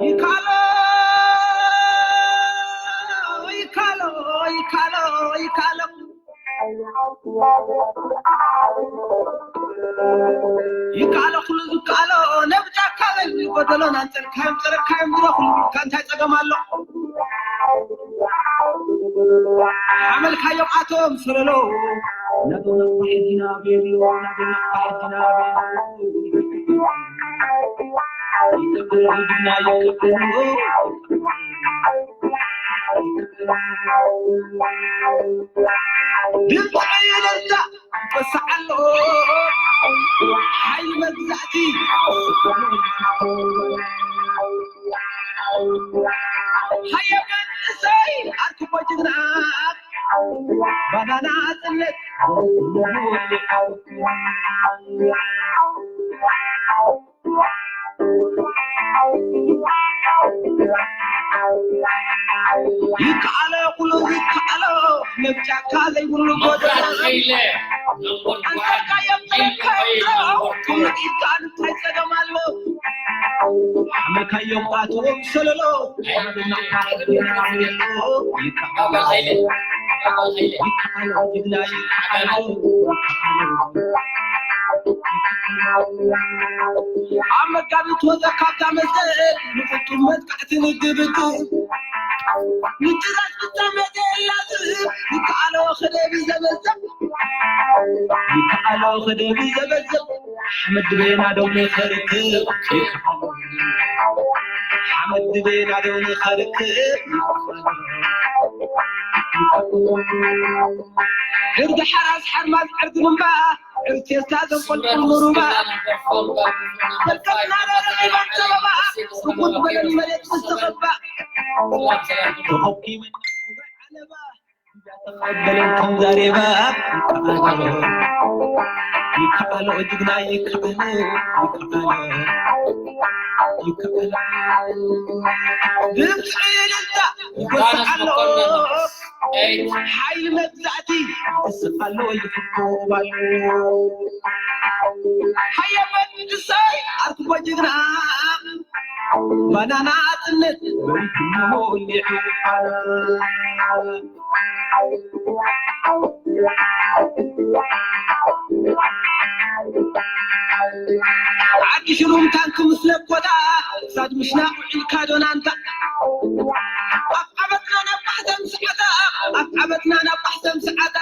ይካሎ ይካሎ ይካሎ ይካሎ ይካሎ ኩሉ ዝካሎ ነብጫካ ዘይ ጎደሎ ናንጸርካዮም ጸረካዮም ድሮ ኩሉ ቢልካ እንታይ ጸገም ኣሎ? ሓመልካዮም ኣቶም ሰለሎ ነዶ ነፋሕ ዲና ቤሉ ነዶ ነፋሕ ዲና ቤሉ ይቅበሉ ድና ይቅበሉ ድምፂ ዕልልታ ይወስዕ ኣሎ ሓይሊ መግዛእቲ ሃየ መንእሰይ ኣርክቦ ጅግና ባናና ኣፅነት ይከኣሎ ኩሉ ይከኣሎ ነብጫካ ዘይብሉ ጎደሎ ኣንተካ የብለካ ኩሉ ኢድካ እንታይ ጸገም ኣሎ ሓመካዮም ኣትዎም ሰለሎ ይከኣሎ ጅግና ይከኣሎ ኣብ መጋቢት ወዘ ካብዛ መስተ ንፍጹም መጥቃዕቲ ንግብግብ ንጭራሽ ፍጻመ ዘላዝብ ይከኣሎ ክደቢ ዘበዘብ ይከኣሎ ክደቢ ዘበዘብ ሓመድ በየና ደው ንኸርክብ ሓመድ በየና ደው ንኸርክብ ዕርዲ ሓራስ ሓርማዝ ዕርዲ ምንባ ዕርቴስታ ዘንቆልቁል ምሩባ በርከትና ረረኺባን ሰበባ ስቁት በለኒ መሬት ምስተኸባ ተኸኪበ ዓለባ በለን ከም ዛሬባ ይከኣሎ ይከኣሎ ጅግና ይከኣሎ ይከኣሎ ይከኣሎ ድምፂ ልልታ ይጎስዓሎ ሓይሊ መግዛእቲ ይስኻሎ ይፍኮባሎ ሃየ መንግስታይ ኣርክቦ ጅግና ባናና ኣጥነት ወሪድሞ ሊዑ ዓዲ ሽሉም ታንክ ምስ ነኮታ ክሳድ ምሽናቕ ውዒልካ ዶናንታ ኣብ ዓመትና ናብ ባሕተም ሰዓታ ኣብ ዓመትና ናብ ባሕተም ሰዓታ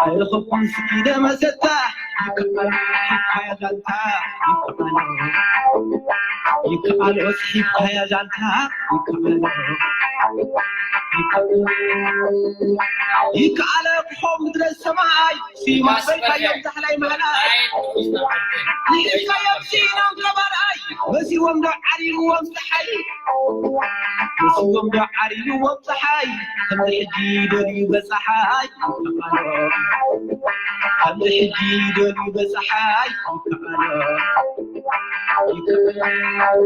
ኣይረኸብኩን ስኢደ መሰታ ይከኣል ሒብካያ ዛንታ ይከኣል ይከኣል ወስ ሒብካያ ዛንታ ይከኣል ይከኣል ይከኣል ክኾም ምድረ ሰማይ ስዩም ኣበልካዮም ዛሕላይ ማህላይ ንኢሳዮም ስኢኖም ገባርኣይ መሲዎም ዶ ዓሪርዎም ፀሓይ መሲዎም ዶ ዓሪርዎም ፀሓይ ከምዚ ሕጂ ደልዩ በፀሓይ ይከኣሎ ከምዚ ሕጂ ደልዩ በፀሓይ ይከኣሎ ይከኣሎ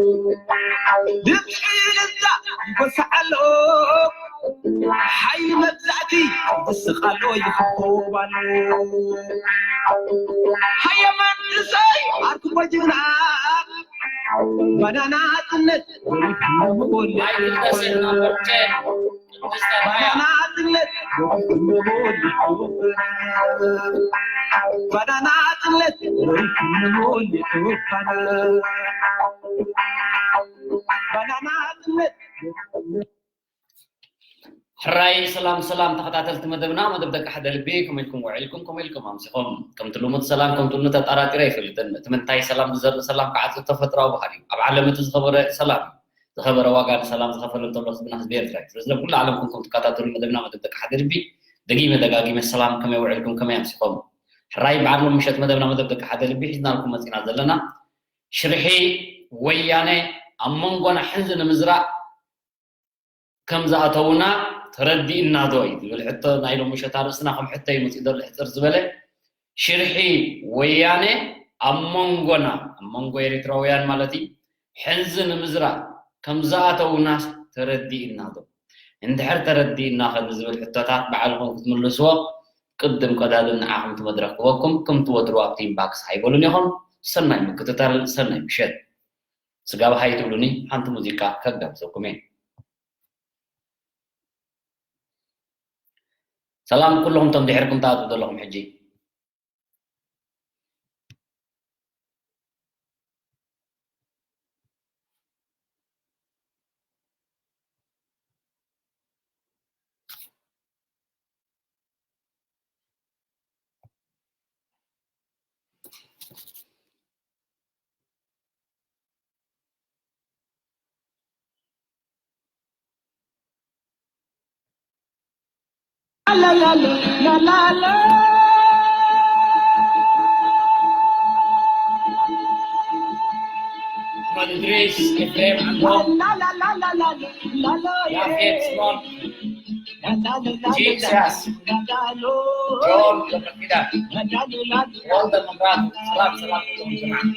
ድምፂ ልዛ ይጎስዓሎ ሓይሊ መግዛእቲ ይስቓሎ ይኽቦባሎ ሃየ መንእሰይ ኣርክቦ ጅግና ባናና ኣጥነት ባናና ኣጥነት ባናና ኣጥነት ባናና ኣጥነት ሕራይ ሰላም ሰላም ተኸታተልቲ መደብና መደብ ደቂ ሓደ ልቢ ከመይ ኢልኩም ውዒልኩም ከመይ ኢልኩም ኣምሲኹም ከምቲ ልሙድ ሰላም ከምቲ ልሙድ ተጣራጢረ ኣይፈልጥን እቲ ምንታይ ሰላም ዝዘርእ ሰላም ከዓ እቲ ተፈጥራዊ ባህሪ እዩ ኣብ ዓለም እቲ ዝኸበረ ሰላም እዩ ዝኸበረ ዋጋ ንሰላም ዝኸፈለ እንተሎ ህዝብና ህዝቢ ኤርትራ እዩ ስለዚ ኩሉ ዓለም ኮንኩም ትከታተሉ መደብና መደብ ደቂ ሓደ ልቢ ደጊመ ደጋጊመ ሰላም ከመይ ውዒልኩም ከመይ ኣምሲኹም ሕራይ በዓል ሎም ምሸት መደብና መደብ ደቂ ሓደ ልቢ ሒዝናልኩም መፂና ዘለና ሽርሒ ወያነ ኣብ መንጎና ሕንዚ ንምዝራእ ከም ዝኣተውና ተረዲእና ዶ እዩ ዝብል ሕቶ ናይ ሎሚ ምሸት ኣርእስትና ከም ሕቶ እዩ መፂኡ ዘሎ ሕፅር ዝበለ ሽርሒ ወያነ ኣብ መንጎና ኣብ መንጎ ኤሪትራውያን ማለት እዩ ሕንዚ ንምዝራእ ከም ዝኣተውናስ ተረዲእና ዶ እንድሕር ተረዲእና ከ ንዝብል ሕቶታት ባዕልኹም ክትምልስዎ ቅድም ቀዳድም ንዓኹም እቲ መድረኽ ክበኩም፣ ከምቲ ወትሩ ኣብቲ ኢንባክስ ሃይበሉኒ ኢኹም። ሰናይ ምክትታል፣ ሰናይ ምሸት። ስጋብ ሃይ ትብሉኒ ሓንቲ ሙዚቃ ከጋብዘኩም እየ። ሰላም ኩልኹም እቶም ድሕርኩም ትኣትዉ ዘለኹም ሕጂ። Idris, Efrem, Anton, Yafet, Simon, G X S, John, Ida, Walter, Mabrat, salam, salam, salam, salam.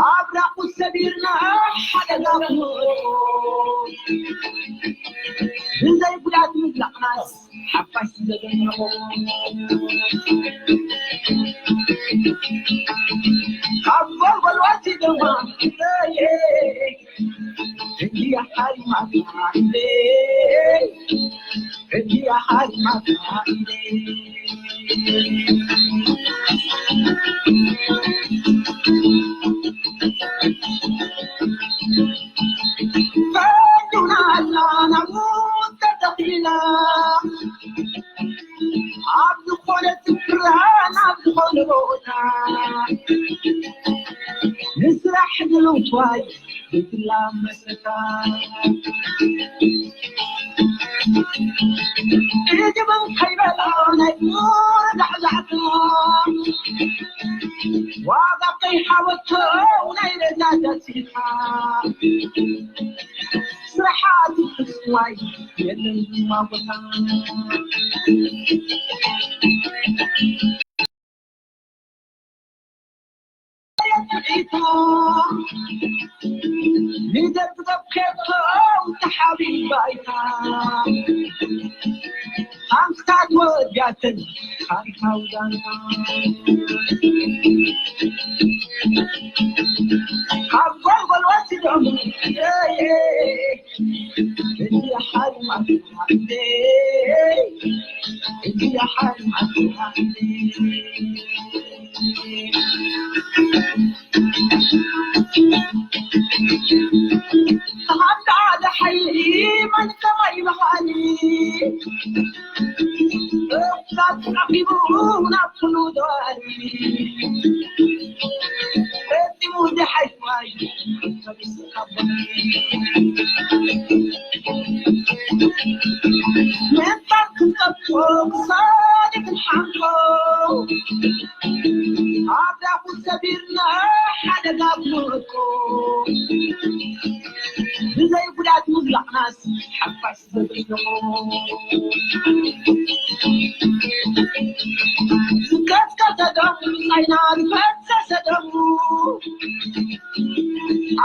ኣብራኹ ሰቢርና ሓደጋ ብዘይ ጉዳት ምዝላቕናስ ሓፋሽ ዘገኘኹ። ካብ ጎልጎል ወፂ ድማ እንዲያ ሓሪማትና እንዴ፣ እንዲያ ሓሪማትና እንዴ። ፈንዱና ኣላ ናብ ሞት ተተኺላ፣ ኣብ ዝኾነ ስፍራ ናብ ዝኾነ ቦታ፣ ንስራሕ ድልውትዋይ ብትላም መስረታ። እጅብን ከይበላ ናይ ኑር ዛዕዛዕታ፣ ዋጋ ከይሓወቶ ናይ ረዛ ዳሲታ፣ ስራሓት ክስዋይ የለን ድማ ቦታ። ንደብደብ ከቶ ተሓቢባይታ፣ ታንክታት ወዲያትን ታሪኻዊ ዛንታ። ካብ ጎልጎል ወሲዶም፣ እየ፣ እየ፣ እየ፣ ሓሪማትና እንዴ፣ እየ፣ ሓሪማትና እንዴ። ተሃንዳ ደሓይ መን ከማይ በሃሊ፣ እሳት ዓቂቡ ናብ ኩሉ ደዋሊ፣ ፈጺሙ ደሓይ ማይ፣ ምንባር ክንጠፍኦ ክሳድ ክንሓንቆ፣ ኣብራኹ ሰቢርና ሓደጋ ብንእኮ፣ ብዘይ ጉዳት ምብላዕናስ ሓፋሽ ዘብል ንቑ። ዝቀጥቀጠ ደሙ፣ ጻይና ዝፈሰሰ ደሙ፣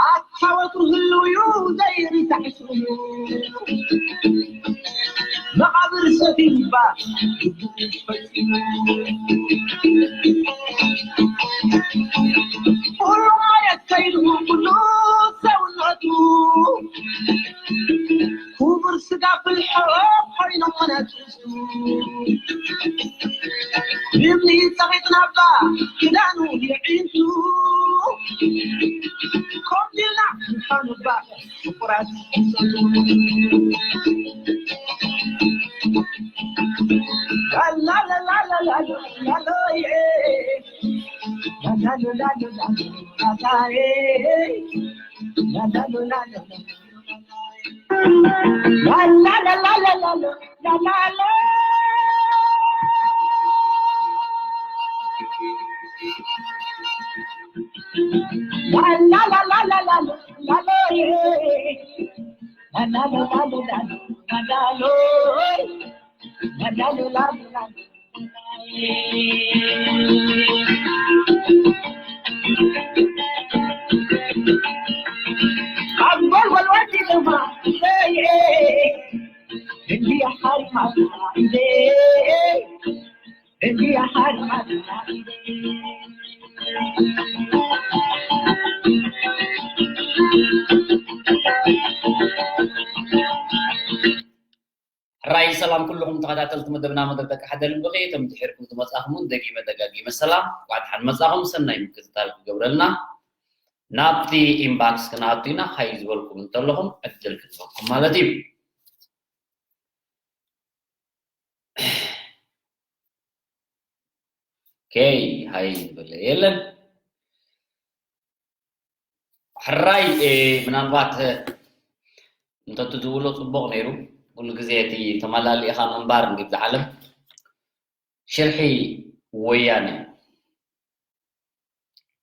ኣታ ወትሩ ህልው እዩ ዘይርሳዕ ስሙ። መቓብር ሰፊ እምባ ኩሉ ማየት ከይዱ ኩሉ ሰውነቱ ክቡር ስጋ ፍልሖ ኮይኖም መናቱ። እምኒ ጸቒጥና እባ ክዳኑ የዒንቱ ኮፍ ኢልና ምዃኑ እባ ፍቑራት ይጸሉ። ላላላላላላላላዬ፣ ላላላላላላላዬ፣ ላላላላላላላዬ። ኣብ ጎልጎል ወዲቕማ ኢደይ፣ እንዲያ ሓሪማትና ኢደይ፣ እንዲያ ሓሪማትና ኢደይ። ሕራይ ሰላም ኩልኹም ተኸታተልቲ መደብና መደብ ደቂ ሓደ ልብኺ፣ እቶም ድሒርኩም ዝመጻኹም እውን ደጊመ ደጋጊመ ሰላም፣ እንኳዕ ደሓን መጻኹም፣ ሰናይ ምክትታል ክገብረልና። ናብቲ ኢንባክስ ክንኣቱ ኢና፣ ሃይ ዝበልኩም እንተለኹም ዕድል ክትበኩም ማለት እዩ። ኦኬ፣ ሃይ ዝበለ የለን። ሕራይ፣ እ፣ ምናልባት፣ እ፣ እንተትድውሎ ጽቡቕ ነይሩ። ኩሉ ግዜ እቲ ተመላሊእኻ ምንባር እንዲብ ዝዓለም ሽርሒ ወያነ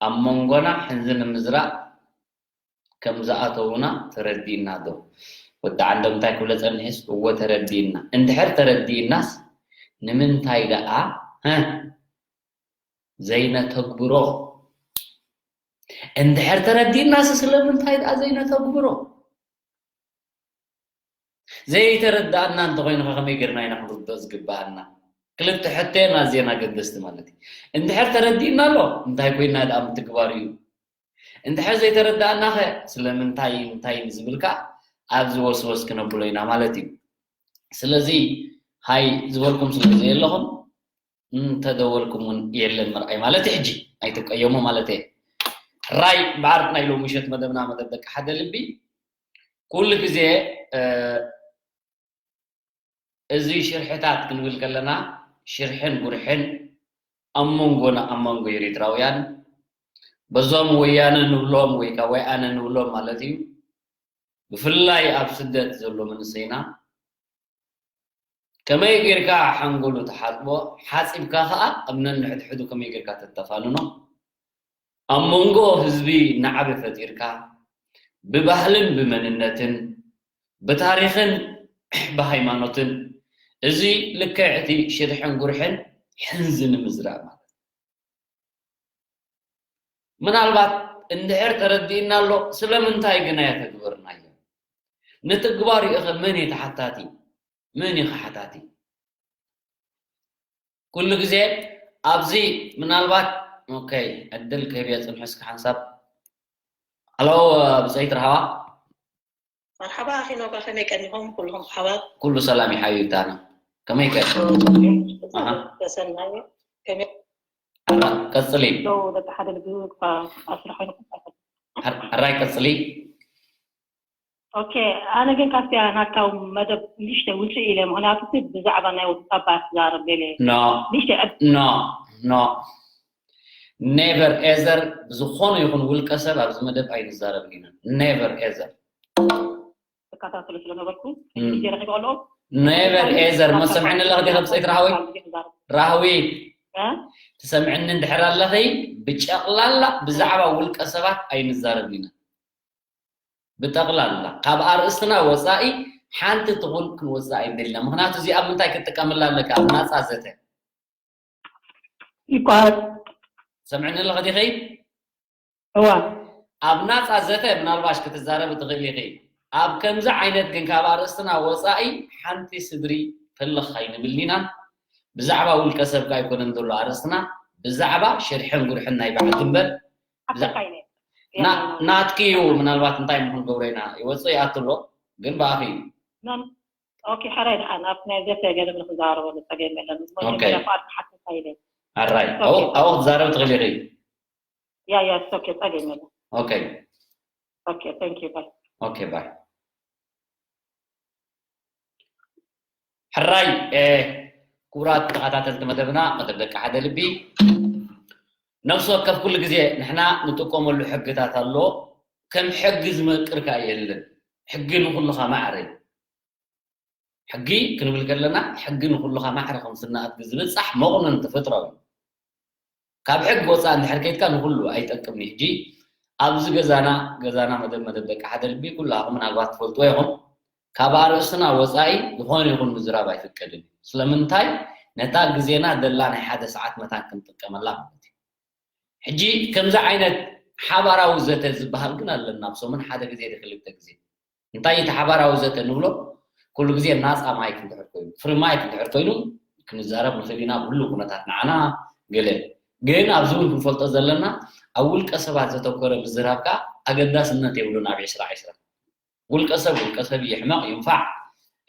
ኣብ መንጎና ሕንዚ ንምዝራእ ከም ዝኣተዉና ተረዲእና ዶ? ወዲ ዓንዶም እንታይ ክብለ ጸኒሑስ፣ እወ ተረዲእና። እንድሕር ተረዲእናስ ንምንታይ ደኣ፣ ሀ፣ ዘይነተግብሮ? እንድሕር ተረዲእናስ ስለምንታይ ደኣ ዘይነተግብሮ? ዘይተረዳእና እንተኾይኑ ከ ከመይ ጌርና ኢና ክንርድኦ ዝግብኣና? ክልተ ሕቶ እየን ኣዝየን ኣገደስቲ ማለት እዩ። እንድሕር ተረዲእና ኣሎ፣ እንታይ ኮይንና ደኣ ምትግባሩ እዩ? እንድሕር ዘይተረዳእና ኸ ስለምንታይ እንታይ ንዝብል ከኣ ኣብዚ ወስወስ ክነብሎ ኢና ማለት እዩ። ስለዚ ሃይ ዝበልኩም ስለ ዘየለኹም እንተደወልኩም እውን የለን መርኣይ ማለት እዩ። ሕጂ ኣይትቀየሙ ማለት እየ። ሕራይ እምበኣር ናይ ሎሚ ምሸት መደብና መደብ ደቂ ሓደ ልቢ ኩሉ ግዜ፣ እ፣ እዚ ሽርሕታት ክንብል ከለና ሽርሕን ጉርሕን ኣብ መንጎና ኣብ መንጎ ኤርትራውያን በዞም ወያነ ንብሎም ወይ ከኣ ወያነ ንብሎም ማለት እዩ ብፍላይ ኣብ ስደት ዘሎ መንእሰይና ከመይ ጌርካ ሓንጎሉ ትሓጽቦ፣ ሓጺብካ ከኣ ኣብ ነንሕድሕዱ ከመይ ጌርካ ተተፋንኖ፣ ኣብ መንጎ ህዝቢ ናዕቢ ፈጢርካ፣ ብባህልን ብመንነትን፣ ብታሪኽን ብሃይማኖትን፣ እዚ ልክዕ እቲ ሽርሕን ጉርሕን ሕንዚ ንምዝራእ ማለት እዩ። ምናልባት እንድሕር ተረዲእና ኣሎ፣ ስለምንታይ ግን ኣየተግበርናዮ? ንትግባሩ ኢኸ መን እዩ ተሓታቲ? መን እዩ ተሓታቲ? ኩሉ ግዜ ኣብዚ ምናልባት፣ ኦኬ፣ ዕድል ክህብ እየ፣ ጽንሑ እስኪ ሓንሳብ። ሃሎ፣ ብጸይቲ ርሃዋ። መርሓባ ኣኺ ኖጋ፣ ከመይ ቀኒኹም ኩልኹም ሓባር? ኩሉ ሰላም እዩ ሓቢብታና። ከመይ ከ? ኣሃ። ተሰናየ። ከመይ? ቀጽሊ። ደው ደቂ ሓደ ልቢ እኳ ኣስርሖ ይንቀሳቀስ። ኣር-፣ ኣራይ ቀጽሊ። ኦኬ፣ ኣነ ግን ካብቲ ናትካ መደብ ንእሽተይ ውፅእ ኢለ፣ ምኽንያቱ እቲ ብዛዕባ ናይ ወዲ ጻባ ክዛረብ ገለ ኖ። ንእሽተይ ዕድ- ኖ፣ ኖ። ኔቨር ኤዘር ብዝኾነ ይኹን ውልቀ ሰብ ኣብዚ መደብ ኣይንዛረብን ኢና። ኔቨር ኤዘር። እከታተሎ ስለነበርኩ፣ እም። ግዜ ረኺበ ኣለኹ። ኔቨር ኤዘር፣ እሞ ሰምዕኒ ኣለኺ ዲኺ ብጸይቲ ራህዊ? ራህዊ፣ እ? ትሰምዕኒ እንድሕር ኣለኺ፣ ብጨቕላላ ብዛዕባ ውልቀ ሰባት ኣይንዛረብን ኢና። ብጠቕላላ፣ ካብ ኣርእስትና ወጻኢ ሓንቲ ትኹን ክንወጽእ ኣይንደልን ኢና። ምኽንያቱ እዚኣ ኣብ ምንታይ ክትጥቀመላ ኣለካ? ኣብ ናጻ ዘተ። ይቋረጽ። ሰምዕኒ ኣለኺ ዲኺ? እዋ። ኣብ ናጻ ዘተ ምናልባሽ ክትዛረቢ ትኽእሊ ኢኺ። ኣብ ከምዚ ዓይነት ግን ካብ ኣርእስትና ወጻኢ ሓንቲ ስድሪ ፈለኽ ኣይንብልን ኢና። ብዛዕባ ውልቀ ሰብካ ኣይኮነን ዘሎ ኣርእስትና፣ ብዛዕባ ሽርሕን ጉርሕን ናይ በዓል ግንበር፣ ብዛ-፣ ሓተካ ኢለ። ና-፣ ናትኪ እዩ ምናልባት እንታይ ምኹን ገብረ ኢና ይወጽእ ይኣቱ ኣሎ፣ ግን ብኣኺ እዩ። ኖን-፣ ኦኬ፣ ሕራይ ደሓን፣ ኣብ ናይ ዘተ ገለ ንክዛረበሉ ጸገም የለን። ኦኬ። መጀመርያ እኮ ኣርኪ ሓተካ ኢለ። ኣራይ፣ ኦኬ። ኣብኡ፣ ኣብኡ ክትዛረብ ትኽእሊ ኢኺ። ያ፣ ያ፣ it's okay፣ ጸገም የለን። ኦኬ። ኦኬ፣ thank you፣ ባይ። ኦኬ፣ ባይ። ሕራይ፣ እ፣ ክቡራት ተኸታተልቲ መደብና፣ መደብ ደቂ ሓደ ልቢ፣ ነፍሲ ወከፍ ኩሉ ግዜ ንሕና ንጥቀመሉ ሕግታት ኣሎ። ከም ሕጊ ዝመቅር ከኣ የለን። ሕጊ ንኹሉኻ ማዕረ እዩ። ሕጊ ክንብል ከለና ሕጊ ንኹሉኻ ማዕረ ከም ስነ ኣድጊ ዝብጻሕ መቑነን ተፈጥራዊ እዩ። ካብ ሕጊ ወፃእ እንድሕር ከይድካ ንኹሉ ኣይጠቅምን እዩ። ሕጂ ኣብዚ ገዛና ገዛና መደብ መደብ ደቂ ሓደ ልቢ ኩላኹም ምናልባት ትፈልጥዎ ኢኹም። ካብ ኣርእስትና ወፃኢ ዝኾነ ይኹን ምዝራብ ኣይፍቀድን እዩ። ስለምንታይ? ነታ ግዜና ደላ ናይ ሓደ ሰዓት መታን ክንጥቀመላ ማለት እዩ። ሕጂ ከምዚ ዓይነት ሓባራዊ ዘተ ዝበሃል ግን ኣለና ኣብ ሰሙን ሓደ ግዜ ዶ ክልተ ግዜ። እንታይ እቲ ሓባራዊ ዘተ ንብሎ? ኩሉ ግዜ ናፃ ማይክ እንድሕር ኮይኑ ፍሪ ማይክ እንድሕር ኮይኑ ክንዛረብ ንኽእል ኢና ብህሉ ኩነታት ንዓና ገለ ግን ኣብዚ እውን ክንፈልጦ ዘለና ኣብ ውልቀ ሰባት ዘተኮረ ምዝራብ ከዓ ኣገዳስነት የብሉን ኣብ ዕስራ ዕስራ ውልቀ ሰብ ውልቀ ሰብ ይሕመቕ ይንፋዕ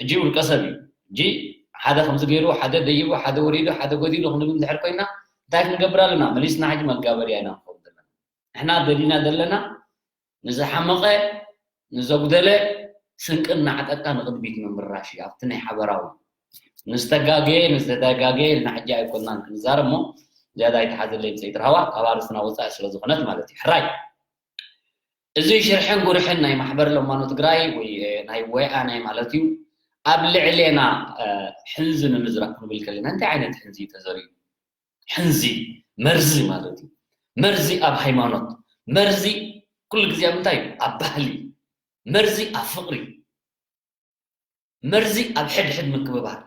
እጂ ውልቀ ሰብ እዩ እጂ ሓደ ከምዚ ገይሩ ሓደ ደይቡ ሓደ ወሪዱ ሓደ ጎዲሉ ክንብል እንድሕር ኮይና እንታይ ክንገብር ኣለና መሊስና ሕጂ መጋበርያ ኢና ንኸውን ዘለና ንሕና ደሊና ዘለና ንዝሓመቐ ንዘጉደለ ስንቅን ናዕጠቃ ንቕድሚት ምምራሽ እዩ ኣብቲ ናይ ሓበራዊ ንዝተጋገየ ንዝተጋገየ ኢልና ሕጂ ኣይኮናን ክንዛረብ እሞ ዝያዳ ኣይተሓዘለይ ብፀይት ረሃዋ ካብ ኣርስትና ወፃኢ ስለ ዝኾነት ማለት እዩ ሕራይ እዚ ሽርሕን ጉርሕን ናይ ማሕበር ለማኖ ትግራይ ወይ ናይ ወይኣናይ ማለት እዩ ኣብ ልዕሌና ሕንዚ ንምዝራእ ክንብል ከለና እንታይ ዓይነት ሕንዚ እዩ ተዘሪኡ ሕንዚ መርዚ ማለት እዩ መርዚ ኣብ ሃይማኖት መርዚ ኩሉ ግዜ ኣብ እንታይ እዩ ኣብ ባህሊ መርዚ ኣብ ፍቕሪ መርዚ ኣብ ሕድሕድ ምክብባር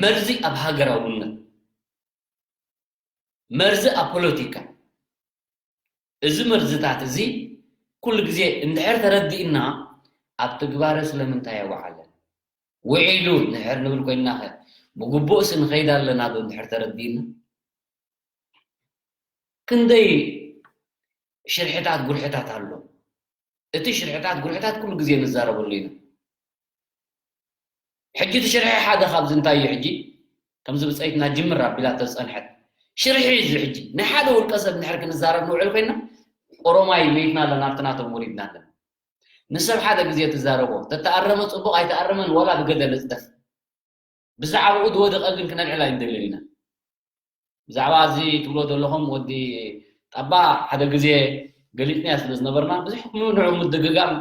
መርዚ ኣብ ሃገራውነት መርዚ ኣብ ፖለቲካ እዚ መርዝታት እዚ ኩሉ ግዜ እንድሕር ተረዲእና ኣብ ትግባረ ስለምንታይ ኣውዓለን ውዒሉ እንድሕር ንብል ኮይንናኸ ብግቡእስ ንኸይድ ኣለና ዶ እንድሕር ተረዲእና ክንደይ ሽርሕታት ጉርሕታት ኣሎ እቲ ሽርሕታት ጉርሕታት ኩሉ ግዜ ንዛረበሉ ኢና ሕጂ እቲ ሽርሒ ሓደ ካብዚ እንታይ እዩ ሕጂ ከምዚ ብፀይትና ጅምር ኣቢላ ተዝፀንሐት ሽርሒ እዚ ሕጂ ናይ ሓደ ውልቀ ሰብ እንድሕር ክንዛረብ ንውዕል ኮይና ኦሮማይ መይትና ኣለና ኣብቲ ናቶም ወሪድና ኣለና ንሰብ ሓደ ግዜ ትዛረቦ ተተኣረመ ፅቡቅ ኣይተኣረመን ዋላ ብገደል እፅደፍ ብዛዕባኡ ዝወደቐ ግን ክነልዕል ኣይንደልን ኢና ብዛዕባ እዚ ትብሎ ዘለኹም ወዲ ጣባ ሓደ ግዜ ገሊፅናያ ስለ ዝነበርና ብዙሕ ንዑ ምድግጋም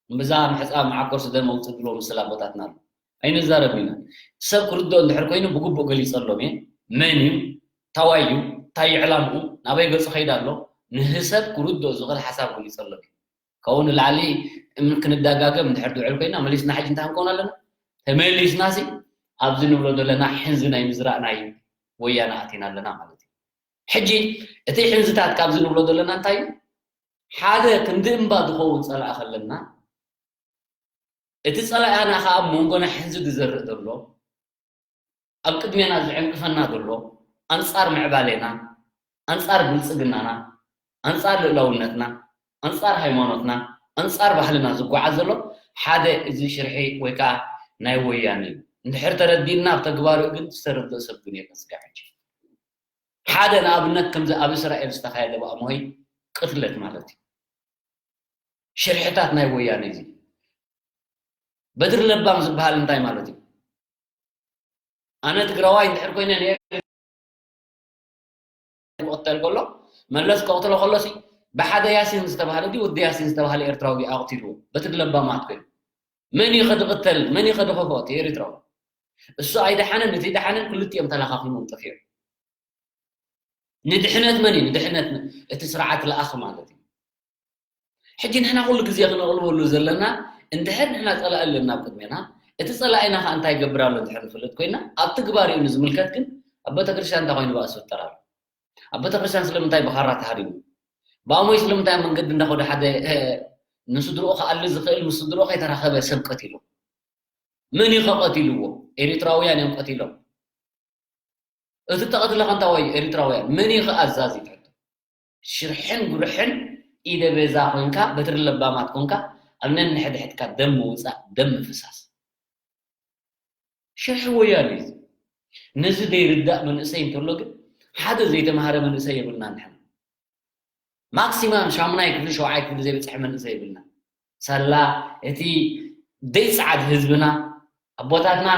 እምብዛ ምሕፃብ መዓኮር ስደም ኣውፅእ ዝብሎ ምስል ኣቦታትና ኣሎ ኣይንዛረብ ኢና ሰብ ክርድኦ እንድሕር ኮይኑ ብግቡእ ገሊፀሎም እየ መን እዩ ታዋይ እዩ እንታይ ዕላምኡ ናበይ ገፁ ከይድ ኣሎ ንህሰብ ክርድኦ ዝኽእል ሓሳብ ገሊፀሎም እዩ ካብኡ ንላዕሊ እም ክንደጋገም እንድሕር ዝውዕል ኮይና መሊስና ሕጂ እንታይ ክንከውን ኣለና ተመሊስና ሲ ኣብዚ ንብሎ ዘለና ሕንዚ ናይ ምዝራእ ናይ ወያነ ኣቲና ኣለና ማለት እዩ ሕጂ እቲ ሕንዝታት ካብዚ ንብሎ ዘለና እንታይ እዩ ሓደ ክንዲ እምባ ዝኸውን ፀላእ ከለና እቲ ፀላእና ከዓ ኣብ መንጎና ሕንዚ ዝዘርእ ዘሎ ኣብ ቅድሜና ዝዕንቅፈና ዘሎ ኣንፃር ምዕባሌና ኣንፃር ብልፅግናና ኣንፃር ልእላውነትና ኣንፃር ሃይማኖትና ኣንፃር ባህልና ዝጓዓዝ ዘሎ ሓደ እዚ ሽርሒ ወይ ከዓ ናይ ወያነ እዩ እንድሕር ተረዲእና ኣብ ተግባሩ ግን ዝተረድኦ ሰብ ግን የለን ስጋዕ ሕጂ ሓደ ንኣብነት ከምዚ ኣብ እስራኤል ዝተኻየደ ብኣምሆይ ቅትለት ማለት እዩ ሽርሕታት ናይ ወያነ እዚ በትሪ ለባም ዝበሃል እንታይ ማለት እዩ ኣነ ትግራዋይ እንድሕር ኮይነ ክቕተል ከሎ መለስ ከቕትሎ ከሎሲ ብሓደ ያሲን ዝተባሃለ ድዩ ወዲ ያሲን ዝተባሃለ ኤርትራዊ ኣቕቲልዎ በትሪ ለባማት ኮይኑ መን እዩ ከድቕተል መን እዩ ከድኸፎ እቲ ኤርትራዊ እሱ ኣይደሓነን እቲ ደሓነን ክልቲኦም ተለኻኺሞም ጠፊዑ ንድሕነት መን እዩ ንድሕነት እቲ ስርዓት ለኣኸ ማለት እዩ ሕጂ ንሕና ኩሉ ግዜ ክነቕልበሉ ዘለና እንድሕር ንሕና ፀላኢ ኣለና ኣብ ቅድሜና እቲ ፀላኢና ከዓ እንታይ ይገብር ኣሎ እንድሕር ንፍልጥ ኮይና ኣብ ትግባር እዩ ንዝምልከት ግን ኣብ ቤተክርስትያን እንታይ ኮይኑ ባእሲ ይፍጠር ኣሎ ኣብ ቤተክርስትያን ስለምንታይ ብኻራ ተሃሪሙ ብኣሞይ ስለምንታይ ኣብ መንገዲ እንዳኸዱ ሓደ ንስድርኡ ክኣሊ ዝኽእል ምስ ስድርኡ ከይተራኸበ ሰብ ቀቲሉ መን እዩ ቀቲልዎ ኤሪትራውያን እዮም ቀቲሎም እቲ ተቐትለ ከንታ ወይ ኤሪትራውያን መን እዩ ኣዛዚ ትሕቶ ሽርሕን ጉርሕን ኢደ ቤዛ ኮይንካ በትሪ ለባማት ኮንካ ኣብ ነንሕድሕድካ ደም ምውፃእ ደም ምፍሳስ ሽርሒ ወያነ እዩ ነዚ ዘይርዳእ መንእሰይ እንተሎ ግን ሓደ ዘይተማሃረ መንእሰይ የብልና ንሕና ማክሲማም ሻሙናይ ክፍሊ ሸውዓይ ክፍሊ ዘይበፅሐ መንእሰይ የብልና ሳላ እቲ ደይ ፀዓት ህዝብና ኣቦታትና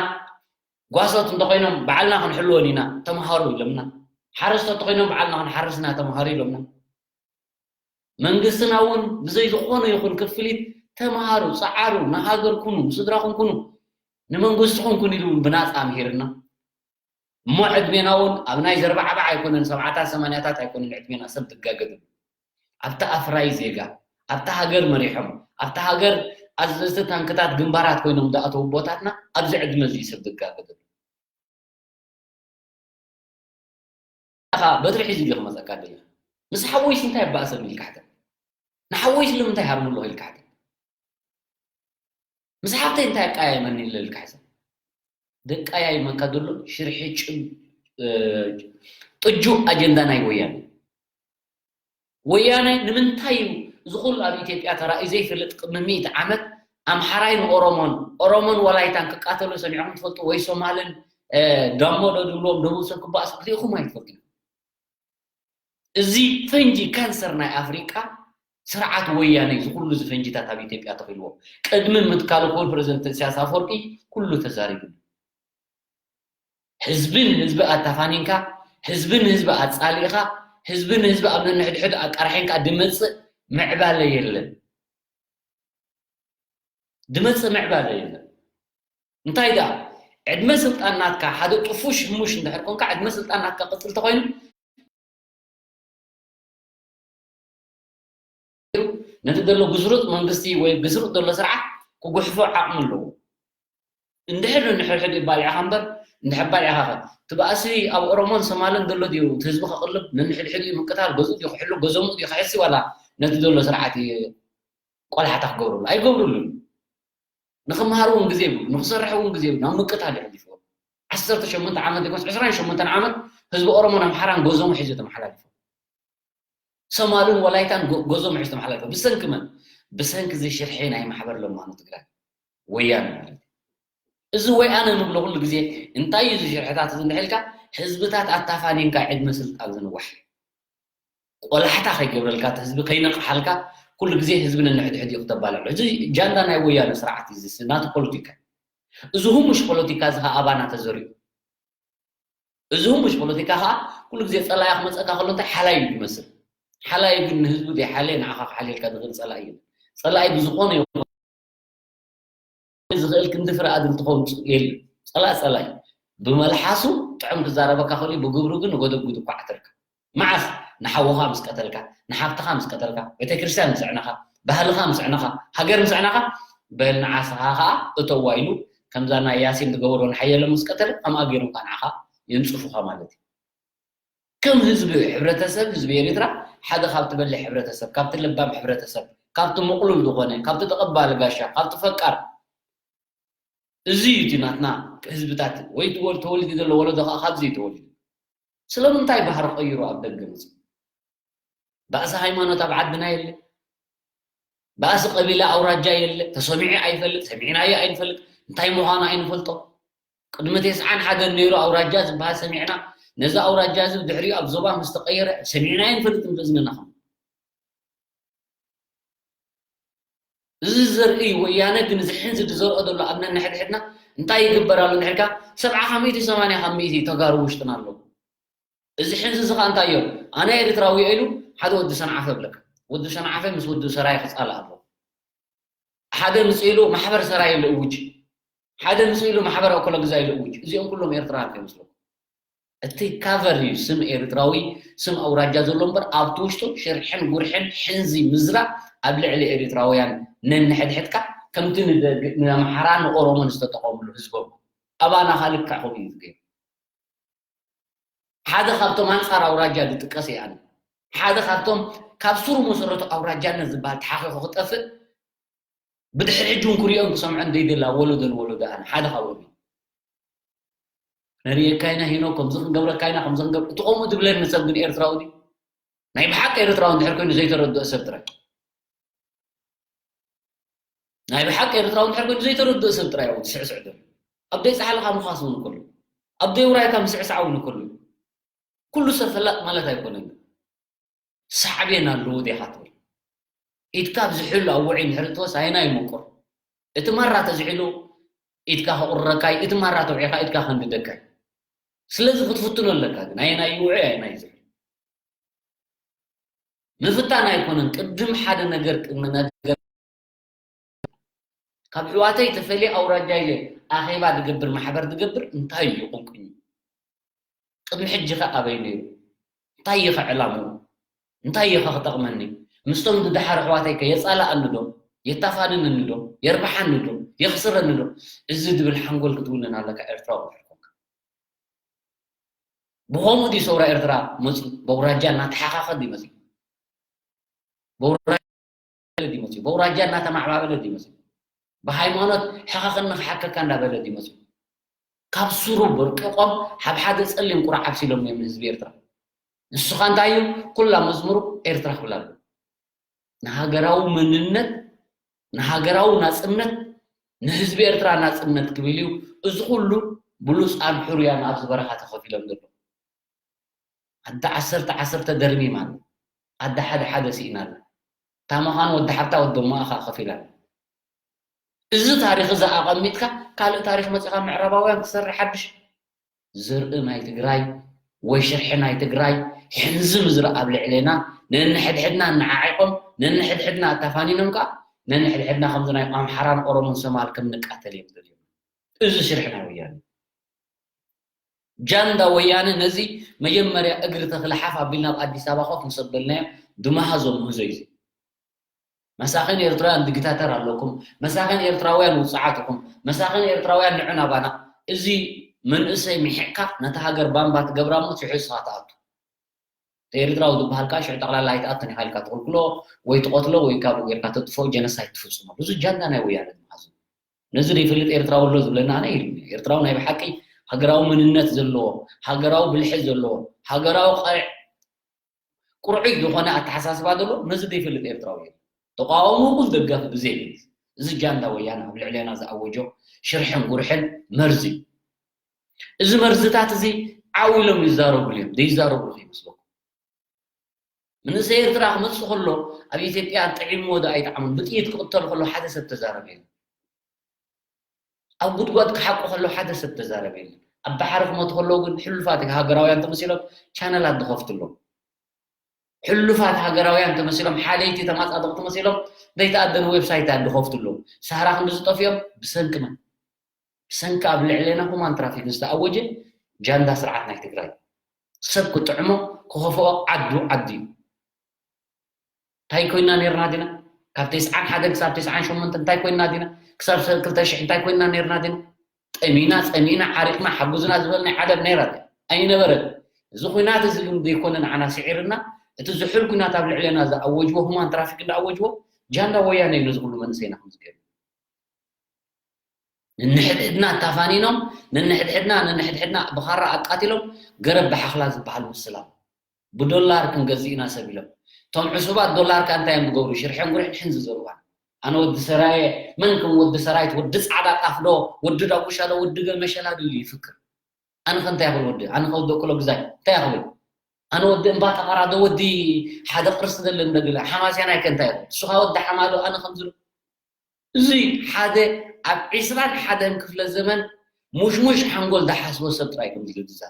ጓሶት እንተኮይኖም ባዕልና ክንሕልወን ኢና ተምሃሩ ኢሎምና ሓረስቶ እንተኮይኖም ባዕልና ክንሓርስ ኢና ተምሃሩ ኢሎምና መንግስትና እውን ብዘይ ዝኾነ ይኹን ክፍሊት ተምሃሩ፣ ጸዓሩ፣ ንሃገር ኩኑ፣ ንስድራኹም ኩኑ፣ ንመንግስትኹም ኩኑ ኢሉ እውን ብናጻ ምሂርና። እሞ ዕድሜና እውን ኣብ ናይ ዘርባዕባዕ ኣይኮነን፣ ሰብዓታት ሰማንያታት ኣይኮነን ዕድሜና ሰብ ዝጋገ ዘሎ። ኣብታ ኣፍራይ ዜጋ፣ ኣብታ ሃገር መሪሖም፣ ኣብታ ሃገር ኣዘዝቲ ታንክታት ግንባራት ኮይኖም ዝኣተዉ ኣቦታትና ኣብዚ ዕድመ እዚ እዩ ሰብ ዝጋገ ዘሎ። ኢኻ በትሪ ሒዙ ድዩ ክመጸካ ደሊኻ? ምስ ሓወይስ እንታይ ይባእሰኒ ኢልካ ሕተት። ንሓወይስ ልምንታይ ሃርሙ ኣለኹ ኢልካ ሕተት። ምስ ሓብተይ እንታይ ኣቀያየመኒ ኢለ ኢልካ ሕሰብ። ደቀያይመካ ዘሎ ሽርሒ ጭብ-፣ እ፣ ጥጁእ ኣጀንዳ ናይ ወያነ። ወያነ ንምንታይ እዩ እዚ ኩሉ ኣብ ኢትዮጵያ ተራእዩ ዘይፈልጥ ቅድሚ ሚእቲ ዓመት ኣምሓራይ ንኦሮሞን፣ ኦሮሞን ወላይታን ክቃተሉ ሰሚዕኹም ትፈልጡ? ወይ ሶማልን፣ እ፣ ዳሞ ዶ ዝብልዎም ደቡብ ሰብ ክባእሱ ርኢኹም ኣይትፈልጡ። እዚ ፈንጂ ካንሰር ናይ ኣፍሪቃ ስርዓት ወያነ እዩ። እዚ ኩሉ እዚ ፈንጂታት ኣብ ኢትዮጵያ ተኺልዎ። ቅድሚ ምትካሉ ክቡር ፕረዚደንት ኢሳያስ ኣፈወርቂ ኩሉ ተዛሪቡ። ህዝቢ ንህዝቢ ኣታፋኒንካ፣ ህዝቢ ንህዝቢ ኣጻሊእኻ፣ ህዝቢ ንህዝቢ ኣብ ነንሕድሕድ ኣቃርሒንካ ድመጽእ ምዕባለ የለን። ድመጽእ ምዕባለ የለን። እንታይ ደኣ፣ ዕድመ ስልጣን ናትካ ሓደ ጥፉሽ ህሙሽ እንድሕር ኮንካ፣ ዕድመ ስልጣን ናትካ ቅጽል ተኾይኑ፣ ነቲ ዘሎ ግስሩጥ መንግስቲ ወይ ግስሩጥ ዘሎ ስርዓት ክጉሕፎ ዓቕሚ ኣለዎ። እንድሕር ንሕድሕድ ባሊዕኻ እምበር፣ እንድሕር ባሊዕኻ ኸ፣ እቲ ባእሲ ኣብ ኦሮሞን ሶማልን ዘሎ ድዩ? እቲ ህዝቢ ከቕልብ፣ ነንሕድሕዱ ምቅታል፣ ገዝኡ ድዩ ክሕሉ፣ ገዘሙ ድዩ ክሕሲ፣ ዋላ ነቲ ዘሎ ስርዓት እዩ ቆላሕታ ክገብርሉ? ኣይገብርሉን። ንኽመሃር እውን ግዜ የብሉ፣ ንኽሰርሕ እውን ግዜ የብሉ። ናብ ምቅታል የሕሊፍዎ። ዓሰርተ ሸሞንተ ዓመት ይኮንስ፣ ዕስራን ሸሞንተን ዓመት ህዝቢ ኦሮሞን ኣምሓራን ገዞም ሒዙ ተመሓላሊፉ። ሶማልን ወላይታን ጎ-፣ ጎዞም ሒዙ ተመሓላሊፉ። ብሰንኪ መን? ብሰንኪ እዚ ሽርሒ ናይ ማሕበር ለማኖ ትግራይ፣ ወያነ ማለት እዩ። እዚ ወያነ ንብሎ ኩሉ ግዜ እንታይ እዩ? እዚ ሽርሕታት እዚ እንድሕልካ ህዝብታት ኣታፋኒንካ ዕድመ ስልጣን ዝንዋሕ። ቆላሕታ ከይገብረልካ፣ እቲ ህዝቢ ከይነቕሓልካ፣ ኩሉ ግዜ ህዝቢ ነንሕድሕድ እዩ ክተባልዕ። እዚ ጃንዳ ናይ ወያነ ስርዓት እዩ፣ እዚ ናቱ ፖለቲካ። እዚ ህሙሽ ፖለቲካ እዚ ኸዓ ኣባና ተዘሪኡ። እዚ ህሙሽ ፖለቲካ ኸዓ ኩሉ ግዜ ጸላኢ ክመጸካ ከሎ እንታይ ሓላይ እዩ ዝመስል። ሓላይ ግን ንህዝቡ ዘይሓልየ ንዓኻ ክሓልየልካ ዝኽእል ጸላኢ እዩ። ጸላኢ ብዝኾነ ይኹን ዝኽእል ክንዲ ፍረ ኣድሪ ተኾምጹ የለን። ጸላኢ ጸላኢ። ብመልሓሱ ጥዑም ክዛረበካ ከሉ ብግብሩ ግን ጎደጉድ እኳ ዓተርካ። መዓስ ንሓውኻ ምስ ቀተልካ፣ ንሓብትኻ ምስ ቀተልካ፣ ቤተክርስትያን ምስ ዕነኻ፣ ባህልኻ ምስ ዕነኻ፣ ሃገር ምስ ዕነኻ፣ በል ንዓስኻ ኸዓ እተዋ ኢሉ ከምዛ ናይ ያሲን ዝገበሮ ንሓየሎም ምስ ቀተለ ከምኣ ገይሮም ከዓ ንዓኻ የንጽፉኻ ማለት እዩ። ከም ህዝቢ ሕብረተሰብ፣ ህዝቢ ኤርትራ ሓደ ካብ ትበልሕ ሕብረተሰብ፣ ካብቲ ለባም ሕብረተሰብ፣ ካብቲ ምቕሉል ዝኾነ፣ ካብቲ ተቐባሊ ጋሻ፣ ካብቲ ፈቃር፣ እዚ እዩ እቲ ናትና ህዝብታት ወይ ትወል-፣ ተወሊዱ ዘሎ ወለዶ ከዓ ካብዚ እዩ ተወሊዱ። ስለምንታይ ባህሪ ቀይሩ ኣብ ደገ መፅኡ? ባእሲ ሃይማኖት ኣብ ዓድና የለ፣ ባእሲ ቀቢላ ኣውራጃ የለ፣ ተሰሚዑ ኣይፈልጥ፣ ሰሚዕናዮ ኣይንፈልጥ፣ እንታይ ምዃኑ ኣይንፈልጦ። ቅድሚ ተስዓን ሓደን ነይሩ ኣውራጃ ዝበሃል ሰሚዕና፣ ነዚ ኣውራጃ እዚ ብድሕሪኡ ኣብ ዞባ ምስ ተቐየረ ሰሚዕና ኣይንፈልጥን ብእዝንና ኸም። እዚ ዘርኢ ወያነ ግን እዚ ሕንዚ ዝዘርኦ ዘሎ ኣብ ነንሕድሕድና እንታይ ይግበር ኣሎ እንድሕርካ፣ ሰብዓ ካብ ሚእቲ ሰማንያ ካብ ሚእቲ ተጋሩ ውሽጥና ኣለዉ። እዚ ሕንዚ እዚ ኸዓ እንታይ እዮም? ኣነ ኤርትራዊ እየ ኢሉ ሓደ ወዲ ሰንዓፈ እብለካ። ወዲ ሰንዓፈ ምስ ወዲ ሰራየ ክጻላእ ኣሎ። ሓደ ምስ ኢሉ ማሕበር ሰራየ ልእውጅ። ሓደ ምስ ኢሉ ማሕበር ኣኮለ ግዛይ ልእውጅ። እዚኦም ኩሎም ኤርትራውያን ከይመስለኩም። እቲ ካቨር እዩ ስም ኤርትራዊ፣ ስም ኣውራጃ ዘሎ እምበር ኣብቲ ውሽጡ ሽርሕን ጉርሕን ሕንዚ ምዝራእ ኣብ ልዕሊ ኤርትራውያን ነንሕድሕድካ ከምቲ ንደግ-፣ ንኣምሓራ ንኦሮሞን ዝተጠቐምሉ ህዝቦም ኣባና ኸዓ ልክዕ ከምኡ እዩ ዝገይሩ። ሓደ ካብቶም ኣንጻር ኣውራጃ ዝጥቀስ እየ ኣነ። ሓደ ካብቶም ካብ ስሩ መሰረቱ ኣውራጃነት ዝበሃል ተሓኺኹ ክጠፍእ ብድሕሪ ሕጂ እውን ክሪኦን ክሰምዖን ዘይደላ ወለዶ ንወለዶ ኣነ ሓደ ካብኦም እየ። ነርእየካ ኢና ሄኖክ፣ ከምዚ ክንገብረካ ኢና፣ ከምዚ ክንገብር-፣ እቲ ከምኡ ዝብለኒ ሰብ ግን ኤርትራዊ ድዩ? ናይ ብሓቂ ኤርትራዊ እንድሕር ኮይኑ ዘይተረድኦ ሰብ ጥራይ። ናይ ብሓቂ ኤርትራዊ እንድሕር ኮይኑ ዘይተረድኦ ሰብ ጥራይ እዩ ዝስዕስዕ ዘሎ። ኣብ ደይ ጻሕልኻ ምዃስ እውን ከሎ፣ ኣብ ደይ ውራይካ ምስዕሳዕ እውን ከሎ፣ ኩሉ ሰብ ፈላጥ ማለት ኣይኮነን። ሳዕቤን ኣለዎ ዲኻ ትብል? ኢድካ ኣብ ዝሕሉ ኣብ ውዑይ እንድሕር እትወስ ኣየናይ ይምቁር? እቲ ማራ ተዝሕሉ ኢድካ ከቑርረካ እዩ፣ እቲ ማራ ተውዒኻ ኢድካ ከንድደካ እዩ። ስለዚ ክትፍትኖ ኣለካ ግን ኣየናይ ይውዑይ ኣየናይ ይዝሕል። ምፍታን ኣይኮነን። ቅድም ሓደ ነገር ቅድሚ ነገር ካብ ሕዋተይ ተፈልየ ኣውራጃ ኢለ ኣኼባ ዝገብር ማሕበር ዝገብር እንታይ እዩ ቁንቁኝ? ቅድሚ ሕጂ ከ ኣበይ ነይሩ? እንታይ እዩ ከ ዕላምኡ? እንታይ እዩ ከ ክጠቕመኒ? ምስቶም ዝደሓር ኣሕዋተይ ከ የጻልኣኒ ዶ? የታፋንነኒ ዶ? የርብሓኒ ዶ? የኽስረኒ ዶ? እዚ ዝብል ሓንጎል ክትውንን ኣለካ ኤርትራዊ እንድሕር ኮንካ። ብኸምኡ ድዩ ሰውራ ኤርትራ መጺኡ? በውራጃ እናተሓኻኸ ድዩ መጺኡ? በውራጃ ድዩ መጺኡ? በውራጃ እናተማዕባበለ ድዩ መጺኡ? ብሃይማኖት ሕኸኸኒ ክሓከካ እንዳበለ ድዩ መጺኡ? ካብ ሱሩ በርቂቖም፣ ሓብ ሓደ ጸሊም ቁራዕ ኣብሲሎም እዮም ንህዝቢ ኤርትራ። ንስኻ እንታይ እዩ? ኩላ መዝሙሩ ኤርትራ ክብል ኣሎ። ንሃገራዊ መንነት፣ ንሃገራዊ ናጽነት፣ ንህዝቢ ኤርትራ ናጽነት ክብል እዩ። እዚ ኩሉ ብሉጻን ሕሩያን ኣብዚ በረኻ ተኸፊሎም ዘሎ። ኣደ ዓሰርተ ዓሰርተ ደርሚማ ኣላ። ኣደ ሓደ ሓደ ስኢና ኣላ። እታ መኻን ወዲ ሓብታ ወዲ እሞኣ ከኣ ከፊላ ኣላ። እዚ ታሪኽ እዚ ኣቐሚጥካ ካልእ ታሪኽ መጺኻ ምዕራባውያን ክሰርሕ ሓድሽ ዝርኢ ናይ ትግራይ ወይ ሽርሒ ናይ ትግራይ ሕንዝም ዝርኢ ኣብ ልዕሌና ነንሕድሕድና እናዓዒቖም ነንሕድሕድና ኣታፋኒኖም ከኣ ነንሕድሕድና ከምዚ ናይ ኣምሓራን ኦሮሞን ሶማል ከም ንቃተል እዮም ዝደልዩ። እዚ ሽርሒ ናይ ወያነ። ጃንዳ ወያነ ነዚ መጀመርያ እግሪ ተኽሊ ሓፍ ኣቢልና ኣብ ኣዲስ ኣበባ ኮፍ ምስ ኣበልናዮ ድመሃዞ ምህዞ እዩ። መሳኺን ኤርትራውያን ዲክታተር ኣለኩም፣ መሳኺን ኤርትራውያን ውጽዓት ኢኹም፣ መሳኺን ኤርትራውያን ንዑ ናባና። እዚ መንእሰይ ምሒቕካ ነታ ሃገር ባምባ ትገብራ እሞ ሽዑ ንስኻ ትኣቱ። ኤርትራዊ ዝበሃል ከኣ ሽዑ ጠቕላላ ኣይትኣቱን ኢኻ ኢልካ ትኽልክሎ ወይ ትቐትሎ ወይ ካብኡ ጌርካ ተጥፍኦ ጀነሳይድ ትፍጽመሉ። እዚ ጃንዳ ናይ ወያነ ድመሃዞ። ነዚ ዘይፈልጥ ኤርትራዊ ኣሎ ዝብለና ኣነ የለን። ኤርትራዊ ናይ ብሓቂ ሃገራዊ መንነት ዘለዎ፣ ሃገራዊ ብልሒ ዘለዎ፣ ሃገራዊ ቀዕ ቁርዑይ ዝኾነ ኣተሓሳስባ ዘሎ ነዚ ዘይፈልጥ ኤርትራዊ የለን። ተቃዋሚ ይኹን ደጋፊ ብዘይገድስ። እዚ ጃንዳ ወያነ ኣብ ልዕሌና ዝኣወጆ ሽርሕን ጉርሕን መርዚ እዩ። እዚ መርዝታት እዚ ዓው ኢሎም ይዛረቡሉ እዮም። ዘይዛረቡሉ ከይመስለኩም። መንእሰይ ኤርትራ ክመጽእ ከሎ ኣብ ኢትዮጵያ ጥዒምዎ ዶ ኣይጠዓሞን? ብጥይት ክቕተል ከሎ ሓደ ሰብ ተዛረበ የለን። ኣብ ጉድጓድ ክሓቁ ከሎ ሓደ ሰብ ተዛረበ የለን። ኣብ ባሕሪ ክመቱ ከለዉ ግን ሕሉፋት ሃገራውያን ተመሲሎም ቻነላት ዝኸፍትሎም። ሕሉፋት ሃገራውያን ተመሲሎም፣ ሓለይቲ ተማጻደቕቲ መሲሎም ዘይተኣደኑ ዌብሳይታት ዝኸፍትሎም። ሳህራ ክንዲ ዝጠፍኦም ብሰንኪ መን? ብሰንኪ ኣብ ልዕሌና ሁማን ትራፊክ ዝተኣወጀ ጃንዳ ስርዓት ናይ ትግራይ። ሰብ ክጥዕሞ ክኸፍኦ ዓዱ ዓዱ እዩ። እንታይ ኮይና ነርና ዲና? ካብ ተስዓን ሓደን ክሳብ ተስዓን ሸሞንተን እንታይ ኮይና ዲና? ክሳብ ሰ-፣ ክልተ ሽሕ እንታይ ኮይና ነርና ዲና? ጠሚና፣ ጸሚእና፣ ዓሪቕና፣ ሓጉዝና ዝበል ናይ ዓለም ነይራ ድያ? ኣይነበረን። እዚ ኲናት እዚ ግን ዘይኮነ ንዓና ስዒርና፣ እቲ ዝሑል ኲናት ኣብ ልዕሌና ዝኣወጅዎ፣ ሁማን ትራፊክ እንዳኣወጅዎ፣ ጃንዳ ወያነ እዩ ነዚ ኩሉ መንእሰይና ከምዚ ገይሩ። ነንሕድሕድና ኣታፋኒኖም፣ ነንሕድሕድና፣ ነንሕድሕድና ብኻራ ኣቃቲሎም፣ ገረብ ብሓኽላ ዝበሃል ምስላ። ብዶላር ክንገዝእ ኢና ሰብ ኢሎም። እቶም ዕሱባት ዶላር ከ እንታይ እዮም ዝገብሩ? ሽርሕን ጉርሕን ሕንዚ ዘርባን። ኣነ ወዲ ሰራየ፣ መን ከም ወዲ ሰራይት፣ ወዲ ጻዕዳ ጣፍ ዶ፣ ወዲ ዳጉሻ ዶ፣ ወዲ ገ-፣ መሸላ ዶ ኢሉ ይፍክር? ኣነ ከ እንታይ ክብል ወዲ? ኣነ ከ ወዲ ኩሎ ግዛይ እንታይ ክብል? ኣነ ወዲ እምባ ጠቐራ ዶ፣ ወዲ ሓደ ቅርሲ ዘለን ዶ፣ ገለ ሓማሴናይ ከ እንታይ ክብል? ንስኻ ወዲ ሓማ ዶ፣ ኣነ ከምዚ ዶ? እዚ ሓደ ኣብ ዒስራን ሓደን ክፍለ ዘመን ሙሽሙሽ ሓንጎል ዝሓስቦ ሰብ ጥራይ ከም ዝልድዛ።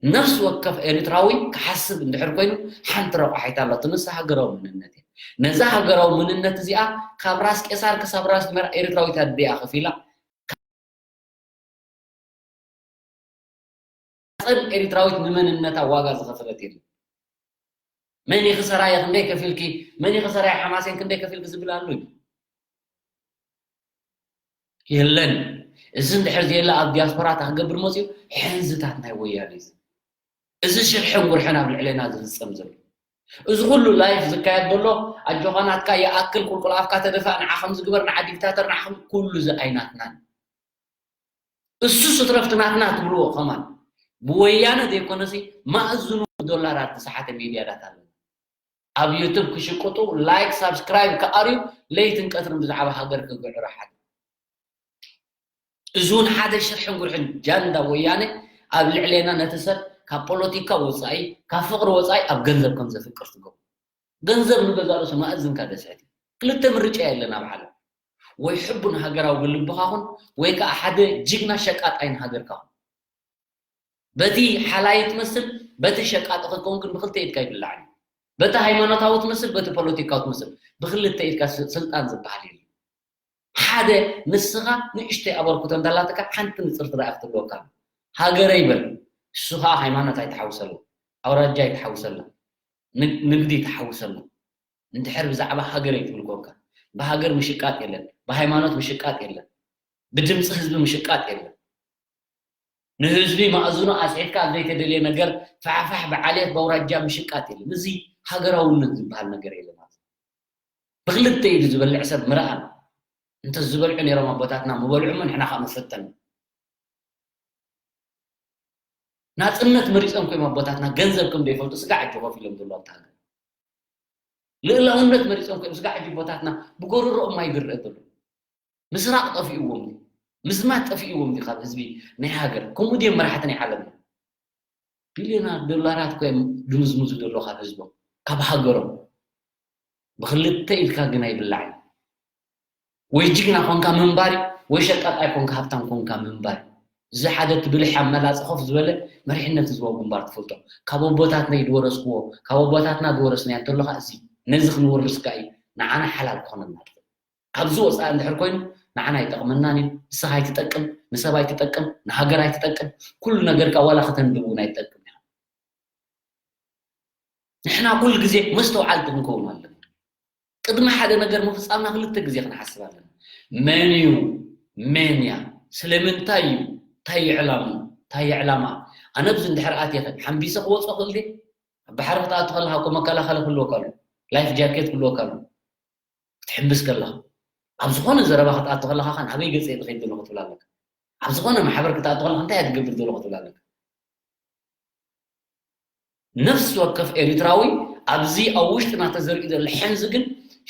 ነፍሲ ወከፍ ኤርትራዊ ክሓስብ እንድሕር ኮይኑ ሓንቲ ረቋሒት ኣላቶ፣ ንሳ ሃገራዊ መንነት እያ። ነዛ ሃገራዊ መንነት እዚኣ ካብ ራስ ቄሳር ክሳብ ራስ ሜራ ኤርትራዊት ኣደኣ ከፊላ፣ ጸን ኤርትራዊት ንመንነታ ዋጋ ዝኸፈለት የለን። መን ኢኺ ሰራየ ክንደይ ከፊልኪ፣ መን ኢኺ ሰራየ ሓማሴን ክንደይ ከፊልኪ ዝብል ኣሎ እዩ? የለን። እዚ እንድሕር ዘየለ ኣብ ዲያስፖራ እንታይ ክገብር መጽዩ? ሕንዝታት ናይ ወያነ እዩ። እዚ ሽርሕን ጉርሕን ኣብ ልዕሌና ዝፍጸም ዘሎ። እዚ ኩሉ ላይፍ ዝካየድ ዘሎ ኣጆኻ ናትካ ይኣክል ቁልቁል ኣፍካ ተደፋእ ንዓ ከም ዝግበር ንዓ ዲክታተር ንዓ ከም ኩሉ እዚ ኣይናትናን። እሱ ስትረፍቲ ናትና ትብልዎ ከማን ብወያነ ዘይኮነሲ ማእዝኑ ዶላራት ዝሰሓተ ሚድያታት ኣለና። ኣብ ዩቱብ ክሽቅጡ ላይክ ሳብስክራይብ ክኣርዩ ለይትን ቀትርን ብዛዕባ ሃገር ክግዕሩ ሓደ። እዚ እውን ሓደ ሽርሕን ጉርሕን ጃንዳ ወያነ ኣብ ልዕሌና ነቲ ሰብ ካብ ፖለቲካ ወፃኢ ካብ ፍቅሪ ወፃኢ ኣብ ገንዘብ ከም ዘፍቅር ትገብሩ። ገንዘብ ንገዛእ ርእሱ ማእዝንካ ደስሕት እዩ። ክልተ ምርጫ የለን ኣብ ዓለም። ወይ ሕቡን ሃገራዊ ብልብኻ ኩን ወይ ከዓ ሓደ ጅግና ሸቃጣይ ንሃገርካ ኩን። በቲ ሓላይ ትመስል በቲ ሸቃጢ ክትከውን ግን ብክልተ ኢድካ ይብላዕ እዩ። በቲ ሃይማኖታዊ ትመስል፣ በቲ ፖለቲካዊ ትመስል፣ ብክልተ ኢድካ ስ- ስልጣን ዝበሃል የለን። ሓደ ንስኻ ንእሽተይ ኣበርክቶ እንተላትካ ሓንቲ ንጽርቲ ደኣ ክትህልወካ። ሃገረይ በል። እሱ ኸኣ ሃይማኖት ኣይትሓውሰሉ፣ ኣውራጃ ኣይትሓውሰሉ፣ ንግ- ንግዲ ኣይትሓውሰሉ። እንድሕር ብዛዕባ ሃገረይ ትብል ኮንካ፣ ብሃገር ምሽቃጥ የለን፣ ብሃይማኖት ምሽቃጥ የለን፣ ብድምፂ ህዝቢ ምሽቃጥ የለን። ንህዝቢ ማእዝኑ ኣስዒድካ ኣብ ዘይተደልየ ነገር ፋሕፋሕ ብዓሌት በውራጃ ምሽቃጥ የለን። እዚ ሃገራውነት ዝበሃል ነገር የለን። ብክልተ ኢዱ ዝበልዕ ሰብ ምርኣን። እንተ ዝበልዑ ነይሮም ኣቦታትና ምበልዑ እሞ ንሕና ከዓ መፈተን። ናፅነት መሪፆም ኮይም ኣቦታትና ገንዘብ ከም ዘይፈልጡ ስጋዕ ሕጂ ኮፍ ኢሎም ዘለዉ ኣብቲ ሃገር። ልእላውነት መሪፆም ኮይም ስጋዕ ሕጂ ኣቦታትና ብጎረሮኦም ማይ ዝረአ ዘሎ። ምስራቕ ጠፊእዎም ድዩ? ምዝማት ጠፊእዎም ድዩ ካብ ህዝቢ ናይ ሃገር? ከምኡ ድዮም መራሕቲ ናይ ዓለምና? ቢልዮናት ዶላራት እኮ እዮም ድምዝምዙ ዘለዉ ካብ ህዝቦም፣ ካብ ሃገሮም። ብክልተ ኢድካ ግን ኣይብላዕን። ወይ ጅግና ኮንካ ምንባር እዩ፣ ወይ ሸቃጣይ ኮንካ ሃብታም ኮንካ ምንባር እዩ። እዚ ሓደ እቲ ብልሕ ኣመላፂ ኮፍ ዝበለ መሪሕነት ህዝባዊ ግንባር ትፈልጦ። ካብ ኣቦታትና እዩ ዝወረስክዎ፣ ካብ ኣቦታትና ዝወረስናዮ እንተሎ ከዓ እዚ ነዚ ክንወርስ ከዓ እዩ ንዓና ሓላል ክኾነና ትኽእል። ካብዚ ወፃኢ እንድሕር ኮይኑ ንዓና ኣይጠቕመናን እዩ። ንስኻ ኣይትጠቅም፣ ንሰብ ኣይትጠቅም፣ ንሃገር ኣይትጠቅም። ኩሉ ነገርካ ዋላ ከተንብብ እውን ኣይትጠቅም ኢኻ። ንሕና ኩሉ ግዜ መስተውዓልቲ ክንከውን ኣለና። ቅድሚ ሓደ ነገር ምፍፃምና ክልተ ግዜ ክንሓስብ ኣለና። መን እዩ? መን እያ? ስለምንታይ እዩ? እንታይ እዩ ዕላምኡ? እንታይ እዩ ዕላማ? ኣነ ኣብዚ እንድሕር ኣትየ ሓንቢሰ ክወፆ ክእል ድየ? ኣብ ባሕሪ ክትኣቱ ከለካ እኮ መከላኸሊ ክህልወካ ኣሎ። ላይፍ ጃኬት ክህልወካ ኣሎ። ክትሕምብስ ከለኻ ኣብ ዝኾነ ዘረባ ክትኣቱ ከለኻ ከ ናበይ ገፀ ክኸይድ ዘለኹ ትብል ኣለካ። ኣብ ዝኾነ ማሕበር ክትኣቱ ከለኻ እንታይ እየ ትገብር ዘለኹ ትብል ኣለካ። ነፍሲ ወከፍ ኤሪትራዊ ኣብዚ ኣብ ውሽጥና ተዘሪኡ ዘሎ ሕንዚ ግን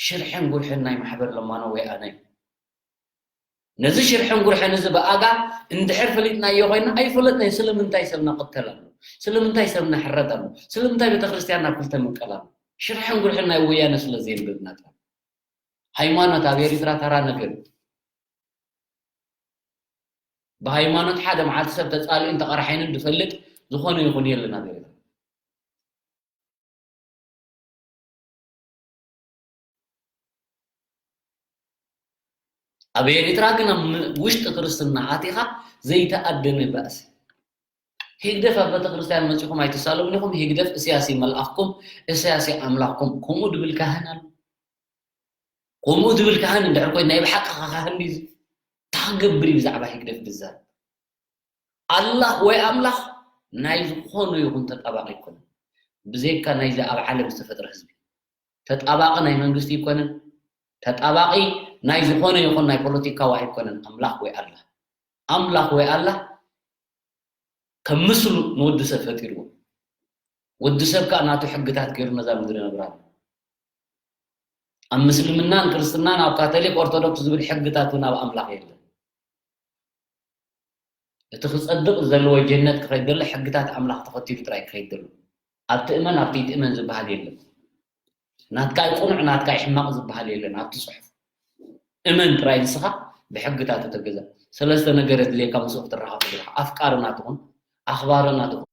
ሽርሕን ጉርሕን ናይ ማሕበር ለማኖ ወይ ኣነ እዩ። ነዚ ሽርሕን ጉርሕን እዚ ብኣጋ እንድሕር ፈሊጥናዮ ኮይና ኣይፈለጥናዮ። ስለምንታይ ሰብና ቅተል ኣሎ? ስለምንታይ ሰብና ሕረድ ኣሎ? ስለምንታይ ቤተክርስትያን ናብ ክልተ ምቀል ኣሎ? ሽርሕን ጉርሕን ናይ ወያነ ስለ ዘየንብብና ጥራይ። ሃይማኖት ኣብ ኤሪትራ ተራ ነገር እዩ። ብሃይማኖት ሓደ መዓልቲ ሰብ ተጻሊኡን ተቐራሒኑን ዝፈልጥ ዝኾነ ይኹን የለን ኣብ ኤሪትራ። ኣብ ኤሪትራ ግን ኣብ ም- ውሽጢ ክርስትና ኣቲኻ ዘይተኣደነ ባእሲ። ህግደፍ ኣብ ቤተክርስትያን መጺኹም ኣይትሳለሙን ኢኹም። ህግደፍ እስያስ እዩ መልኣኽኩም፣ እስያስ እዩ ኣምላኽኩም። ከምኡ ድብል ካህን ኣሎ። ከምኡ ድብል ካህን እንድሕር ኮይኑ ናይ ብሓቂ ካህን ድዩ? እንታይ ክገብር እዩ ብዛዕባ ህግደፍ ዝዛረብ? ኣላህ ወይ ኣምላኽ ናይ ዝኾነ ይኹን ተጣባቂ ኣይኮነን። ብዘይካ ናይዚ ኣብ ዓለም ዝተፈጥረ ህዝቢ። ተጣባቂ ናይ መንግስቲ ኣይኮነን። ተጣባቂ ናይ ዝኾነ ይኹን ናይ ፖለቲካዊ ኣይኮነን። ኣምላኽ ወይ ኣላህ። ኣምላኽ ወይ ኣላህ ከም ምስሉ ንወዲ ሰብ ፈጢርዎ። ወዲ ሰብ ከኣ ናቱ ሕግታት ገይሩ ነዛ ምድሪ ነብራ ኣሎ። ኣብ ምስልምናን ክርስትናን ኣብ ካቶሊክ ኦርቶዶክስ ዝብል ሕግታት እውን ኣብ ኣምላኽ የለን። እቲ ክጸድቕ ዘለዎ ጀነት ክኸይድ ዘሎ ሕግታት ኣምላኽ ተኸቲሉ ጥራይ ክኸይድ ዘሎ። ኣብቲ እመን ኣብቲ ይትእመን ዝበሃል የለን። ናትካ እዩ ቅኑዕ ናትካ እዩ ሕማቕ ዝበሃል የለን። ኣብቲ ጽሑፍ እመን ጥራይ ንስኻ ብሕግታቱ ተገዛ። ሰለስተ ነገር የድልየካ ምስኡ ክትራኸብ ዘለካ ኣፍቃሪ ናትኹን ኣኽባሪ ናትኹን።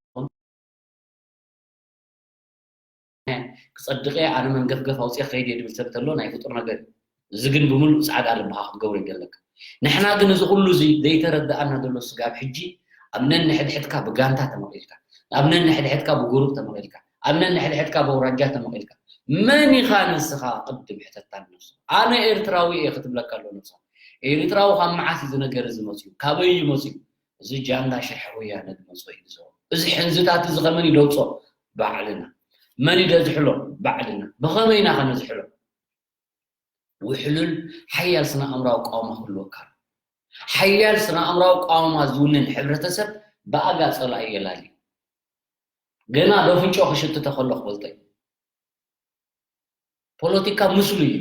ክጸድቕ እየ ኣነ መንገፍገፍ ኣውፅኤ ክኸይድ እየ ዝብል ሰብ ተሎ ናይ ፍጡር ነገር እዩ። እዚ ግን ብምሉእ ፃዕዳ ልብኻ ክትገብሮ ይደለካ። ንሕና ግን እዚ ኩሉ እዚ ዘይተረድኣና ዘሎ ስጋብ ሕጂ ኣብ ነንሕድሕድካ ብጋንታ ተመቒልካ፣ ኣብ ነንሕድሕድካ ብጉሩብ ተመቒልካ፣ ኣብ ነንሕድሕድካ ብኣውራጃ ተመቒልካ መን ኢኻ ንስኻ ቅድም ሕተታ ንነብስኻ። ኣነ ኤርትራዊ እየ ክትብለካ ኣሎ ነብስኻ። ኤርትራዊ ካብ መዓስ እዚ ነገር እዚ መፅዩ? ካበይ እዩ መፅዩ? እዚ ጃንዳ ሽርሒ ወያነ ዝመፅኦ እዩ ዝዞ። እዚ ሕንዝታት እዚ ከመን ይደውፆ? ባዕልና። መን ይደዝሕሎ? ባዕልና። ብኸመይ ኢና ከነዝሕሎ? ውሕሉል ሓያል ስነ ኣእምራዊ ቃውማ ክህልወካ ኣሎ። ሓያል ስነ ኣእምራዊ ቃውማ ዝውንን ሕብረተሰብ ብኣጋ ፀላኢ የላሊ። ገና ዶ ፍንጮ ክሽትተ ከሎ ክፈልጦ እዩ። ፖለቲካ ምስሉ እዩ።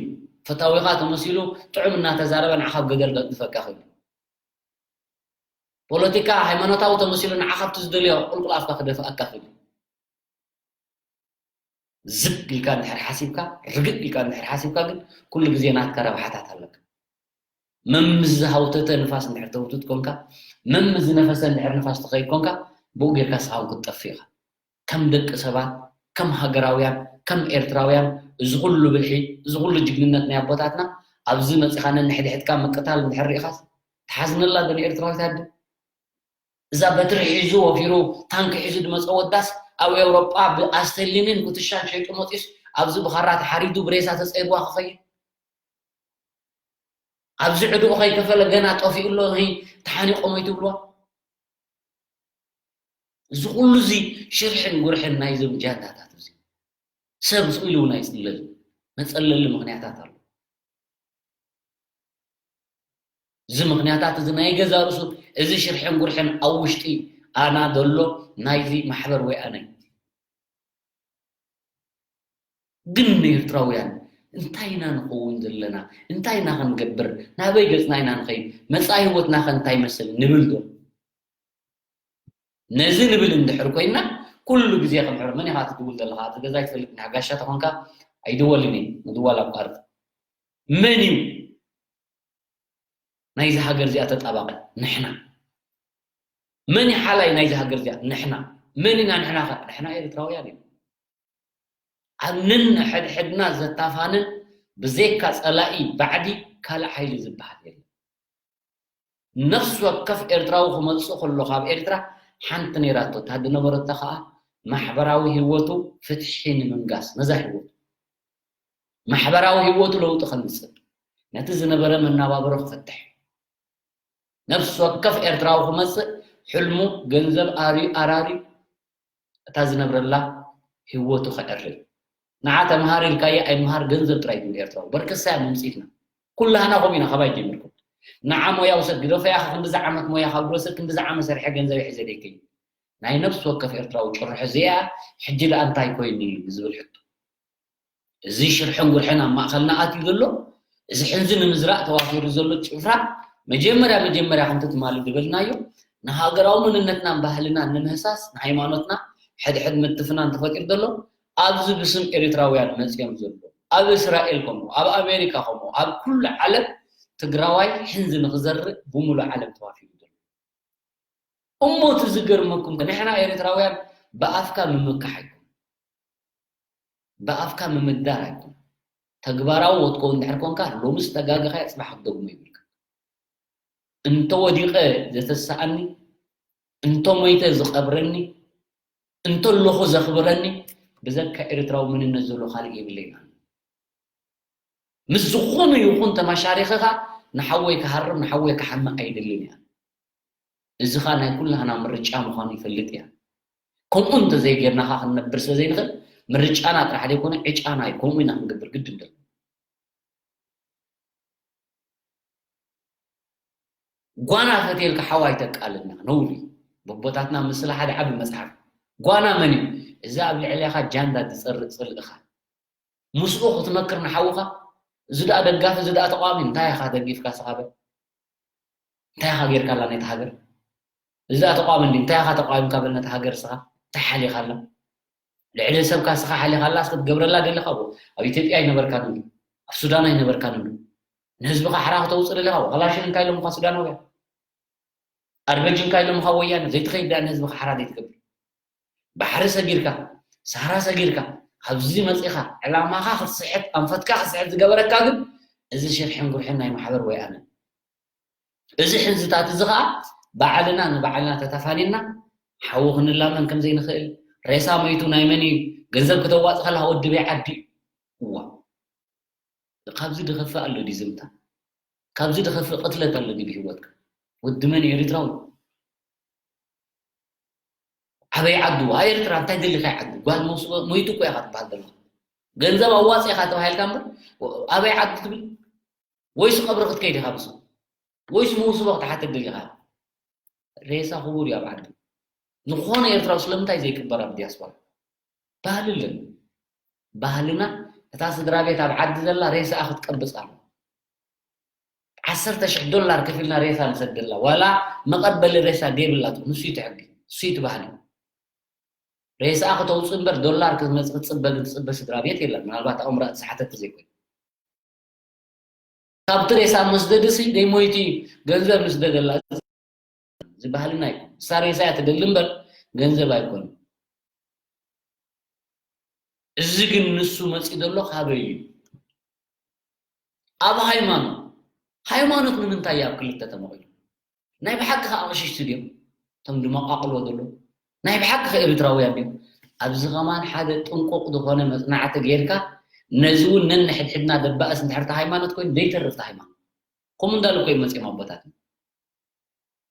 ፈታዊኻ ተመሲሉ ጥዑም እናተዛረበ ንዓኻ ኣብ ገደል ከግድፈካ ክእል። ፖለቲካ ሃይማኖታዊ ተመሲሉ ንዓኻ ኣብቲ ዝደልዮ ቁልቁል ኣፍካ ክደፍኣካ ክእል። ዝግ ኢልካ እንድሕር ሓሲብካ፣ ርግእ ኢልካ እንድሕር ሓሲብካ ግን ኩሉ ግዜ ናትካ ረብሓታት ኣለካ። መም ዝሃውተተ ንፋስ እንድሕር ተውትት ኮንካ፣ መም ዝነፈሰ እንድሕር ንፋስ ትኸይድ ኮንካ፣ ብኡ ጌርካ ንስኻ እውን ክትጠፍእ ኢኻ። ከም ደቂ ሰባት፣ ከም ሃገራውያን፣ ከም ኤርትራውያን እዚ ኩሉ ብልሒ፣ እዚ ኩሉ ጅግንነት ናይ ኣቦታትና ኣብዚ መጺኻ ነንሕድሕድካ ምቅታል እንድሕር ርኢኻስ ትሓዝነላ ዶ ንኤርትራዊት ኣደ? እዛ በትሪ ሒዙ ወፊሩ ታንኪ ሒዙ ዝመጸ ወዳስ ኣብ ኤውሮጳ ብኣስተሊንን ኩትሻን ሸይጡ መጺኡስ ኣብዚ ብኻራ ተሓሪዱ ብሬሳ ተጸይርዋ ክኸይድ? ኣብዚ ዕድኡ ከይከፈለ ገና ጠፊኡ ኣሎ፣ ተሓኒቖም ኣይትብልዋ። እዚ ኩሉ እዚ ሽርሕን ጉርሕን ናይዞም ጃንዳታት እዚ ሰብ ስኢሉ እውን ኣይፅለልን። መፀለሊ ምኽንያታት ኣሎ። እዚ ምኽንያታት እዚ ናይ ገዛ ርእሱ እዚ ሽርሕን ጉርሕን ኣብ ውሽጢ ኣና ዘሎ ናይዚ ማሕበር ወይ ኣነ ግን ንኤርትራውያን እንታይ ኢና ንኸውን ዘለና? እንታይ ኢና ክንገብር? ናበይ ገጽና ኢና ንኸይድ? መጻኢ ህይወትናኸ እንታይ ይመስል ንብል ዶ? ነዚ ንብል እንድሕር ኮይና ኩሉ ግዜ ከም ሕር መን ኢኻ ትድውል ዘለኻ? እቲ ገዛ ይፈልጥ ንሓጋሻ ተኾንካ ኣይድወልን እዩ ምድዋል ኣቋርጥ። መን እዩ ናይዚ ሃገር እዚኣ ተጣባቂ? ንሕና። መን እዩ ሓላይ ናይዚ ሃገር እዚኣ? ንሕና። መን ኢና ንሕና ከ? ንሕና ኤርትራውያን ኢና። ኣብ ነንሕድሕድና ዘታፋንን ብዘይካ ጸላኢ ባዕዲ ካልእ ሓይሊ ዝበሃል የለን። ነፍሲ ወከፍ ኤርትራዊ ክመጽእ ከሎ ካብ ኤርትራ ሓንቲ ነይራቶ። እታ ዝነበረቶ ከኣ ማሕበራዊ ህይወቱ ፍትሒ ንምንጋስ ነዛ ህይወቱ ማሕበራዊ ህይወቱ ለውጢ ከምጽእ ነቲ ዝነበረ መናባብሮ ክፈትሕ ነፍሲ ወከፍ ኤርትራዊ ክመጽእ ሕልሙ ገንዘብ ኣርዩ ኣራርዩ እታ ዝነብረላ ህይወቱ ከዕሪ ንዓ ተምሃር ኢልካየ ኣይምሃር ገንዘብ ጥራይ ድብል ኤርትራዊ በርከሳ እያ መምፅኢትና ኩላህና ከምኡ ኢና ካባይ ጀሚርኩም ንዓ ሞያ ውሰድ ግደፈያ ክንድዚ ዓመት ሞያ ካብ ዝወሰድ ክንድዚ ዓመት ሰሪሐ ገንዘብ ይሕዘ ደይከይ ናይ ነፍሲ ወከፍ ኤርትራዊ ጭርሖ እዚኣ ሕጂ ደኣ እንታይ ኮይኑ እዩ ዝብል ሕቶ እዚ ሽርሕን ጉርሕን ኣብ ማእኸልና ኣትዩ ዘሎ፣ እዚ ሕንዚ ንምዝራእ ተዋፊሩ ዘሎ ጭፍራ መጀመርያ መጀመርያ ከምቲ ትማሊ ዝበልናዮ ንሃገራዊ መንነትናን ባህልናን ንምህሳስ ንሃይማኖትና ሕድሕድ ምትፍናን ተፈጢሩ ዘሎ ኣብዚ ብስም ኤሪትራውያን መፅዮም ዘሎ ኣብ እስራኤል ከምኡ ኣብ ኣሜሪካ ከምኡ ኣብ ኩሉ ዓለም ትግራዋይ ሕንዚ ንክዘርእ ብሙሉእ ዓለም ተዋፊሩ ዘሎ እሞ እቲ ዝገርመኩም ንሕና ኤሪትራውያን ብኣፍካ ምምካሕ ኣይኮነ ብኣፍካ ምምዳር ኣይኮነ ተግባራዊ ወትኮ እንድሕር ኮንካ ሎምስ ተጋግኻ ጽባሕ ክትደግሞ ይብልካ እንተ ወዲቐ ዘተሰኣኒ እንተ ሞይተ ዝቐብረኒ እንተ ኣለኹ ዘኽብረኒ ብዘካ ኤርትራዊ መንነት ዘሎ ካልእ የብለይና ምስ ዝኾነ ይኹን ተመሻሪኽኻ ንሓወይ ክሃርም ንሓወይ ክሓምእ ኣይደልን እያ እዚ ኸኣ ናይ ኩላህና ምርጫ ምዃኑ ይፈልጥ እያ። ከምኡ እንተዘይጌርና ኸኣ ክንነብር ስለ ዘይንኽእል ምርጫና ጥራሕ ዘይኮነ ዕጫና እዩ። ከምኡ ኢና ክንገብር ግድን ዘሎ። ጓና ፈትየልካ ሓው ኣይተቃልልና ነውሪ እዩ። በቦታትና ምስላ ሓደ ዓቢ መጽሓፍ። ጓና መን እዩ? እዚ ኣብ ልዕሌኻ ጃንዳ ዝጸርእ ጽልእኻ። ምስኡ ክትመክር ንሓውኻ እዚ ደኣ ደጋፊ እዚ ደኣ ተቃዋሚ እንታይ ኢኻ ደጊፍካ ስኻ በል እንታይ ኢኻ ጌርካላ ነታ ሃገር እዚ ደኣ ተቃዋሚ እንዲ እንታይ ኢኻ ተቃዊምካ በል ነታ ሃገር ስኻ እንታይ ሓሊኻላ ልዕሊ ሰብካ ስኻ ሓሊኻላ እስከ ትገብረላ ደለኻ ኣብ ኢትዮጵያ ኣይነበርካን እንዱ ኣብ ሱዳን ኣይነበርካን እንዱ ንህዝብኻ ሓራ ከተውፅእ ደለኻ ከላሽን እንታይ ኢሎምኻ ሱዳናውያን ኣርበጅ እንካ ኢሎምኻ ወያነ ዘይትኸይድ ደኣ ንህዝብኻ ሓራ ዘይትገብር ባሕሪ ሰጊርካ ሳህራ ሰጊርካ ኣብዚ መፂኻ ዕላማኻ ክትስሕት ኣንፈትካ ክትስሕት ዝገበረካ ግን እዚ ሽርሕን ጉርሕን ናይ ማሕበር ወያነ እዚ ሕንዝታት እዚ ከዓ ባዕልና ንባዕልና ተተፋኒና ሓዊ ክንላመን ከም ዘይንኽእል ሬሳ መይቱ ናይ መን እዩ ገንዘብ ክተዋፅ ከለካ ወዲ በይ ዓዲ እዋ ካብዚ ድኸፍእ ኣሎ ድዩ ዝምታ? ካብዚ ድኸፍእ ቅትለት ኣሎ ድዩ ብህይወትካ? ወዲ መን እዩ ኤሪትራዊ? ኣበይ ዓዱ? ኣብ ኤርትራ እንታይ ደሊኻ ዓዱ? ጓል መውስቦ ሞይቱ እኮ ኢኻ ትበሃል ዘለኻ። ገንዘብ ኣዋፂእኻ ተባሂልካ እምበር ኣበይ ዓዱ ትብል? ወይስ ቀብሪ ክትከይድ ኢኻ ብሱ? ወይስ መውስቦ ክትሓተት ደሊኻ? ሬሳ ክቡር እዩ ኣብ ዓዱ። ዝኾነ ኤርትራዊ ስለምንታይ ዘይቅበር ኣብ ዲያስፖራ? ባህሊ ኣለን። ባህልና እታ ስድራ ቤት ኣብ ዓዲ ዘላ ሬሳኣ ክትቀብጽ ኣሎ። ዓሰርተ ሽሕ ዶላር ከፊልና ሬሳ ንሰደላ ዋላ መቐበሊ ሬሳ ደይብላ ትኹን ንሱ እቲ ሕጊ ንሱ እቲ ባህሊ ሬሳኣ ክተውፅእ እምበር ዶላር ክትመፅ ክትፅበ ግን ትፅበ ስድራ ቤት የለን ምናልባት ኣእምራ ዝሓተት ዘይኮይኑ ካብቲ ሬሳ መስደዲ ሲ ደይሞይቲ ገንዘብ ንስደደላ እዚ ባህልና ኣይኮን እሳ ሬሳ እያ ትደሊ እምበር ገንዘብ ኣይኮን እዚ ግን ንሱ መፂኡ ዘሎ ካበይ እዩ? ኣብ ሃይማኖት። ሃይማኖት ንምንታይ እዩ ኣብ ክልተ ተመቒሉ? ናይ ብሓቂ ከኣ ኣቕሽሽቲ ድዮም? እቶም ድመቓቕልዎ ዘለዉ ናይ ብሓቂ ከ ኤርትራውያን ድዮም? ኣብዚ ከማን ሓደ ጥንቁቕ ዝኾነ መጽናዕቲ ጌርካ፣ ነዚ እውን ነንሕድሕድና ደባእስ እንድሕር እቲ ሃይማኖት ኮይኑ ዘይተርፍ እቲ ሃይማኖት። ከምኡ እንዳሉ እኮ እዮም መጺኦም ኣቦታትና።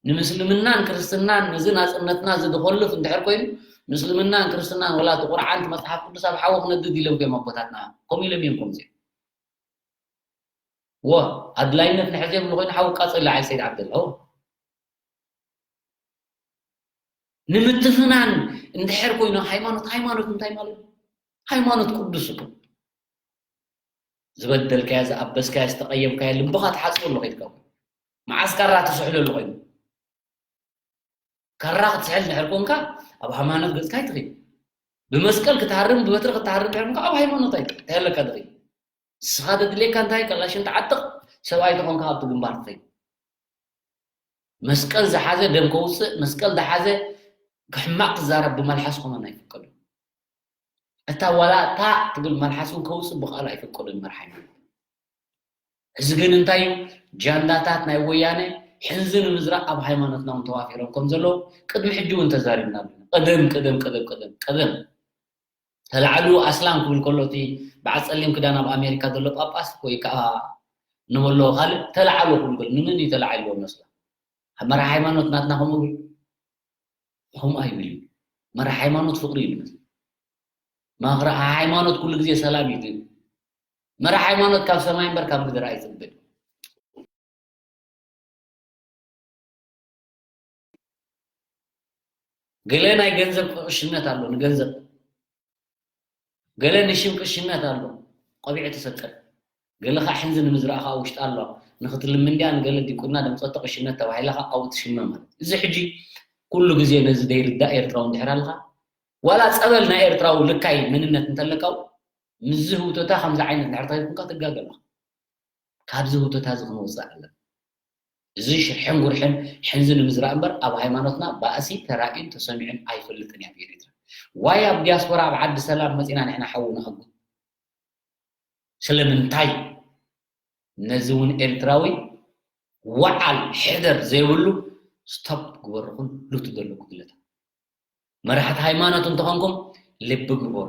ንምስልምናን ክርስትናን ነዚ ናጽነትና እዚ ዝኾልፍ እንድሕር ኮይኑ፣ ምስልምናን ክርስትናን ወላ እቲ ቁርዓን እቲ መጽሓፍ ቅዱስ ኣብ ሓዊ ክነድድ ኢሎም እዮም ኣቦታትና። ከምኡ ኢሎም እዮም ከምዚኦም። ወ-፣ ኣድላይነት ንሕዚ የብሉ ኮይኑ ሓዊ ቃጸል ይልዓል ሰይድ ዓብደላ። ወ-፣ ንምትፍናን እንድሕር ኮይኑ ሃይማኖት፣ ሃይማኖት እንታይ ማለት እዩ? ሃይማኖት ቅዱስ እኮ። ዝበደልካዮ፣ ዝኣበስካዮ፣ ዝተቐየምካዮ ልብኻ ትሓጽበሉ ከይድካ እኮ። መዓስ ካራ ትስሕለሉ ኮይኑ? ካራ ክትስሕል እንድሕር ኮንካ ኣብ ሃይማኖት ገጽካ ኣይትኺድ። ብመስቀል ክትሃርም፣ ብበትሪ ክትሃርም እንድሕር ኮንካ ኣብ ሃይማኖት ኣይ-፣ እንታይ ኣለካ ድኺ? ንስኻ ዘድልየካ እንታይ? ቀላሽን ትዓጥቕ፣ ሰብኣይ ተኾንካ ኣብቲ ግንባር ትኸይድ። መስቀል ዝሓዘ ደም ከውፅእ፣ መስቀል ዝሓዘ ሕማቕ ክዛረብ ብመልሓስ ከማን ኣይፍቀድን። እታ ዋላ እታ ትብል መልሓስ እውን ከውፅእ ብቃል ኣይፍቀድን መርሓ ሃይማኖት። እዚ ግን እንታይ እዩ? ጃንዳታት ናይ ወያነ ሕንዚ ንምዝራእ ኣብ ሃይማኖትና እውን ተዋፊሮም ከም ዘለዉ ቅድሚ ሕጂ እውን ተዛሪብና ኣለና። ቅድም፣ ቅድም፣ ቅድም፣ ቅድም፣ ቅድም። ተላዕሉ ኣስላም ክብል ከሎ፣ እቲ በዓል ጸሊም ክዳን ኣብ ኣሜሪካ ዘሎ ጳጳስ ወይ ከኣ ንበሎ ካልእ፣ ተላዕሉ ክብል ከሎ፣ ንመን እዩ ተላዒልዎ መስሎ? ኣብ መራሒ ሃይማኖት ናትና ከምኡ ይብል? ከምኡ ኣይብል እዩ። መራሒ ሃይማኖት ፍቕሪ እዩ ዝመስል። መራሒ ሃይማኖት ኩሉ ግዜ ሰላም እዩ ዝብል። መራሒ ሃይማኖት ካብ ሰማይ እምበር ካብ ምድሪ ኣይጽበን። ገለ ናይ ገንዘብ ቅሽነት ኣሎ፣ ንገንዘብ። ገለ ንሽም ቅሽነት ኣሎ፣ ቆቢዕ ትሰቅል። ገለ ኸዓ ሕንዚ ንምዝራእ ኸዓ ውሽጢ ኣሎ። ንኽትልምን ድያ ንገለ ዲቁና ደምጸቶ ቅሽነት ተባሂላ ኸዓ ኣብኡ ትሽመ ማለት። እዚ ሕጂ ኩሉ ግዜ ነዚ ዘይርዳእ ኤርትራዊ እንድሕር ኣለኻ፣ ዋላ ጸበል ናይ ኤርትራዊ ልካይ መንነት እንተለካ፣ ምስዚ ህውተታ ከምዚ ዓይነት እንድሕር ተረኺብካ ትጋገ ኣለኻ። ካብዚ ህውተታ እዚ ክንወፅእ ኣለና። እዚ ሽርሕን ጉርሕን ሕንዚ ንምዝራእ እምበር ኣብ ሃይማኖትና ባእሲ ተራእዩን ተሰሚዑን ኣይፈልጥን እዩ ኣብ ኤሪትራ። ዋይ ኣብ ዲያስፖራ ኣብ ዓዲ ሰላም መፂና ንሕና ሓዊ ንኣጉ። ስለምንታይ? ነዚ እውን ኤርትራዊ ወዓል ሕደር ዘይብሉ ስቶፕ ግበሩ ኩሉ ትደሎ ጉድለታት። መራሕቲ ሃይማኖት እንተኾንኩም ልቢ ግበሩ።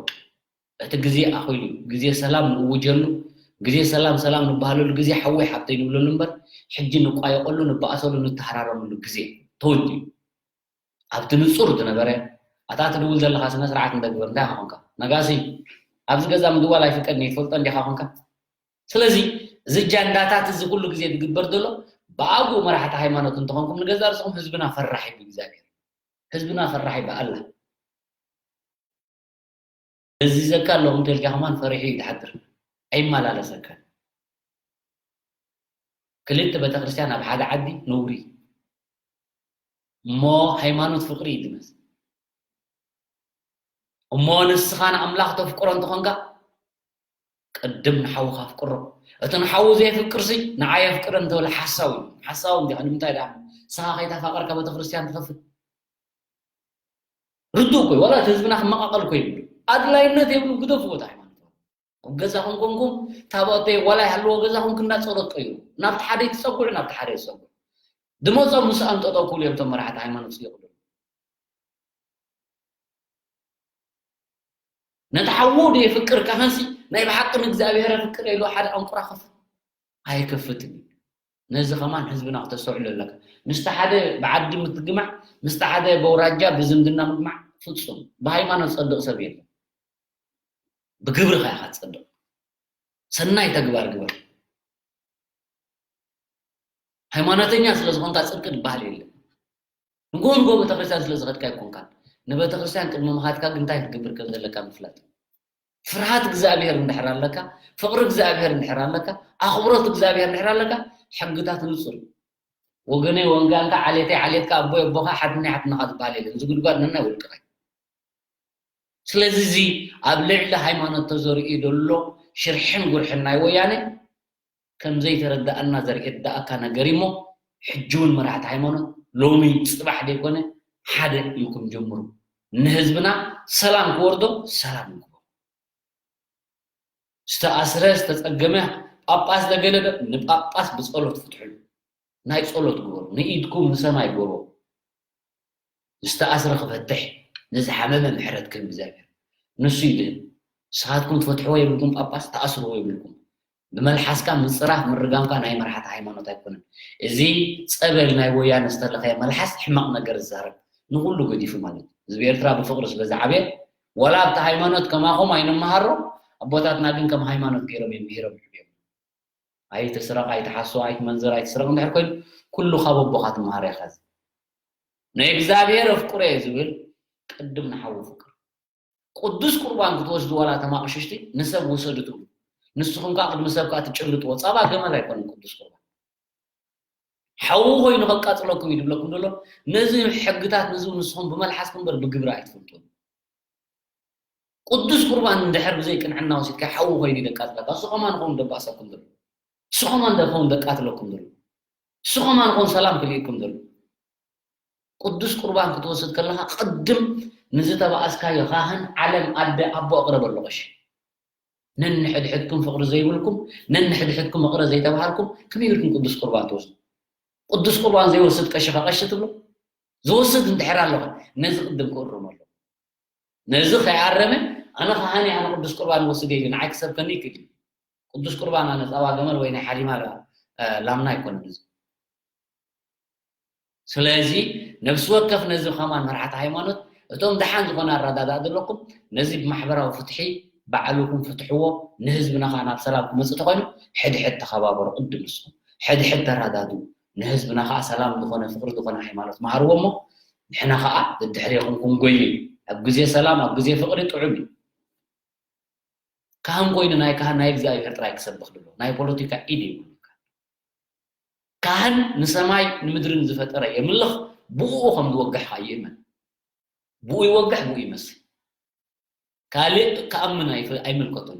እቲ ግዜ ኣኺሉ፣ ግዜ ሰላም ንእውጀሉ፣ ግዜ ሰላም ሰላም ንበሃለሉ፣ ግዜ ሓወይ ሓብተይ ንብለሉ እምበር ሕጂ ንቋየቐሉ፣ ንበኣሰሉ፣ ንተሃራረመሉ ግዜ ተወዲኡ። ኣብቲ ንጹር ዝነበረ ኣታ ትድውል ዘለኻ ስነ ስርዓት እንተግበር እንታይ ኾንካ? ነጋሲ ኣብዚ ገዛ ምድዋል ኣይፍቀድን እየ ትፈልጦ እንዲኻ ኾንካ። ስለዚ እዚ ጃንዳታት እዚ ኩሉ ግዜ ዝግበር ዘሎ ብኣግኡ መራሕቲ ሃይማኖት እንተኾንኩም ንገዛ ርእስኹም ህዝብና ፈራሒ ብእግዚኣብሔር ህዝብና ፈራሒ ብኣላ። እዚ ዘካ ኣለኹም ተልካ ከማን ፈሪሑ እዩ ዝሓድር ኣይመላለሰካን። ክልተ ቤተክርስትያን ኣብ ሓደ ዓዲ ነውሪ እሞ ሃይማኖት ፍቕሪ እዩ ዝመስል። እሞ ንስኻ ንኣምላኽ ተፍቅሮ እንተኾንካ ቅድም ንሓውኻ ኣፍቅሮ። እቲ ንሓዉ ዘየፍቅርሲ ንዓይ ኣፍቅረኒ እንተበለ ሓሳዊ እዩ። ሓሳዊ እንዲኻ ንምንታይ ደኣ ንስኻ ከይተፋቐርካ ቤተክርስትያን ትኸፍት? ርዱእ እኮ እዩ። ዋላ እቲ ህዝብና ክመቓቐል እኮ ይብሉ። ኣድላይነት የብሉ ግደፍዎ እቲ ሃይማኖት። ኣብ ገዛኹም ኮንኩም ታቦተይ ዋላ ይሃልዎ ገዛኹም ክንዳ ጸሎት ቀይሩ። ናብቲ ሓደ ይትጸጉዑ ናብቲ ሓደ ይጸጉዑ። ድመጾም ምስኣም ጠጠው ክብሉ እዮም እቶም መራሕቲ ሃይማኖት ጽዮቕ ደሎ። ነቲ ሓዉ ዶ የፍቅር ካህንሲ ናይ ብሓቂ ንእግዚኣብሔር የፍቅር ኢሉ ሓደ ኣንቁራ ከፍት ኣይከፍትን እዩ። ነዚ ከማን ህዝብና ክተስተውዕሎ ኣለካ። ምስቲ ሓደ ብዓዲ ምትግማዕ ምስቲ ሓደ በውራጃ ብዝምድና ምግማዕ ፍጹም ብሃይማኖት ጸድቕ ሰብ የለን። ብግብርኻ ኢኻ ትጸድቕ። ሰናይ ተግባር ግበር። ሃይማኖተኛ ስለ ዝኾንካ ጽድቂ ዝበሃል የለን። ንጎ ንጎ ቤተክርስትያን ስለ ዝኸድካ ኣይኮንካን። ንቤተክርስትያን ቅድሚ ምኻድካ ግን እንታይ ክትገብር ከም ዘለካ ምፍላጥ። ፍርሃት እግዚኣብሔር እንድሕር ኣለካ፣ ፍቕሪ እግዚኣብሔር እንድሕር ኣለካ፣ ኣኽብሮት እግዚኣብሔር እንድሕር ኣለካ፣ ሕግታት ንጹር እዩ። ወገነይ ወንጋንካ፣ ዓሌተይ ዓሌትካ፣ ኣቦይ ኣቦኻ፣ ሓትነይ ሓትነኻ ዝበሃል የለን። እዚ ጉድጓድ ነናይ ውልቅኻ እዩ። ስለዚ እዚ ኣብ ልዕሊ ሃይማኖት ተዘሪኡ ዘሎ ሽርሕን ጉርሕን ናይ ወያነ ከም ዘይተረዳኣና ዘርኤዳኣካ ነገር እሞ፣ ሕጂ እውን መራሕቲ ሃይማኖት ሎሚ ጽባሕ ዘይኮነ ሓደ ኢልኩም ጀምሩ። ንህዝብና ሰላም ክወርዶ ሰላም ንግበሩ። ዝተኣስረ ዝተጸገመ ጳጳስ ዘገለበ ንጳጳስ ብጸሎት ፍትሕሉ። ናይ ጸሎት ግበሩ። ንኢድኩም ንሰማይ ግበሩ። ዝተኣስረ ክፈትሕ፣ ንዝሓመመ ምሕረት ክህብ እግዚኣብሔር። ንሱ ይድህን። ንስኻትኩም ትፈትሕዎ የብልኩም ጳጳስ፣ ተኣስርዎ የብልኩም። ብመልሓስካ ምጽራፍ ምርጋምካ ናይ መርሓት ሃይማኖት ኣይኮነን። እዚ ጸበል ናይ ወያነ ዝተለኸየ መልሓስ ሕማቕ ነገር ዝዛረብ ንኹሉ ገዲፉ ማለት እዩ። ህዝቢ ኤርትራ ብፍቕሪ ስለ ዝዓበየ ዋላ ኣብቲ ሃይማኖት ከማኹም ኣይንመሃሮ፣ ኣቦታትና ግን ከም ሃይማኖት ገይሮም እዮም ምሂሮም ሕድዮም። ኣይትስረቕ፣ ኣይትሓሱ፣ ኣይትመንዝር፣ ኣይትስረቕ እንድሕር ኮይኑ ኩሉ ካብ ኣቦኻ ትመሃር ኢኻ። ንእግዚኣብሔር ኣፍቅሮ እየ ዝብል ቅድም ንሓዉ ፍቅር። ቅዱስ ቁርባን ክትወስዱ ዋላ ተማቕሽሽቲ ንሰብ ውሰዱ ትብሉ። ንስኹም ከኣ ቅድሚ ሰብ ከኣ ትጭልጥዎ። ጸባ ገመል ኣይኮነን ቅዱስ ቁርባን። ሓዉ ኮይኑ ከቃጽለኩም እዩ ዝብለኩም ዘሎ። ነዚ ሕግታት ነዚ ንስኹም ብመልሓስኩም እምበር ብግብሪ ኣይትፈልጡን። ቅዱስ ቁርባን እንድሕር ብዘይ ቅንዕና ወሲድካ ሓዉ ኮይኑ ደቃጽለካ። እሱ ከማን ኸውን ደባእሰኩም ዘሎ። እሱ ከማን ደኸውን ደቃትለኩም ዘሎ። እሱ ከማን ኸውን ሰላም ክልኢኩም ዘሎ። ቅዱስ ቁርባን ክትወስድ ከለኻ ቅድም ንዝተባእስካዮ ካህን ዓለም ኣደ ኣቦ ኣቕረበሉ ቀሺ። ነንሕድሕድኩም ፍቕሪ ዘይብልኩም፣ ነንሕድሕድኩም ይቕረ ዘይተባሃልኩም ከመይ ኢልኩም ቅዱስ ቁርባን ትወስዱ? ቅዱስ ቁርባን ዘይወስድ ቀሺ ከ ቀሺ ትብሎ? ዝወስድ እንድሕር ኣለኹ ነዚ ቅድም ክእርም ኣሎ። ነዚ ከይኣረመ ኣነ ካህን እየ ኣነ ቅዱስ ቁርባን ወስድ ኢሉ ንዓይ ክሰብከኒ ይክእል እዩ። ቅዱስ ቁርባን ኣነ ጸባ ገመል ወይ ናይ ሓሊማ ላ- እ፣ ላምና ኣይኮነን እዚ። ስለዚ ነፍሲ ወከፍ ነዚ ከማን መርሓቲ ሃይማኖት እቶም ደሓን ዝኾነ ኣረዳድኣ ዘለኩም ነዚ ብማሕበራዊ ፍትሒ ባዕልኩም ፍትሕዎ፣ ንህዝብና ከዓ ናብ ሰላም ክመፅእ ተኮይኑ ሕድሕድ ተኸባበሩ። ቅድም ንስኹም ሕድሕድ ተራዳዱ። ንህዝብና ከዓ ሰላም ዝኾነ ፍቅሪ ዝኾነ ሃይማኖት መሃርዎ እሞ ንሕና ከዓ ደድሕሬኹም ክንጎይ እዩ። ኣብ ግዜ ሰላም ኣብ ግዜ ፍቅሪ ጥዑም እዩ። ካህን ኮይኑ ናይ ካህን ናይ እግዚኣብሔር ጥራይ ክሰብኽ ድሎ ናይ ፖለቲካ ኢድ ይብሉ። ካህን ንሰማይ ንምድርን ዝፈጠረ የምልኽ፣ ብኡ ከም ዝወግሕ ከዓ ይእመን። ብኡ ይወግሕ ብኡ ይመስል። ካልእ ክኣምን ኣይፍ- ኣይምልከቶን።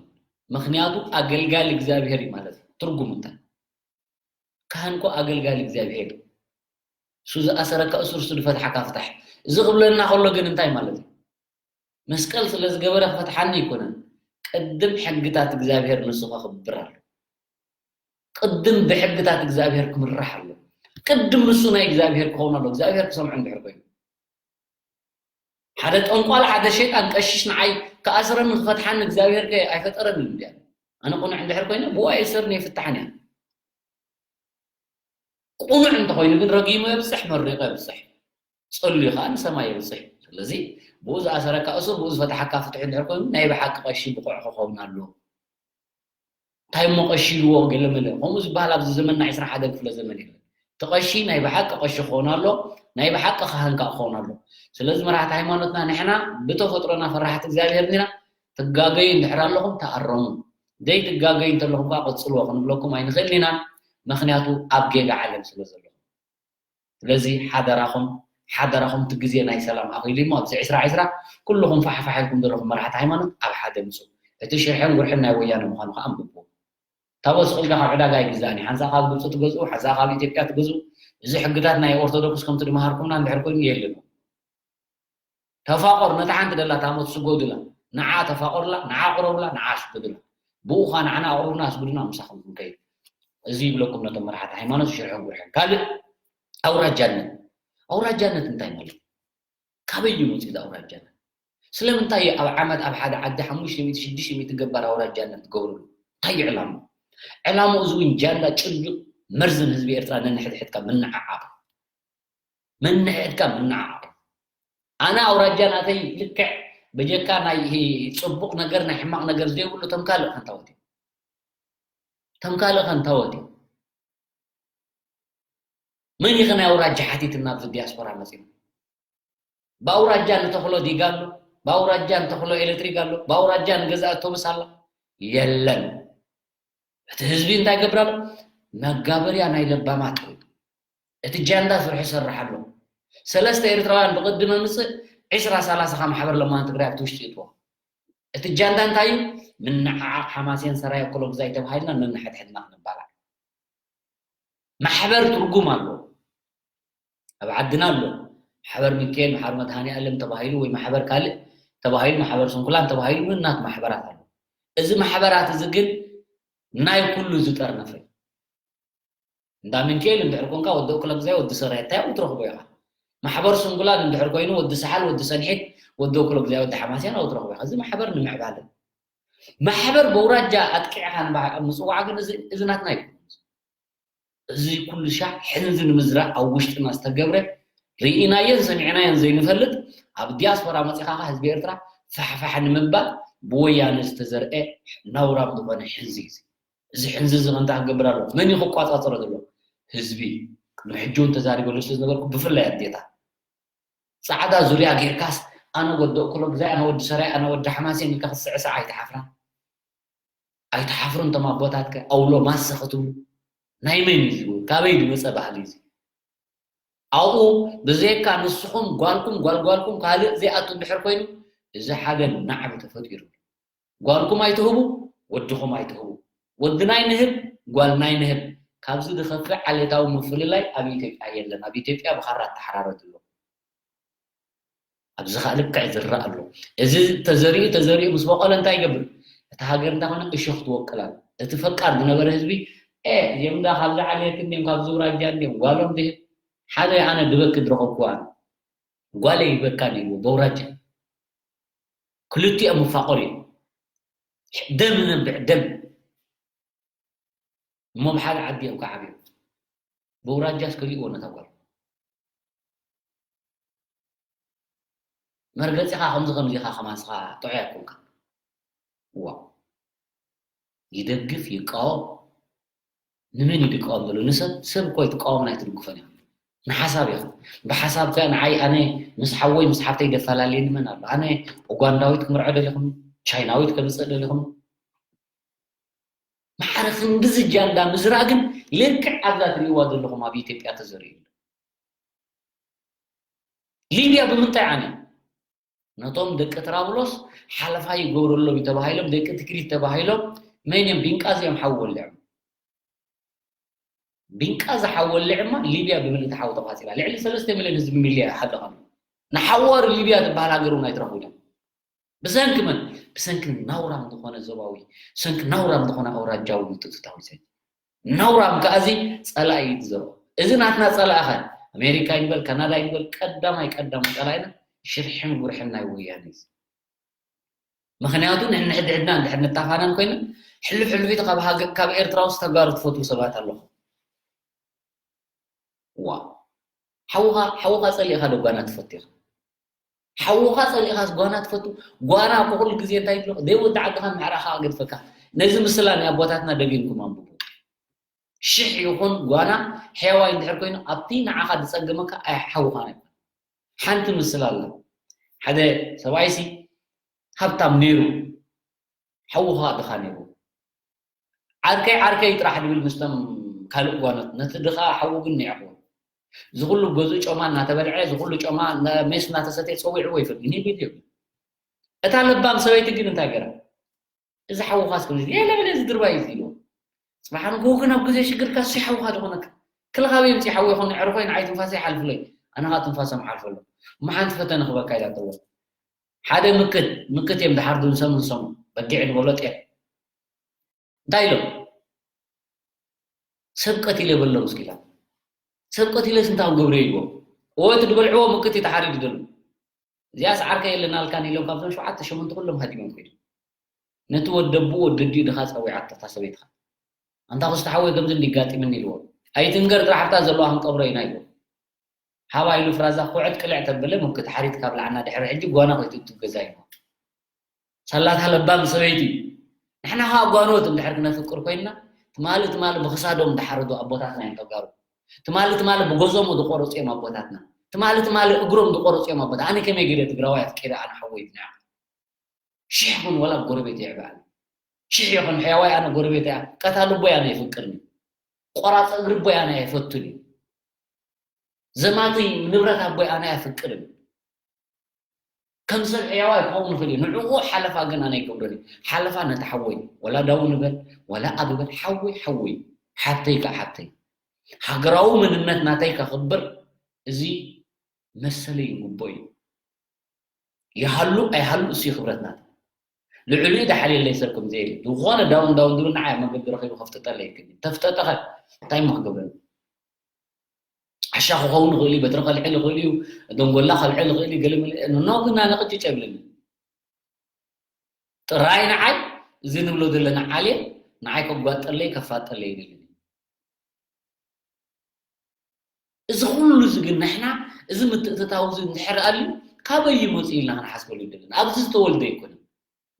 ምክንያቱ ኣገልጋሊ እግዚኣብሔር እዩ ማለት እዩ። ትርጉም እንታይ? ካህን እኮ ኣገልጋሊ እግዚኣብሔር እዩ። እሱ ዝኣሰረካ እሱር እሱ ዝፈትሓካ ፍታሕ። እዚ ክብለና ከሎ ግን እንታይ ማለት እዩ? መስቀል ስለ ዝገበረ ክፈትሓኒ ኣይኮነን። ቅድም ሕግታት እግዚኣብሔር ንሱ ከኽብር ኣሎ። ቅድም ብሕግታት እግዚኣብሔር ክምራሕ ኣሎ። ቅድም ንሱ ናይ እግዚኣብሔር ክኸውን ኣሎ እግዚኣብሔር ክሰምዖ እንድሕር ኮይኑ። ሓደ ጠንቋል ሓደ ሸይጣን ቀሽሽ ንዓይ ክኣስረኒ ክፈትሓኒ እግዚኣብሔር ከ ኣይፈጠረኒ እንድያ። ኣነ ቁኑዕ እንድሕር ኮይነ ብኡ ኣይእሰርኒ ኣይፍታሕን እያ። ቁኑዕ እንተኮይኑ ግን ረጊሙ የብፅሕ መሪቑ የብፅሕ። ፀልዩ ከዓ ንሰማይ የብፅሕ። ስለዚ ብኡ ዝኣሰረካ እሱር ብኡ ዝፈትሓካ ፍትሒ እንድሕር ኮይኑ ናይ ብሓቂ ቀሺ ብቑዕ ክኸውን ኣሎ። እንታይ እሞ ቀሺ ኢልዎ ገለመለ ከምኡ ዝበሃል ኣብዚ ዘመንና ዕስራ ሓደ ክፍለ ዘመን የለን። እቲ ቀሺ ናይ ብሓቂ ቀሺ ክኸውን ኣሎ። ናይ ብሓቂ ካህን ከዓ ክኸውን ኣሎ። ስለዚ መራሕቲ ሃይማኖትና ንሕና ብተፈጥሮና ፈራሕቲ እግዚኣብሔር ኢና። ትጋገዩ እንድሕር ኣለኹም ተኣረሙ። ዘይትጋገዩ እንተለኹም ከዓ ቀፅልዎ ክንብለኩም ኣይንኽእልን ኢና። ምክንያቱ ኣብ ጌጋ ዓለም ስለ ዘለኹም። ስለዚ ሓደራኹም ሓደራኹም እቲ ግዜ ናይ ሰላም ኣኺሉ እሞ ኣብዚ ዕስራ ዕስራ ኩልኹም ፋሕፋሕ ኢልኩም ዘለኹም መራሕቲ ሃይማኖት ኣብ ሓደ ምፁ። እቲ ሽርሕን ጉርሕን ናይ ወያነ ምዃኑ ከዓ ኣንብብዎ። ታቦት ስቕ ኢልካ ካብ ዕዳጋ ኣይግዛእን እዩ። ሓንሳእ ካብ ግብፂ ትገዝኡ፣ ሓንሳእ ካብ ኢትዮጵያ ትገዝኡ። እዚ ሕግታት ናይ ኦርቶዶክስ ከምቲ ድመሃርኩምና እንድሕር ኮይኑ የለን። ተፋቐሩ፣ ነታ ሓንቲ ደላ ታቦት ስገዱላ፣ ንዓ ተፋቐሩላ፣ ንዓ ቅረቡላ፣ ንዓ ስገዱላ። ብኡ ኸዓ ንዓና ኣቕርቡና ኣስግዱና ምሳኹም ክንከይድ። እዚ ይብለኩም ነቶም መራሕቲ ሃይማኖት ሽርሕን ጉርሕን። ካልእ ኣውራጃነት። ኣውራጃነት እንታይ ማለት እዩ? ካበይ እዩ መፂኡ እዚ ኣውራጃነት? ስለምንታይ እዩ ኣብ ዓመት ኣብ ሓደ ዓዲ ሓሙሽተ ሚእቲ ሽዱሽተ ሚእቲ ገባር ኣውራጃነት ትገብርሉ? እንታይ እዩ ዕላማ? ዕላምኡ እዚ እውን ጃንዳ ጭርጁቕ መርዝን ህዝቢ ኤርትራ ነንሕድሕድካ ምንዓዓቕ። መነሕድካ ምንዓቕ። ኣነ ኣውራጃ ናተይ ልክዕ በጀካ ናይ ፅቡቕ ነገር ናይ ሕማቕ ነገር ዘይብሉ ተምካልእ ከንታወት እዩ። ተምካልእ ከንታወት እዩ። መን ይኸ ናይ ኣውራጃ ሓቲት ናብ ዲያስፖራ መፂና? ብኣውራጃ ንተኽሎ ዲጋ ኣሎ፣ ብኣውራጃ ንተኽሎ ኤሌክትሪክ ኣሎ፣ ብኣውራጃ ንገዛ ኣውቶቡስ ኣላ የለን። እቲ ህዝቢ እንታይ ገብር ኣሎ? መጋበርያ ናይ ለባማት ኮይኑ እቲ ጃንዳ ስርሑ ይሰርሕ ኣሎ። ሰለስተ ኤርትራውያን ብቕዲ መምፅእ ዕስራ ሰላሳ ካብ ማሕበር ለማን ትግራይ ኣብቲ ውሽጢ ይእትዎ። እቲ ጃንዳ እንታይ እዩ? ምንዓዓቕ ሓማሴን ሰራየ ኮሎብዛይ ተባሂልና ነንሓድሕድና ክንባላዕ። ማሕበር ትርጉም ኣሎ። ኣብ ዓድና ኣሎ። ማሕበር ሚካኤል፣ ማሕበር መድሃኔ ኣለም ተባሂሉ ወይ ማሕበር ካልእ ተባሂሉ፣ ማሕበር ስንኩላን ተባሂሉ ምናት ማሕበራት ኣሎ። እዚ ማሕበራት እዚ ግን ናይ ኩሉ ዝጠርነፈ እዩ። እንዳ ምንኬል እንድሕር ኮንካ ወዲ እኩለ ግዛይ ወዲ ሰራይ እንታይ ትረኽቦ ኢኻ። ማሕበር ስንጉላን እንድሕር ኮይኑ ወዲ ሰሓል ወዲ ሰንሒት ወዲ እኩለ ግዛይ ወዲ ሓማስያን ትረኽቦ ኢኻ። እዚ ማሕበር ንምዕባለ ማሕበር በውራጃ ኣጥቂዕኻ ምፅዋዕ ግን እዚ ናትና እዩ። እዚ ኩሉ ሻዕ ሕንዚ ንምዝራእ ኣብ ውሽጥና ዝተገብረ ርኢናዮን ሰሚዕናዮን ዘይንፈልጥ ኣብ ዲያስፖራ መፂኻ ህዝቢ ኤርትራ ፋሕፋሕ ንምባል ብወያነ ዝተዘርአ ነውራም ዝኾነ ሕንዚ እዩ። እዚ ሕንዚ እዚ ከንታ ክገብር ኣሎ መን እዩ ክቋፃፀሮ ዘሎ? ህዝቢ። ቅድሚ ሕጂ እውን ተዛሪበሉ ስለ ዝነበርኩ ብፍላይ ኣዴታት ፃዕዳ ዙርያ ጌርካስ ኣነ ወዲ እኩሎ ግዛይ ኣነ ወዲ ሰራይ ኣነ ወዲ ሓማሴን ኢልካ ክትስዕስዕ ኣይትሓፍራን? ኣይትሓፍሩን እቶም ኣቦታትከ ኣውሎ ማሰ ክትብሉ ናይ መን እዩ ዝብል ካበይ ዝመፀ ባህሊ እዚ ኣብኡ ብዘይካ ንስኹም ጓልኩም ጓልጓልኩም ካልእ ዘይኣቱ እንድሕር ኮይኑ እዚ ሓገን ናዕቢ ተፈጢሩ ጓልኩም ኣይትህቡ ወድኹም ኣይትህቡ ወዲ ናይ ንህብ ጓል ናይ ንህብ ካብዚ ዝኸፍእ ዓሌታዊ ምፍልላይ ኣብ ኢትዮጵያ የለን ኣብ ኢትዮጵያ ብኻራ ተሓራረዱ ኣለኹም ኣብዚ ከዓ ልክዕ ዝረእ ኣሎ እዚ ተዘሪኡ ተዘሪኡ ምስ በቆለ እንታይ ይገብር እቲ ሃገር እንታይ ኮነ እሾክ ትወቅላል እቲ ፈቃር ዝነበረ ህዝቢ እዚም ዳ ካብዚ ዓሌት እንዲም ካብዚ ውራጃ እንዲም ጓሎም ድህ ሓደ ኣነ ድበኪ ድረኸብኩ ኣነ ጓለ ይበካ ነይሩ በውራጃ ክልቲኦም መፋቆር እዩ ደም ነብዕ ደም እሞ ብሓደ ዓዲ እዮም ክዓብዩ በውራጃስ ክሪእዎ ነታ ጓል መርገፂኻ ከምዚ ከምዚኻ ከማንስኻ ጥዑይ ኣይኮንካ ዋ ይደግፍ ይቃወም ንመን ይድቃወም ዘሎ ንሰብ ሰብ እኮ ኣይትቃወምን ኣይትድግፎን ኢኻ ንሓሳብ ኢኻ ብሓሳብ ከ ንዓይ ኣነ ምስ ሓወይ ምስ ሓፍተይ ደፈላለየኒ መን ኣሎ ኣነ ኡጋንዳዊት ክምርዖ ደሊኹም ቻይናዊት ከምፅእ ደሊኹም ማዕረ ክንድዚ ጃንዳ ምዝራእ ግን ልክዕ ኣብዛ ትሪእዋ ዘለኹም ኣብ ኢትዮጵያ ተዘሪኡ ኣሎ። ሊብያ ብምንታይ ዓንዮም? ነቶም ደቂ ትራብሎስ ሓለፋ ይገብረሎም እዩ ተባሂሎም ደቂ ትግሪት ተባሂሎም መን እዮም ቢንቃዝ እዮም ሓዊ ወሊዖም። ቢንቃዝ ሓዊ ወሊዕማ ሊብያ ብምልእቲ ሓዊ ተቋፂራ። ልዕሊ ሰለስተ ሚልዮን ህዝቢ ሚልያ ይሓልቕ ኣሎ። ንሓዋሩ ሊብያ ትበሃል ሃገር እውን ኣይትረኽቡን እዮም። ብሰንኪ መን? ብሰንኪ ናውራም ዝኾነ ዞባዊ፣ ብሰንኪ ናውራም ዝኾነ ኣውራጃዊ ምትእትታው እዩ ዘድሊ። ናውራም ከኣ እዚ ጸላኢ እዩ ዝዘርኦ። እዚ ናትና ጸላኢ ኸ ኣሜሪካ ይንበል፣ ካናዳ ይንበል፣ ቀዳማይ ቀዳማይ ጸላኢና ሽርሕን ጉርሕን ናይ ወያነ እዩ። ምኽንያቱ ንሕንሕድሕድና እንድሕር ንታፋነን ኮይና ሕልፍ ሕልፊት ካብ ሃገ ካብ ኤርትራ ውስጥ ተጋሩ ትፈትዉ ሰባት ኣለኹም። ዋ ሓውኻ ሓውኻ ጸሊእኻ ዶ ጓና ትፈቱ ኢኻ ሓውኻ ጸሊእኻስ ጓና ትፈቱ ጓና እኮ ኩሉ ግዜ እንታይ ይብሎ ዘይወዲ ዓድኻን ምዕራኻ ኣገድፈካ ነዚ ምስላ ናይ ኣቦታትና ደጊምኩም ኣንብቡ ሽሕ ይኹን ጓና ሕያዋይ እንድሕር ኮይኑ ኣብቲ ንዓኻ ዝጸገመካ ኣይ ሓውኻን ኣይኮን ሓንቲ ምስላ ኣላ ሓደ ሰብኣይሲ ሃብታም ነይሩ ሓውኻ ድኻ ነይሩ ዓርከይ ዓርከይ ጥራሕ ድብል ምስቶም ካልእ ጓኖት ነቲ ድኻ ሓዉ ግን ንዕቑ ዝኹሉ ገዝኡ ጮማ እናተበልዐ ዝኹሉ ጮማ ሜስ እናተሰተየ ፀዊዕዎ ይፈልጥ ይብል እዩ እታ ለባም ሰበይቲ ግን እንታይ ገራ እዚ ሓውኻስ ከም የለ በለ እዚ ድርባይ እዚ ኢልዎ ፅባሕ ንግሆ ግን ኣብ ግዜ ሽግርካ ሲ ሓውኻ ዝኾነካ ክልኻበይ ምፅ ሓዊ ይኹን ዕርኾይ ንዓይ ትንፋሰ ይሓልፍለይ ኣነ ኻ ትንፋሶም ሓልፈሎ እሞ ሓንቲ ፈተነ ክበካ ኢላተዎ ሓደ ምክት ምክት እዮም ዝሓርዱ ንሰሙን ሰሙን በጊዕ ንበሎ ጤል እንታይ ኢሎም ሰብ ቀቲለ በሎም እስኪ ኢላ ሰብ ቀቲለስ እንታይ ክገብሩ ኢልዎም እወ እቲ ዝበልዕዎ ምክት እዩ ተሓሪዱ ዘሎ እዚኣስ ዓርከይ የለናልካን ኢሎም ካብዞም ሸውዓተ ሸሞንተ ኩሎም ሃዲሞም ከይዶም ነቲ ወደቡ ወደዲኡ ድኻ ፀዊዓቶ እታ ሰበይትኻ ኣንታ ክስቲ ሓወይ ከምዚ እንዲጋጢምኒ ኢልዎ ኣይትንገር ጥራሕ ኣብታ ዘለዋ ክንቀብሮ ኢና ኢልዎ ሓባ ኢሉ ፍራዛ ኩዕት ቅልዕ ተብለ ምክት ሓሪት ካብ ላዕና ድሕሪ ሕጂ ጓና ከይትእቱ ገዛ ኢልዎ ሳላታ ለባም ሰበይቲ ንሕና ኸዓ ጓኖት እንድሕር ክነፍቅር ኮይንና ትማሊ ትማሊ ብኽሳዶም ዝሓረዱ ኣቦታትና እዮም ተጋሩ ትማሊ ትማሊ ብጎዞሞ ዝቆረፁ እዮም ኣቦታትና ትማሊ ትማሊ እግሮም ዝቆረፁ እዮም ኣቦታ ኣነ ከመይ ገይረ ትግራዋይ ኣፍቂረ ኣነ ሓወይ ብንያ ሽሕ እውን ወላ ጎረቤት የዕባል ሽሕ ይኹን ሕያዋይ ኣነ ጎረቤት እያ ቀታሊ ቦይ ኣነ ይፍቅርኒ ቆራፂ እግሪ ቦይ ኣነ ኣይፈቱን እዩ ዘማቲ ንብረት ኣቦይ ኣነ ኣይፍቅርን ከም ሰብ ሕያዋይ ክኸውን ይኽእል እዩ ንዕኡ ሓለፋ ግን ኣነ ይገብረኒ ሓለፋ ነቲ ሓወይ ወላ ዳው ንበል ወላ ኣብበል ሓወይ ሓወይ ሓብተይ ከዓ ሓብተይ ሃገራዊ መንነት ናተይ ከኽብር እዚ መሰለይ ይግቦ እዩ ይሃሉ ኣይሃሉ እሱ ክብረት ናተይ ልዕሊኡ ዳሓልየለይ ሰብ ከም ዘየለ ዝኾነ ዳውን ዳውን ዝብል ንዓይ መገዲ ረኺቡ ከፍጥጠለይ ይክእል እዩ። ተፍጠጠኸ እንታይ እሞ ክገብረኒ? ዓሻ ክኸውን ይኽእል እዩ፣ በትሪ ከልዕል ይኽእል እዩ፣ ደንጎላ ከልዕል ይኽእል እዩ፣ ገለ መለ ኖ ግን ኣነ ቅጭጭ የብለኒ። ጥራይ ንዓይ እዚ ንብሎ ዘለና ዓልየ ንዓይ ከጓጠለይ ከፋጠለይ ይደሊ። እዚ ኩሉ እዚ ግን ንሕና እዚ ምትእትታው እዚ እንድሕር ኣልዩ ካበይ ይመጽእ ኢልና ክንሓስበሉ ይደልን። ኣብዚ ዝተወልደ ኣይኮነን።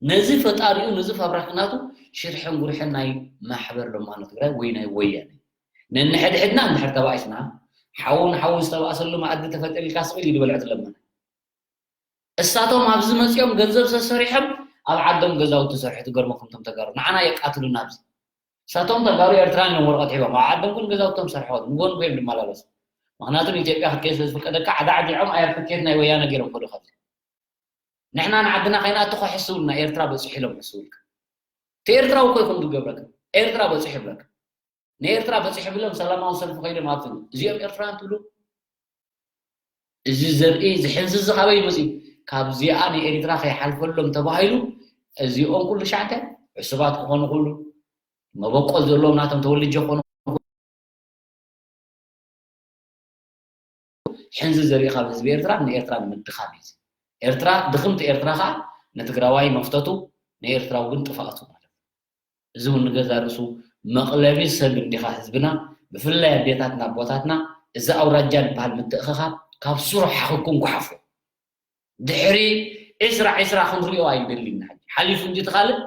ነዚ ፈጣሪኡ ነዚ ፋብራክ ናቱ ሽርሕን ጉርሕን ናይ ማሕበር ለማኖ ትግራይ ወይ ናይ ወያነ ነንሕድሕድና እንድሕር ተባኢስና ሓውን ሓውን ዝተባእሰሉ መኣዲ ተፈጢርልካ ስቕ ኢሉ ይበልዕ ትለመነ። እሳቶም ኣብዚ መጺኦም ገንዘብ ሰሰሪሖም ኣብ ዓዶም ገዛውቲ ሰርሑ ትገርመኩም እቶም ተጋሩ ንዓና የቃትሉና ኣብዚ። እሳቶም ተጋሩ ኤርትራን እዮም ወረቐት ሒቦም ኣብ ዓዶም ግን ገዛውቶም ሰርሖም ንጎን ጎዮም ዝመላለሱ። ምክንያቱ ንኢትዮጵያ ክትከይድ ስለ ዝፍቀደካ ዓዳ ዓዲዖም ኣየር ትኬት ናይ ወያነ ገይሮም ከዱ ካብዚ። ንሕና ንዓድና ከይንኣቱ ከሕስውልና ኤርትራ በፂሑ ኢሎም ሕስውልካ። እቲ ኤርትራዊ እኮ ይኹን ዝገብረካ ኤርትራ በፂሑ ይብለካ። ንኤርትራ በፂሑ ብሎም ሰላማዊ ሰልፊ ከይዶም ኣብቲ እዚኦም ኤርትራውያን ትብሉ እዚ ዘርኢ እዚ ሕንዚ እዚ ካበይ መፅዩ? ካብዚኣ ንኤሪትራ ከይሓልፈሎም ተባሂሉ እዚኦም ኩሉ ሻዕተ ዕሱባት ክኾኑ ኩሉ መበቆል ዘለዎም ናቶም ተወልጀ ክኾኑ ሕንዚ ዘርኢ ካብ ህዝቢ ኤርትራ ንኤርትራ ንምድኻም እዩ። ኤርትራ ድኽምቲ ኤርትራ ከዓ ንትግራዋይ መፍተቱ ንኤርትራዊ ግን ጥፋኣቱ ማለት እዩ። እዚ እውን ንገዛ ርእሱ መቕለቢ ሰብ እንዲኻ ህዝብና ብፍላይ ኣዴታትና ኣቦታትና እዚ ኣውራጃ ዝበሃል ምትእኽኻብ ካብ ስሩ ሓኽኩም ጉሓፎ። ድሕሪ ዕስራ ዕስራ ክንሪኦ ኣይንደልን ኢና። ሕጂ ሓሊፉ እንጂ እቲ ካልእ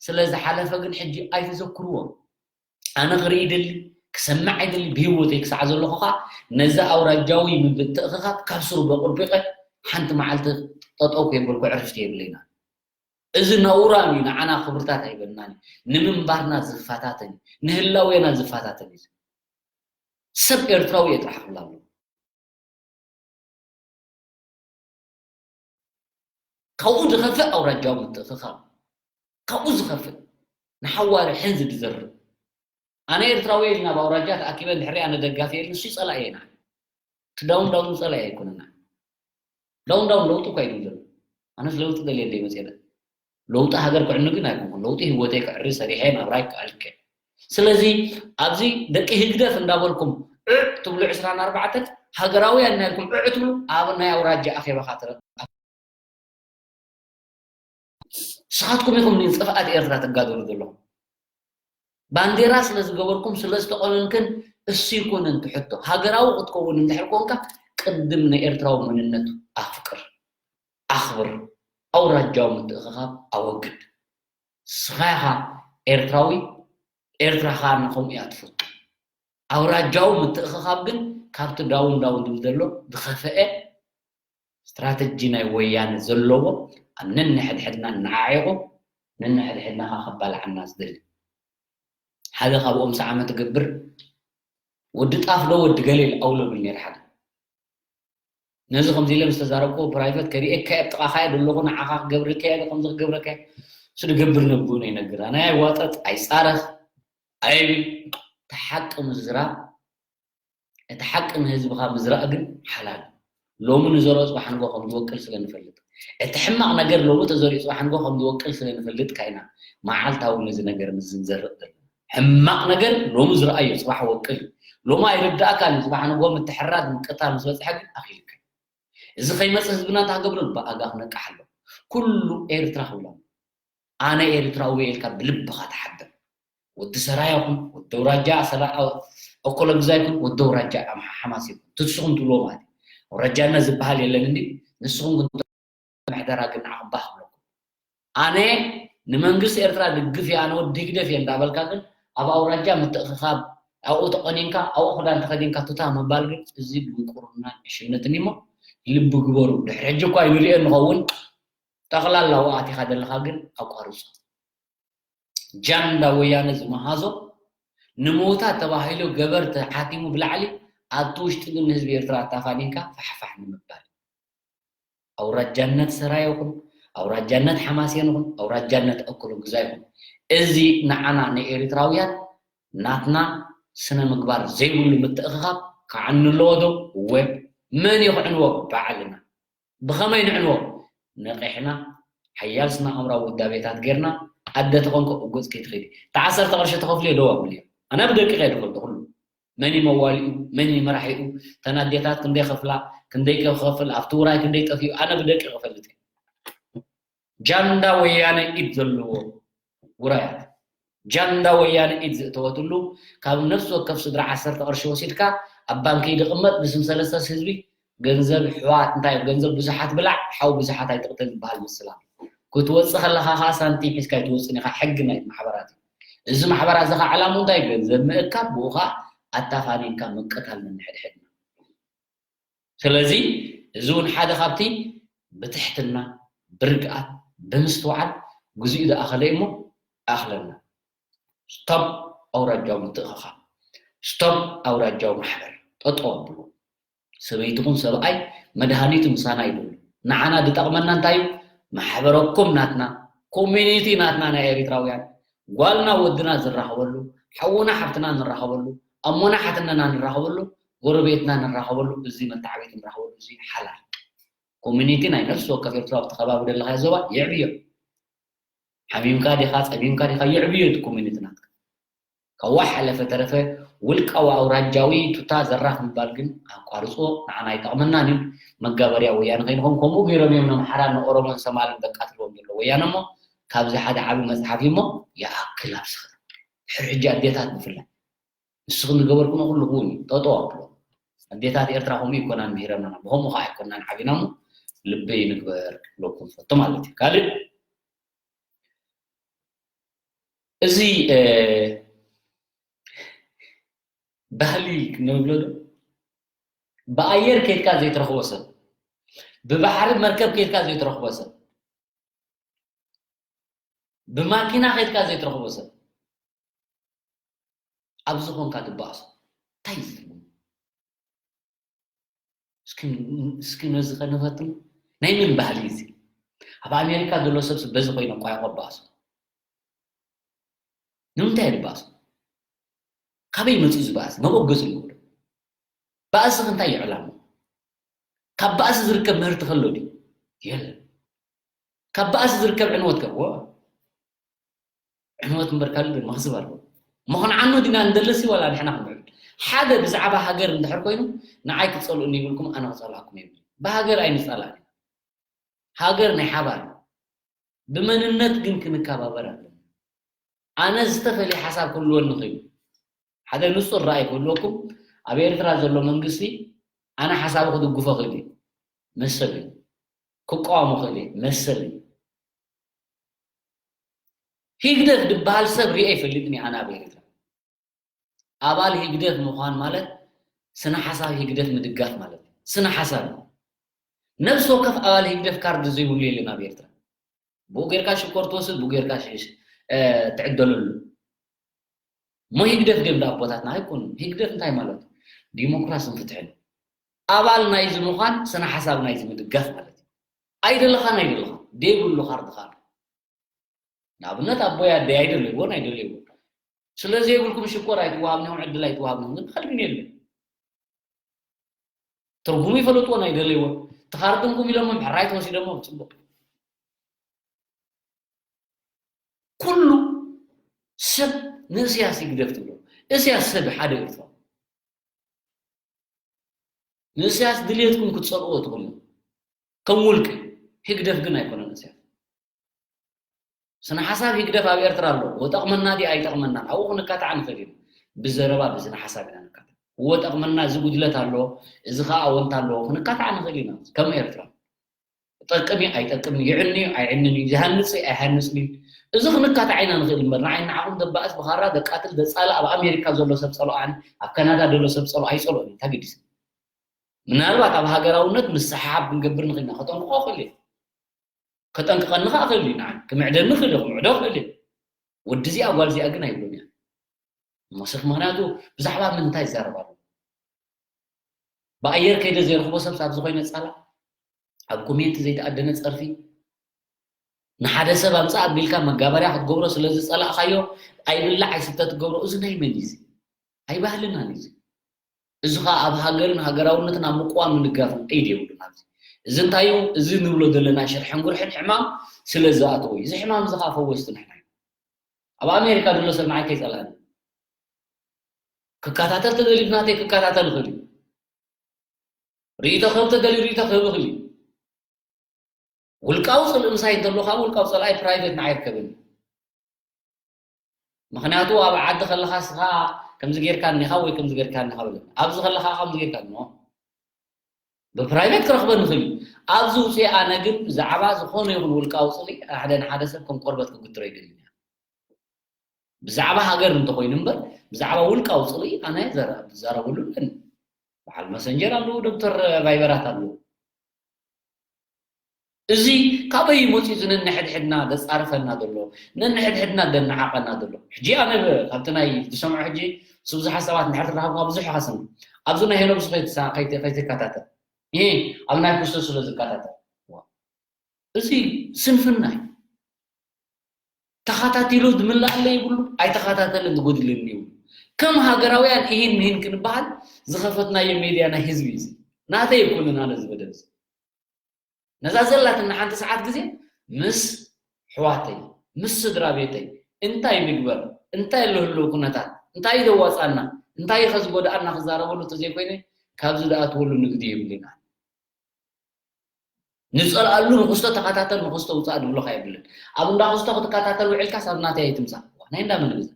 ስለ ዝሓለፈ ግን ሕጂ ኣይትዘክርዎ። ኣነ ክርኢ ይደሊ ክሰምዕ ኣይደሊ ብህይወተይ ክሳዕ ዘለኹ ከዓ ነዚ ኣውራጃዊ ምትእኽኻብ ካብ ስሩ በቑርቢቐ ሓንቲ መዓልቲ ጠጠው ከየበልኩ ዕርፍቲ የብለይና። እዚ ነውራም እዩ፣ ንዓና ክብርታት ኣይበናን እዩ፣ ንምንባርና ዝፈታተን እዩ፣ ንህላዌና ዝፈታተን እዩ። ሰብ ኤርትራዊ እየ ጥራሕ ክብል ኣለዎ። ካብኡ ዝኸፍእ ኣውራጃዊ ምትእኽኻብ ካብኡ ዝኸፍእ ንሓዋሪ ሕንዚ ዝዘርእ ኣነ ኤርትራዊ ኢልና ኣብ ኣውራጃ ተኣኪበ እንድሕሪ ኣነ ደጋፊ ኢሉ ንሱ ይጸላእ ኢና ትዳውን ዳውን ጸላእ ኣይኮነና ዳውን ዳውን ለውጢ እኳ ኢሉ ዘሎ ኣነስ ለውጢ ደልየ እንደ ይመጽእ ለውጢ ሃገር ክዕኑ ግን ኣይኮንኩን ለውጢ ህይወተይ ክዕሪ ሰሪሐ ናብራይ ክኣልከ ስለዚ ኣብዚ ደቂ ህግደፍ እንዳበልኩም ዕዕ ትብሉ ዕስራን ኣርባዕተን ሃገራውያን ናይልኩም ዕዕ ትብሉ ኣብ ናይ ኣውራጃ ኣኼባኻ ትረ ንስኻትኩም ኢኹም ንጥፍኣት ኤርትራ ትጋደሉ ዘለኹም ባንዴራ ስለ ዝገበርኩም ስለ ዝተቆነንክን እሱ ይኮነን ትሕቶ ሃገራዊ ክትከውን እንድሕር ኮንካ ቅድም ንኤርትራዊ መንነት ኣፍቅር ኣኽብር ኣውራጃዊ ምትእኽኻብ ኣወግድ ንስኻ ኢኻ ኤርትራዊ ኤርትራ ኸኣ ንኸምኡ እያ ትፈቱ ኣውራጃዊ ምትእኽኻብ ግን ካብቲ ዳውን ዳውን ዝብል ዘሎ ዝኸፍአ ስትራተጂ ናይ ወያነ ዘለዎ ኣብ ነንሕድሕድና እናዓዒቑ ነንሕድሕድና ኸዓ ከባልዓና ዝደሊ ሓደ ካብኦም ሰዓመ ትገብር ወዲ ጣፍ ዶ ወዲ ገሌ ኣውሎ ብል ነይር ሓደ ነዚ ከምዚ ኢለ ምስ ተዛረብኩ ፕራይቨት ከሪኤካ እየ ጥቓኻ እየ ዘለኹ ንዓኻ ክገብረካ እየ ከምዚ ክገብረካ እየ እሱ ድገብር ነብኡ ነይነግር ኣነ ኣይዋጠጥ ኣይፃረፍ ኣይብል እቲ ሓቂ ምዝራብ እቲ ሓቂ ንህዝብኻ ምዝራእ ግን ሓላል ሎሚ ንዘርኦ ፅባሕ ንጎ ከም ዝወቅል ስለ ንፈልጥ እቲ ሕማቕ ነገር ሎሚ ተዘሪኡ ፅባሕ ንጎ ከም ዝወቅል ስለ ንፈልጥ ካይና መዓልታዊ ነዚ ነገር ምዝንዘርእ ዘለና ሕማቕ ነገር ሎሚ ዝረኣዮ ፅባሕ ወቅል እዩ ሎሚ ኣይርዳእካን እዩ ፅባሕ ንጎ ምትሕራድ ምቅታል ምስ በፅሐ ግን ኣኺልካ እዚ ከይመፅእ ህዝብና እንታይ ክገብር ብኣጋ ክነቅሕ ኣሎ ኩሉ ኤርትራ ክብሎም ኣነ ኤርትራዊ እየ ኢልካ ብልብኻ ትሓብር ወዲ ሰራይ ይኹን ወዲ ኣውራጃ ሰራ- ኦኮሎግዛ ይኹን ወዲ ኣውራጃ ኣምሓ- ሓማስ ይኹን ትስኹም ትብልዎ ማለት እዩ ኣውራጃነት ዝበሃል የለን እንዲ ንስኹም ግን ምሕደራ ግን ንዓኹም ባህ ክብለኩም ኣነ ንመንግስቲ ኤርትራ ድግፍ እየ ኣነ ወዲ ህግደፍ እየ እንዳበልካ ግን ኣብ ኣውራጃ ምትእኽኻብ ኣብኡ ተቆኒንካ ኣብኡ ክዳን ተኸዲንካ ቱታ ምባል ግን እዚ ድንቁርናን ዕሽነትን እሞ ልቢ ግበሩ ድሕሪ ሕጂ እኳ ይንሪኦ ንኸውን ጠቕላላ ኣብኡ ኣቲኻ ዘለኻ ግን ኣቋርጾ ጃንዳ ወያነ ዝመሃዞ ንምውታት ተባሂሉ ገበር ተሓቲሙ ብላዕሊ ኣብቲ ውሽጢ ግን ንህዝቢ ኤርትራ ኣታፋኒንካ ፋሕፋሕ ንምባል ኣውራጃነት ሰራየ ይኹን ኣውራጃነት ሓማሴን ይኹን ኣውራጃነት ኣክሎ ግዛ ይኹን እዚ ንዓና ንኤርትራውያን ናትና ስነ ምግባር ዘይብሉ ምትእኽኻብ ክዓኒ ኣለዎ ዶ እወ መን እዩ ክዕንዎ ባዕልና ብኸመይ ንዕንዎ ነቒሕና ሓያል ስነ ኣእምራዊ ውዳቤታት ጌርና ኣደ ተኾንኮ እጎፅ ከይትኸዲ። እታ ዓሰርተ ቅርሺ ተኸፍልዮ ደው ኣብልዮ። ኣነ ብደቂቕ እየ ዝፈልጦ ኩሉ። መን እዩ መዋሊኡ፣ መን እዩ መራሒኡ፣ እተን ኣዴታት ክንደይ ከፍላ፣ ክንደይ ከፍል፣ ኣብቲ ውራይ ክንደይ ጠፊኡ፣ ኣነ ብደቂቕ እፈልጥ እየ። ጃንዳ ወያነ ኢድ ዘለዎ ውራያት። ጃንዳ ወያነ ኢድ ዝእተወትሉ፣ ካብ ነፍሲ ወከፍ ስድራ ዓሰርተ ቅርሺ ወሲድካ ኣብ ባንኪ ይድቕመጥ፣ ብስም ሰለስተ ህዝቢ ገንዘብ ሕዋት እንታይ ገንዘብ ብዙሓት ብላዕ ሓው ብዙሓት ኣይትቕተል ዝበሃል ምስላ ክትወፅእ ከለኻ ከዓ ሳንቲም ሒዝካ ኣይትወፅን ኢኻ። ሕጊ ናይ ማሕበራት እዩ። እዚ ማሕበራት እዚ ከዓ ዕላሙ እንታይ ገንዘብ ምእካብ ብኡ ከዓ ኣታፋኒንካ ምቅታል ነንሕድሕድና። ስለዚ እዚ እውን ሓደ ካብቲ ብትሕትና ብርግኣት ብምስትውዓል ግዜኡ ዝኣኸለ እሞ ኣኽለና። ስቶፕ ኣውራጃዊ ምትእኽኻብ፣ ስቶፕ ኣውራጃዊ ማሕበር ጠጠው ኣብሉ። ሰበይቲ ኹን ሰብኣይ መድሃኒቱ ምሳና ይደሉ። ንዓና ዝጠቕመና እንታይ እዩ? ማሕበረኮም ናትና፣ ኮሚኒቲ ናትና ናይ ኤሪትራውያን፣ ጓልና ወድና ዝራኸበሉ፣ ሓውና ሓብትና ንራኸበሉ፣ ኣሞና ሓትነና ንራኸበሉ፣ ጎረቤትና ንራኸበሉ፣ እዚ መተዓቢቲ ንራኸበሉ፣ እዚ ሓላል ኮሚኒቲ ናይ ነፍሲ ወከፍ ኤርትራዊ ኣብቲ ከባቢ ዘለኻዮ ዞባ የዕብዮ። ሓሚምካ ዲኻ ጸሚምካ ዲኻ የዕብዮ እቲ ኮሚኒቲ ናትካ። ካብኡ ሓለፈ ተረፈ ውልቃዊ ኣውራጃዊ ቱታ ዘራፍ ምባል ግን ኣቋርጽዎ፣ ንዓና ኣይጠቕመናን እዩ። መጋበርያ ወያነ ከይንኾን ከምኡ ገይሮም እዮም ነምሓራን ንኦሮሞን ሰማልን ዘቃትልዎም ዘሎ ወያነ እሞ ካብዚ ሓደ ዓቢ መጽሓፍ እዩ እሞ ይኣክል ኣብ ስኽር ድሕሪ ሕጂ ኣዴታት ብፍላይ ንስኽን ዝገበርኩሞ ኩሉ ክውን እዩ ጠጠው ኣብሎ። ኣዴታት ኤርትራ ከምኡ ይኮናን ምሂረናና ብከምኡ ከዓ ኣይኮናን ዓቢና እሞ ልቢ ንግበር ክብለኩም ፈቶ ማለት እዩ። ካልእ እዚ ባህሊ ክንብሎ ዶ ብኣየር ከይድካ ዘይትረኽቦ ሰብ ብባሕሪ መርከብ ከይድካ ዘይትረኽቦ ሰብ ብማኪና ከይድካ ዘይትረኽቦ ሰብ ኣብዚ ኮንካ ትበኣሶ እንታይ እዩ ትርጉም? እስኪ ነዚ ከነፈትኑ ናይ ምን ባህሊ እዚ ኣብ ኣሜሪካ ዘሎ ሰብስ በዚ ኮይነ ቋይቆ በኣሶ ንምንታይ ይበኣሶ? ካበይ መፅኡ ዝበኣስ መበገሱ ይብሉ። ባእሲ እንታይ ይዕላሙ? ካብ ባእሲ ዝርከብ ምህርቲ ከሎ ድዩ? የለን። ካብ ባእሲ ዝርከብ ዕንወት ከ? ወ ዕንወት እምበር ካልእ ግን መኽስብ ኣለዎ። መኽንዓኑ ዲና እንደለሲ ዋላ ንሕና ክንብዕል ሓደ ብዛዕባ ሃገር እንድሕር ኮይኑ ንዓይ ክትጸልኡኒ ይብልኩም ኣነ ክጸልኣኩም የብለይ። ብሃገር ኣይንጻላእን ኢና። ሃገር ናይ ሓባር እዩ። ብመንነት ግን ክንከባበር ኣለና። ኣነ ዝተፈልየ ሓሳብ ክህልወኒ ክእል ሓደ ንጹር ራእይ ክህልወኩም ኣብ ኤርትራ ዘሎ መንግስቲ ኣነ ሓሳቡ ክድግፎ ክእል እዩ መሰል እዩ። ክቃወሞ ክእል እየ መሰል እዩ። ሂግደፍ ዝበሃል ሰብ ሪኤ ይፈልጥን እየ ኣነ ኣብ ኤርትራ። ኣባል ሂግደፍ ምዃን ማለት ስነ ሓሳብ ሂግደፍ ምድጋፍ ማለት እዩ። ስነ ሓሳብ እዩ። ነብሲ ወከፍ ኣባል ሂግደፍ ካርድ ዘይብሉ የለን ኣብ ኤርትራ። ብኡ ጌርካ ሽኮር ትወስድ፣ ብኡ ጌርካ ትዕደለሉ። እሞ ሂግደፍ ድዮም ኣቦታትና? ኣይኮኑን። ሂግደፍ እንታይ ማለት እዩ? ዲሞክራስን ፍትሕን። ኣባል ናይዚ ምዃን ስነ ሓሳብ ናይዚ ምድጋፍ ማለት እዩ። ኣይደለኻን ኣይደለኻን ዘይብሉ ካርድ ካርድ ንኣብነት ኣቦይ ኣደይ ኣይደለይዎን ኣይደለይዎን ስለዘይብልኩም ሽኮር ኣይትወሃብንኹም ዕድል ኣይትወሃብንኹም ግን ተኸልግን የለን ትርጉሙ ይፈልጥዎን ኣይደለይዎን ተኻርድንኩም ኢሎሞም ሕራይ ተወሲዶሞም ፅቡቅ ኩሉ ሰብ ንእስያስ ይግደፍ ትብሎ እስያስ ሰብ ሓደ ኤርትራ ንእስያስ ድልየትኩም ክትጸልእዎ ትኽእሉ ከም ውልቂ ህግደፍ ግን ኣይኮነን እስያስ ስነ ሓሳብ ህግደፍ ኣብ ኤርትራ ኣሎ ወጠቕመና ዲ ኣይጠቕመናን ኣብኡ ክንካታዕ ንኽእል ኢና ብዘረባ ብስነ ሓሳብ ኢና ንካታዕ እዎ ጠቕመና እዚ ጉድለት ኣሎ እዚ ኸኣ ኣወንታ ኣለዎ ክንካታዕ ንኽእል ኢና ከም ኤርትራ ጠቅም እዩ ኣይጠቅምን እዩ፣ ይዕኒ እዩ ኣይዕንን እዩ፣ ይሃንጽ እዩ ኣይሃንጽን እዩ። እዚ ክንካታዕ ኢና ንኽእል እምበር ንዓይ ንዓኹም ደባእስ ብኻራ ደቃትል ደጻልእ ኣብ ኣሜሪካ ዘሎ ሰብ ጸልኦ ኣነ ኣብ ካናዳ ዘሎ ሰብ ጸልኦ ኣይጸልኦን እዩ እንታይ ገዲሱ። ምናልባት ኣብ ሃገራውነት ምስሕሓብ ክንገብር ንኽእል ኢና ከጠንቅቖ ክእል እየ። ከጠንቅቐኒ ኸኣ ክእል እዩ ንዓይ ክምዕደኒ ክእል እየ ክምዕዶ ክእል እየ። ወዲ እዚኣ ጓል እዚኣ ግን ኣይብሎን እያ። እሞ ሰብ ምኽንያቱ ብዛዕባ ምንታይ ይዛረብ ኣሎ? ብኣየር ከይደ ዘይረኽቦ ሰብ ኣብዚ ኮይነ ጻላእ ኣብ ኮሜንት ዘይተኣደነ ጸርፊ ንሓደ ሰብ ኣምጻእ ኣቢልካ መጋበርያ ክትገብሮ ስለ ዝጸላእኻዮ ኣይብላዕ ኣይስተ ትገብሮ እዚ ናይ መን እዩ እዚ? ኣይባህልናን እዩ እዚ። እዚ ኸኣ ኣብ ሃገርን ሃገራውነትን ኣብ ምቅዋም ምድጋፍን ቀይዲ የብሉን ኣብዚ። እዚ እንታይ እዩ? እዚ ንብሎ ዘለና ሽርሕን ጉርሕን ሕማም ስለ ዝኣተወ እዩ። እዚ ሕማም እዚ ከዓ ፈወስቲ ንሕና ኢና። ኣብ ኣሜሪካ ዘሎ ሰብ ንዓይ ከይጸላእኒ። ክከታተል ተደልዩ ብናተይ ክከታተል ይኽእል እዩ። ርእይቶ ክህብ ተደልዩ ርእይቶ ክህብ ይኽእል እዩ። ውልቃዊ ጽልኢ ምሳይ እንተሎ ካብ ውልቃዊ ጸላኢ ፕራይቬት ንዓይ ይርከበኒ። ምኽንያቱ ኣብ ዓዲ ከለኻ ስኻ ከምዚ ጌርካ እኒኻ ወይ ከምዚ ጌርካ እኒኻ በለኒ። ኣብዚ ከለኻ ከምዚ ጌርካ እኖ። ብፕራይቬት ክረኽበ ንኽእል እዩ። ኣብዚ ውፅኢ ኣነ ግን ብዛዕባ ዝኾነ ይኹን ውልቃዊ ጽልኢ ሓደ ንሓደ ሰብ ከም ቆርበት ክግትሮ ይደልን እያ። ብዛዕባ ሃገር እንተኾይኑ እምበር ብዛዕባ ውልቃዊ ጽልኢ ኣነ ዘረ- ዝዛረበሉ የለን። በዓል መሰንጀር ኣለዉ፣ ዶክተር ቫይበራት ኣለዉ። እዚ ካበይ መፂኡ? እዚ ነንሕድሕድና ዘፃርፈና ዘሎ፣ ነንሕድሕድና ዘነዓቐና ዘሎ። ሕጂ ኣነ ብ- ካብቲ ናይ ዝሰምዖ ሕጂ ስብዙሓት ሰባት እንድሕር ትረኸብካ ብዙሕ ኢኻ ሰምዕ። ኣብዚ ናይ ሄኖክ ከይትከታተል፣ ይሄ ኣብ ናይ ክስቶ ስለ ዝከታተል። እዚ ስንፍና እዩ። ተኸታቲሉ ዝምልኣለ ይብሉ፣ ኣይተኸታተልን ዝጎድልን ይብሉ። ከም ሃገራውያን ይህን ምሂን ክንበሃል ዝኸፈትናዮ ሜድያ ናይ ህዝቢ እዩ። ናተይ ኣይኮነን ኣነ ዝበደል። ነዛ ዘላትና ሓንቲ ሰዓት ግዜ ምስ ኣሕዋተይ፣ ምስ ስድራ ቤተይ እንታይ ንግበር፣ እንታይ ኣሎ ህልው ኩነታት፣ እንታይ ዘዋፃና፣ እንታይ ከዝጎድኣና ክዛረበሉ ተዘይኮይነ ካብዚ ዝኣትወሉ ንግዲ የብልና። ንፀልኣሉ ንክስቶ ተኸታተል ንክስቶ ውፃእ ዝብሎካ የብልን። ኣብ እንዳ ክስቶ ክትከታተል ውዕልካ ሳብ ናተይ ኣይትምፃእ። ናይ እንዳ መን ግዛ?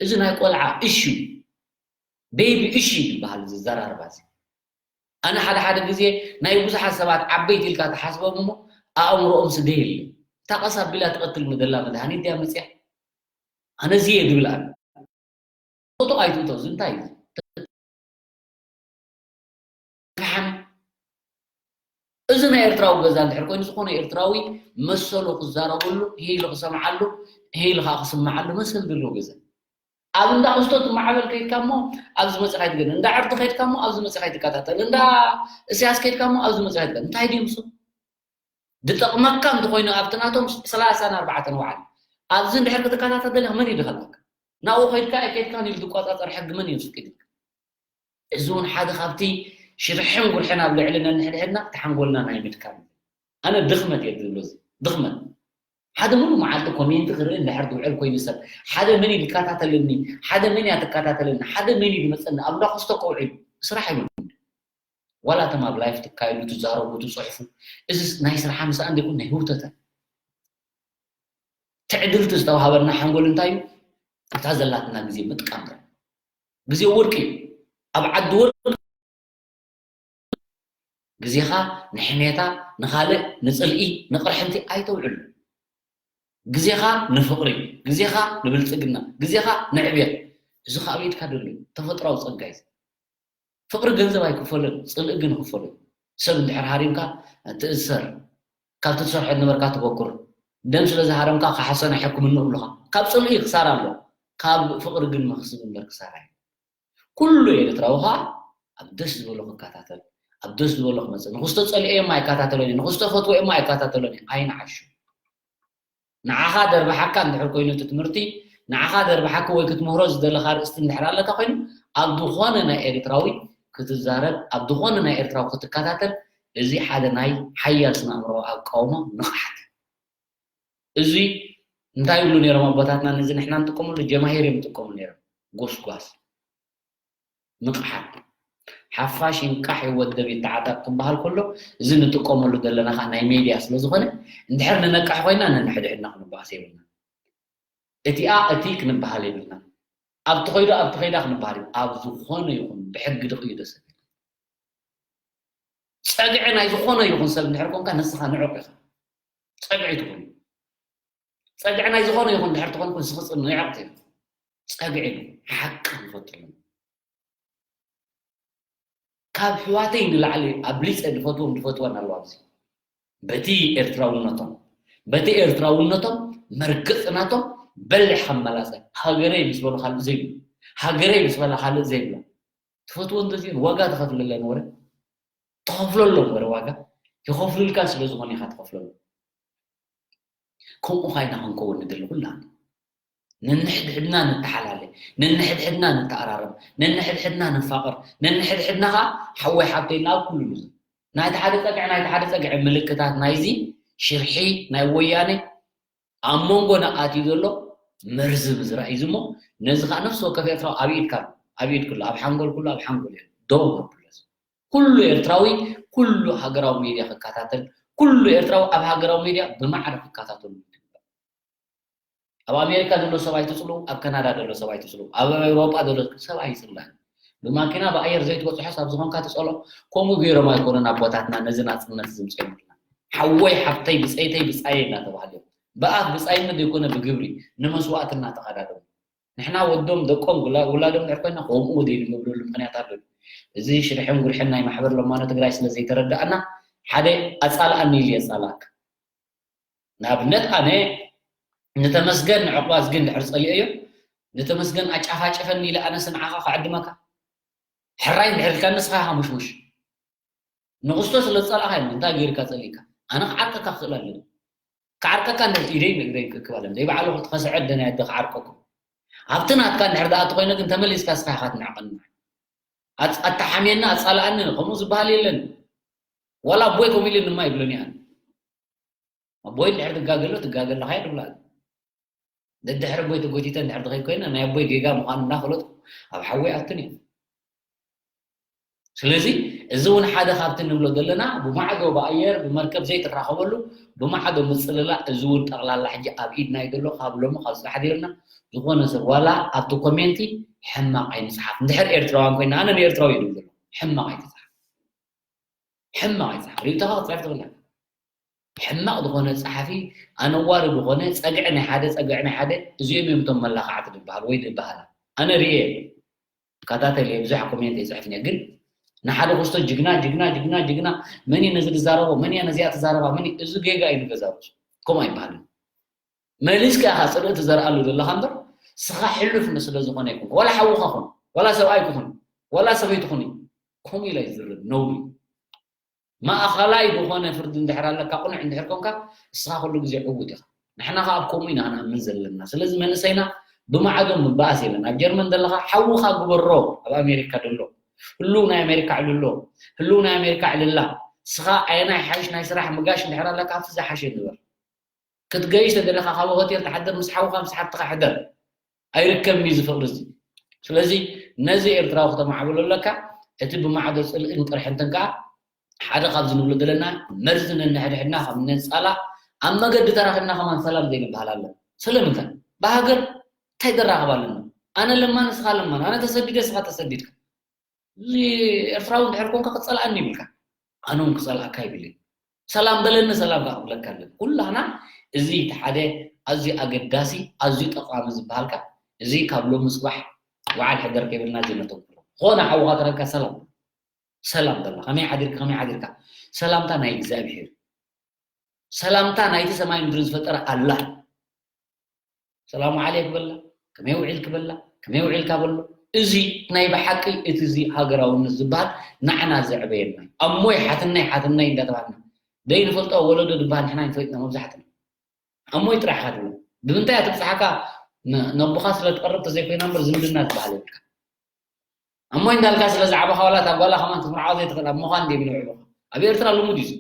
እዚ ናይ ቆልዓ እሹ፣ ቤቢ እሹ ይበሃል እዚ ዘራርባ እዚ። ኣነ ሓደ ሓደ ግዜ ናይ ብዙሓት ሰባት ዓበይቲ ኢልካ ትሓስቦም እሞ ኣእምሮኦም ስደይ የለን። እታ ቀስ ኣቢላ ትቐትል ምደላ መድሃኒት ድያ መፅያ? ኣነ እዚ እየ ዝብል ኣነ። ፎቶ ኣይትእቶ፣ እዚ እንታይ እዩ? ፈሓም። እዚ ናይ ኤርትራዊ ገዛ እንድሕር ኮይኑ፣ ዝኾነ ኤርትራዊ መሰሉ ክዛረበሉ፣ ሄሉ ክሰምዓሉ፣ ሄሉ ከዓ ክስምዓሉ መሰል ዘለዎ ገዛ። ኣብ እንዳ ክስቶ ትመዓበል ከይድካ እሞ ኣብዚ መፂኻ ኣይትገድን። እንዳ ዕርዲ ከይድካ እሞ ኣብዚ መፂኻ ኣይትከታተል። እንዳ እስያስ ከይድካ እሞ ኣብዚ መፂኻ ኣይትገድን። እንታይ ድዩ ምስ ድጠቕመካ እንተኾይኑ ኣብቲ ናቶም ሰላሳን ኣርባዕተን ወዓል። ኣብዚ እንድሕር ክትከታተል ደሊኻ መን እዩ ድኸልኣካ? ናብኡ ከይድካ ኣይከይድካን ኢሉ ዝቆጻጸር ሕጊ መን እዩ ዝፍቅድልካ? እዚ እውን ሓደ ካብቲ ሽርሕን ጉርሕን ኣብ ልዕሊ ነንሕድሕድና እቲ ሓንጎልና ናይ ምድካም እዩ። ኣነ ድኽመት እየ ዝብሎ እዚ። ድኽመት። ሓደ ሙሉ መዓልቲ ኮሜንቲ ክርኢ እንድሕር ዝውዕል ኮይኑ ሰብ ሓደ መን እዩ ዝከታተልኒ? ሓደ መን እያ ትከታተልኒ? ሓደ መን እዩ ዝመፀኒ? ኣብ እንዳ ክስቶ ከውዒሉ ስራሕ ይብሉ። ዋላ እቶም ኣብ ላይፍ ትካይሉ ትዛረቡ ትፅሕፉ እዚ ናይ ስራሕ ምሳእ እንዲኩም ናይ ህውተተ ትዕድልቲ ዝተዋሃበና ሓንጎል እንታይ እዩ? እታ ዘላትና ግዜ ምጥቃም ጥራሕ። ግዜ ወርቂ እዩ። ኣብ ዓዲ ወርቂ ግዜኻ ንሕሜታ፣ ንኻልእ፣ ንፅልኢ፣ ንቕርሕንቲ ኣይተውዕሉ። ግዜኻ ንፍቕሪ፣ ግዜኻ ንብልፅግና፣ ግዜኻ ንዕብየት። እዚ ከዓ ኣብ ኢድካ ዘሎ ተፈጥራዊ ፀጋ እዩ። ፍቕሪ ገንዘብ ኣይክፈልን፣ ጽልኢ ግን ይኽፈል እዩ። ሰብ እንድሕር ሃሪምካ ትእሰር፣ ካብቲ ትሰርሖ ዝነበርካ ትበኩር፣ ደም ስለ ዝሃረምካ ክሓሰና ሕክምንኡ ብሉኻ። ካብ ጽልኢ ክሳራ ኣሎ፣ ካብ ፍቕሪ ግን መኽስብ እምበር ክሳራ የለን። ኩሉ ኤርትራዊ ኸኣ ኣብ ደስ ዝበሎ ክከታተል፣ ኣብ ደስ ዝበሎ ክመጽእ። ንኽስቶ ጸሊኤ እሞ ኣይከታተሎን እየ፣ ንኽስቶ ፈትወ እሞ ኣይከታተሎን እየ። ኣይንዓሹ። ንዓኻ ደርብሓካ እንድሕር ኮይኑ እቲ ትምህርቲ፣ ንዓኻ ደርብሓካ ወይ ክትምህሮ ዝደለኻ ኣርእስቲ እንድሕር ኣለካ ኮይኑ፣ ኣብ ዝኾነ ናይ ኤርትራዊ ክትዛረብ፣ ኣብ ዝኾነ ናይ ኤርትራዊ ክትከታተል፣ እዚ ሓደ ናይ ሓያል ስነ ኣእምሮዊ ኣቃውማ ንቕሓት። እዚ እንታይ ይብሉ ነይሮም ኣቦታትና? ነዚ ንሕና ንጥቀመሉ ጀማሂር እዮም ዝጥቀሙ ነይሮም። ጎስጓስ። ንቕሓት። ሓፋሽ ይንቃሕ ይወደብ ይተዓጠቕ ክበሃል ከሎ፣ እዚ ንጥቀመሉ ዘለና ኸዓ ናይ ሜድያ ስለ ዝኾነ፣ እንድሕር ንነቅሕ ኮይና ነንሕድሕድና ክንበኣስ የብልና። እቲኣ እቲ ክንበሃል የብልና። ኣብቲ ኸይዱ ኣብቲ ኸይዳ ክንበሃል የብ-፣ ኣብ ዝኾነ ይኹን ብሕጊ ድቕዩ ደሰብ የለን። ጸግዒ ናይ ዝኾነ ይኹን ሰብ እንድሕር ኮንካ ንስኻ ንዑቕ ኢኻ። ጸግዒ ትኹን። ጸግዒ ናይ ዝኾነ ይኹን ድሕር ትኾን ኩን ስኽጽ ንዕቕቲ ጸግዒ ሓቂ ንፈትሎም። ካብ ሕዋተይ ንላዕሊ ኣብሊጸ ዝፈትዎም ዝፈትወን ኣለዋ ኣብዚ። በቲ ኤርትራውነቶም፣ በቲ ኤርትራውነቶም መርገጽ ናቶም በሊሕ ከም መላጸ ሃገረይ ምስ በሉ ካልእ ዘይብሉ፣ ሃገረይ ምስ በላ ካልእ ዘይብላ። ትፈትዎ እንተዝዮ ዋጋ ትኸፍለለን ወረ ትኸፍለሎም ወረ ዋጋ ይኸፍሉልካ ስለ ዝኾነ ኢኻ ትኸፍለሎም። ከምኡ ኻይና ክንከውን ንደሊ ኩላና። ነንሕድሕድና ንተሓላለ፣ ነንሕድሕድና ንተኣራረም፣ ነንሕድሕድና ንፋቐር፣ ነንሕድሕድና ኸዓ ሓወይ ሓብተይ ኢልና ኣብ ኩሉ ንዘ-፣ ናይቲ ሓደ ጸግዒ ናይቲ ሓደ ጸግዒ ምልክታት ናይዚ ሽርሒ ናይ ወያነ ኣብ መንጎና ኣትዩ ዘሎ መርዚ ምዝራእ እዩ እሞ፣ ነዚ ከዓ ነፍሲ ወከፍ ኤርትራዊ ኣብ ኢድካ ኣሎ፣ ኣብ ኢድኩ ኣሎ፣ ኣብ ሓንጎልኩ ኣሎ፣ ኣብ ሓንጎል እዩ። ደው ኣብለስ። ኩሉ ኤርትራዊ ኩሉ ሃገራዊ ሜድያ ክከታተል፣ ኩሉ ኤርትራዊ ኣብ ሃገራዊ ሜድያ ብማዕረ ክከታተሉ ይግባእ። ኣብ ኣሜሪካ ዘሎ ሰብ ኣይትጽልኡ፣ ኣብ ካናዳ ዘሎ ሰብ ኣይትጽልኡ፣ ኣብ ኤውሮጳ ዘሎ ሰብ ኣይጽላእን። ብማኪና ብኣየር ዘይትበጽሖስ ኣብ ዝኾንካ ትጸልኦ። ከምኡ ገይሮም ኣይኮኑን ኣቦታትና ነዚ ናጽነት ዝምጽእልና። ሓወይ ሓብተይ ብጸይተይ ብጻየይ እናተባህለ ብኣፍ ብጻይነት ዘይኮነ ብግብሪ ንመስዋእትና ተቐዳደሙ። ንሕና ወዶም ደቆም ውላ- ውላዶም ድሕር ኮይና ከምኡ ወዲሉ ንብለሉ ምክንያት ኣሎ። እዚ ሽርሕን ጉርሕን ናይ ማሕበር ለማኖ ትግራይ ስለ ዘይተረዳእና ሓደ ኣጻልኣኒ ኢሉ የጻልኣካ። ንኣብነት ኣነ ንተመስገን ንዕቑባ ዝግን ድሕር ጸሊኦዮ ንተመስገን ኣጫፋጭፈኒ ኢለ ኣነስ ንዓኻ ክዕድመካ ሕራይ እንድሕር ኢልካ ንስኻ ኢኻ ሙሽሙሽ ንኽስቶ ስለ ዝጸላእኻ እዮም እንታይ ገይርካ ጸሊእካ ኣነ ክዓርቀካ ክኽእል ኣለኒ ክዓርቀካ እንደ ኢደይ ንእግረይ ክክብ ኣለኒ ዘይበዓሉ ክትኸስዐ ደናይ ኣደ ክዓርቀኩም ኣብቲ ናትካ እንድሕር ደኣ እትኾይነ ግን ተመሊስካ ስኻ ኢኻ ትንዕቐኒ ኣተሓምየኒ ኣጻልኣኒ ከምኡ ዝበሃል የለን ዋላ ኣቦይ ከምኡ ኢለ ድማ ይብለኒ ኣነ ኣቦይ እንድሕር ትጋገሎ ትጋገ ኣለኻ እየ ድብላ ደድሕሪ ኣቦይ ተጎቲተ እንድሕር ትኸይድ ኮይነ ናይ ኣቦይ ጌጋ ምዃኑ እናፈለጥኩ ኣብ ሓወይ ኣትን እየ ስለዚ እዚ እውን ሓደ ካብቲ ንብሎ ዘለና ብማዕዶ ብኣየር ብመርከብ ዘይትራኸበሉ ብማዕዶ ምፅልላ እዚ እውን ጠቕላላ ሕጂ ኣብ ኢድና እዩ ዘሎ ካብ ሎሚ ካብ ዝሓዲርና ዝኾነ ሰብ ዋላ ኣብቲ ኮሜንቲ ሕማቕ ኣይንፅሓፍ እንድሕር ኤርትራውያን ኮይና ኣነ ንኤርትራዊ እዩ ዝብል ዘሎ ሕማቕ ኣይትፅሓፍ ሕማቕ ይፅሓፍ ሪእቶኻ ክትፅሕፍ ትኽእል ሕማቕ ዝኾነ ፀሓፊ ኣነዋሪ ዝኾነ ፀግዒ ናይ ሓደ ፀግዒ ናይ ሓደ እዚኦም እዮም እቶም መላኽዓቲ ዝበሃል ወይ ዝበሃላ ኣነ ርየ ከታተል እየ ብዙሕ ኮሜንት ይፅሕፍ እየ ግን ንሓደ ክስቶ ጅግና ጅግና ጅግና ጅግና መን እዩ ነዚ ዝዛረቦ መን እያ ነዚኣ ትዛረባ መን እዚ ጌጋ እዩ ንገዛውት ከምኡ ኣይበሃልን መሊስካ ኢኻ ፅልኢ ትዘርኣሉ ዘለኻ እምበር ስኻ ሕሉፍ ስለ ዝኾነ ይኩን ዋላ ሓውኻ ኩን ዋላ ሰብኣይ ክኹን ዋላ ሰበይቲ ኩን እዩ ከምኡ ኢላ ይዝርብ ነውሪ ማእኸላይ ዝኾነ ፍርዲ እንድሕር ኣለካ ቁኑዕ እንድሕር ኮንካ እስኻ ኩሉ ግዜ ዕውት ኢኻ ንሕና ከ ኣብ ከምኡ ኢና ክንኣምን ዘለና ስለዚ መንእሰይና ብማዕዶ ምባኣስ የለን ኣብ ጀርመን ዘለኻ ሓውኻ ግበሮ ኣብ ኣሜሪካ ደሎ ህልው ናይ ኣሜሪካ ዕልሎ ህልው ናይ ኣሜሪካ ዕልላ እስኻ ኣየናይ ሓይሽ ናይ ስራሕ ምጋሽ እንድሕር ኣለካ ኣብቲ ዝሓሸ ንበር ክትገይሽ ተደለኻ ካብ ሆቴል ትሓድር ምስ ሓውኻ ምስ ሓብትኻ ሕደር ኣይርከብን እዩ ዝፍቕሪ እዚ ስለዚ ነዚ ኤርትራዊ ክተማዕብሎ ኣለካ እቲ ብማዕዶ ፅልእን ቅርሕንትን ከዓ ሓደ ካብ ዝንብሎ ዘለና መርዚ ነንሕድሕድና ካብ ነንፃላ ኣብ መገዲ ተራኺብና ከማን ሰላም ዘይንበሃል ኣሎ ስለምንታይ ብሃገር እንታይ ዘራኽብ ኣለና ኣነ ለማን ንስኻ ለማን ኣነ ተሰዲደ ንስኻ ተሰዲድካ እዚ ኤርትራዊ እንድሕር ኮንካ ክፀልኣኒ ይብልካ ኣነ እውን ክፀልኣካ ይብለይ ሰላም በለኒ ሰላም ከዓ ክብለካ ኣለኒ ኩላህና እዚ እቲ ሓደ ኣዝዩ ኣገዳሲ ኣዝዩ ጠቃሚ ዝበሃልካ እዚ ካብ ሎሚ ፅባሕ ወዓል ሕደር ከይበልና እዚ ነተኩሮ ኮነ ሓውካ ተረካ ሰላም ሰላም በላ ከመይ ሓዲርካ ከመይ ሓዲርካ ሰላምታ ናይ እግዚኣብሄር ሰላምታ ናይቲ ሰማይ ምድሪ ዝፈጠረ ኣላህ ሰላሙ ዓለይክ በላ ከመይ ውዒልክ በላ ከመይ ውዒልካ በሎ እዚ ናይ ብሓቂ እቲ እዚ ሃገራውነት ዝበሃል ንዓና ዘዕበየና እዩ ኣሞይ ሓትነይ ሓትነይ እንዳተባሃልና ደይ ንፈልጦ ወለዶ ዝበሃል ንሕና ይንፈልጥና መብዛሕትና ኣሞይ ጥራሕ ኢኻ ትብሎ ብምንታይ እያ ትብፅሓካ ነቦኻ ስለ ትቐርብ ተዘይኮይና እምበር ዝምድና ዝበሃል የብልካ ኣሞይ እንዳልካ ስለ ዝዓበኻ ዋላ እታ ጓላ ከማን ክትምርዓዋ ዘይትኽእል ኣሞኻ እንደ ይብሎ ይዕበኻ ኣብ ኤርትራ ልሙድ እዩ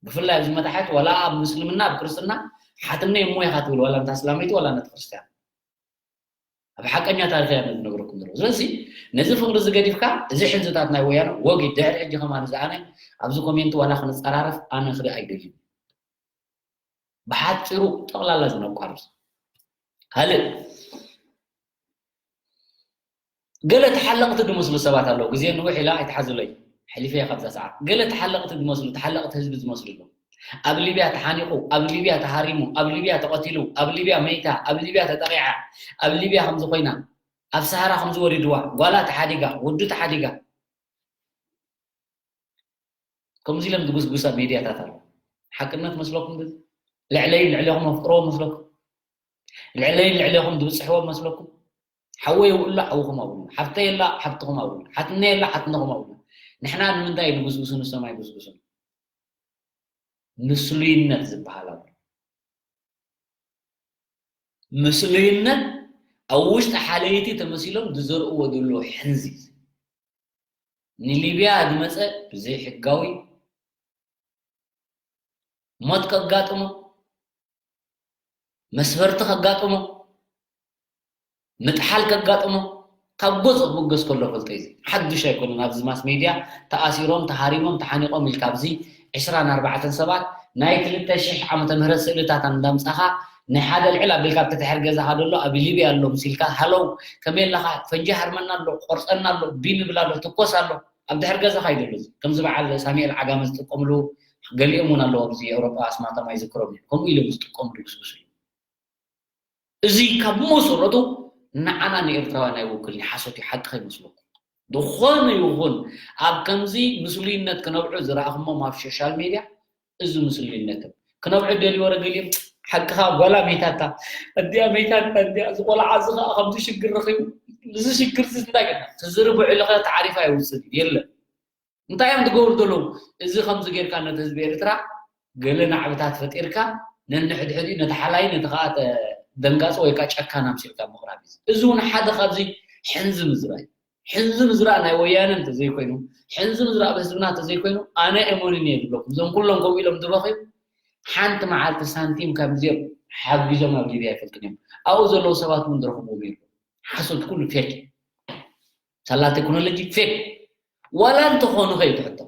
ብፍላይ ኣብዚ መታሕት ዋላ ኣብ ምስልምና ኣብ ክርስትና ሓትነይ እሞ ኢኻ ትብል ዋላ እንታ እስላመይቲ ዋላ ነቲ ክርስትያን ኣብ ሓቀኛ ታሪኽ እያ ዝነግረኩም ዘሎ ስለዚ ነዚ ፍቕሪ እዚ ገዲፍካ እዚ ሕንዝታት ናይ ወያነ ወጊድ ድሕሪ ሕጂ ከማን እዚ ኣነ ኣብዚ ኮሜንት ዋላ ክንፀራረፍ ኣነ ክርኢ ኣይደልዩ ብሓፂሩ ጠቕላላ ዝነቋርፅ ካልእ ገለ ተሓለቕቲ ዝመስሉ ሰባት ኣለዉ ግዜ ንውሕ ኢላ ኣይትሓዙለይ ሕሊፈ እየ ካብዛ ሰዓት ገለ ተሓለቕቲ ዝመስሉ ተሓለቕቲ ህዝቢ ዝመስሉ ኣለዉ ኣብ ሊብያ ተሓኒቑ ኣብ ሊብያ ተሃሪሙ ኣብ ሊብያ ተቐቲሉ ኣብ ሊብያ መይታ ኣብ ሊብያ ተጠቒዓ ኣብ ሊብያ ከምዚ ኮይና ኣብ ሰሃራ ከምዚ ወሪድዋ ጓላ ተሓዲጋ ወዱ ተሓዲጋ ከምዚ ኢሎም ዝጉስጉሳ ሜድያታት ኣሎ ሓቅነት መስለኩም ልዕለይ ልዕሌኹም ኣፍቅረዎ መስለኩም ልዕለይ ልዕሌኹም ዝብፅሕዎ መስለኩም ሓወይ ውእሎ ሓውኹም ኣብሉ ሓፍተይ የላ ሓፍትኹም ኣብሉ ሓትነ የላ ሓትነኹም ኣብሉ ንሕና ንምንታይ ንጉስጉሱ ንሶም ኣይጉስጉሱን ምስሉይነት ዝበሃል ኣሎ ምስሉይነት ኣብ ውሽጢ ሓለይቲ ተመሲሎም ዝዘርእዎ ዘሎ ሕንዚ ንሊብያ ዝመፀ ብዘይሕጋዊ ሞት ከጋጥሞ፣ መስበርቲ ከጋጥሞ፣ ምጥሓል ከጋጥሞ፣ ካብ ገፁ ክብገስ ከሎ ፈልጦ እዩ። ሓዱሽ ኣይኮነን። ኣብዚ ማስ ሜድያ ተኣሲሮም፣ ተሃሪሞም፣ ተሓኒቖም ኢልካ ኣብዚ ዕስራን ኣርባዕተን ሰባት ናይ ክልተ ሽሕ ዓመተ ምህረት ስእልታት እንዳምጻኻ ናይ ሓደ ልዕል ኣቢልካ ኣብቲ ድሕሪ ገዛኻ ዘሎ ኣብ ሊብያ ኣሎ ምስ ኢልካ ሃለው ከመይ ኣለኻ ፈንጂ ሃርመና ኣሎ ቆርፀና ኣሎ ቢም ይብል ኣሎ ትኮስ ኣሎ ኣብ ድሕሪ ገዛኻ እዩ ዘሎ። ከምዚ በዓል ሳሙኤል ዓጋመ ዝጥቀምሉ ገሊኦም እውን ኣለዉ ኣብዚ ኤውሮጳ ኣስማቶም ኣይዝክሮም እዮም ከምኡ ኢሎም ዝጥቀምሉ ብስብሱ እዩ። እዚ ካብ መሰረቱ ንዓና ንኤርትራውያን ኣይውክልን እዩ፣ ሓሶት እዩ፣ ሓቂ ከይመስለኩም። ዝኾነ ይኹን ኣብ ከምዚ ምስሉይነት ክነብዑ ዝረኣኹሞም ኣብ ሶሻል ሜድያ እዚ ምስሉይነት እዮም። ክነብዑ ደልዩ ወረ ገሊኦም ሓቅኻ ጓላ መይታታ እንዲያ መይታታ እንዲያ እዚ ቆልዓ እዚ ከዓ ከምዚ ሽግር ረኺቡ እዚ ሽግር እዚ እንታይ ገና ትዝርብዑ ኢለ ታዕሪፍ ኣይውፅን እዩ የለን። እንታይ እዮም ዝገብሩ ዘለዉ? እዚ ከምዚ ጌርካ ነቲ ህዝቢ ኤርትራ ገለ ናዕብታት ፈጢርካ ነንሕድሕዲኡ ነቲ ሓላይ ነቲ ከዓ ደንጋፂ ወይ ከዓ ጨካን ኣምሲልካ ምቕራብ እዩ። እዚ እውን ሓደ ካብዚ ሕንዚ ምዝራእ እዩ። ሕንዚ ምዝራእ ናይ ወያነ እንተዘይኮይኑ፣ ሕንዚ ምዝራእ ብህዝብና እንተዘይኮይኑ ኣነ እመኑኒ እየ ዝብለኩም። እዞም ኩሎም ከምኡ ኢሎም ዝበኽዩ ሓንቲ መዓልቲ ሳንቲም ካብ እዚኦም ሓጊዞም ኣብ ሊብያ ኣይፈልጡን እዮም። ኣብኡ ዘለዉ ሰባት እውን ዝረኽብዎም የሉ። ሓሶት ኩሉ ፌክ። ሳላ ቴክኖሎጂ ፌክ። ዋላ እንተኾኑ ከይትሕቶ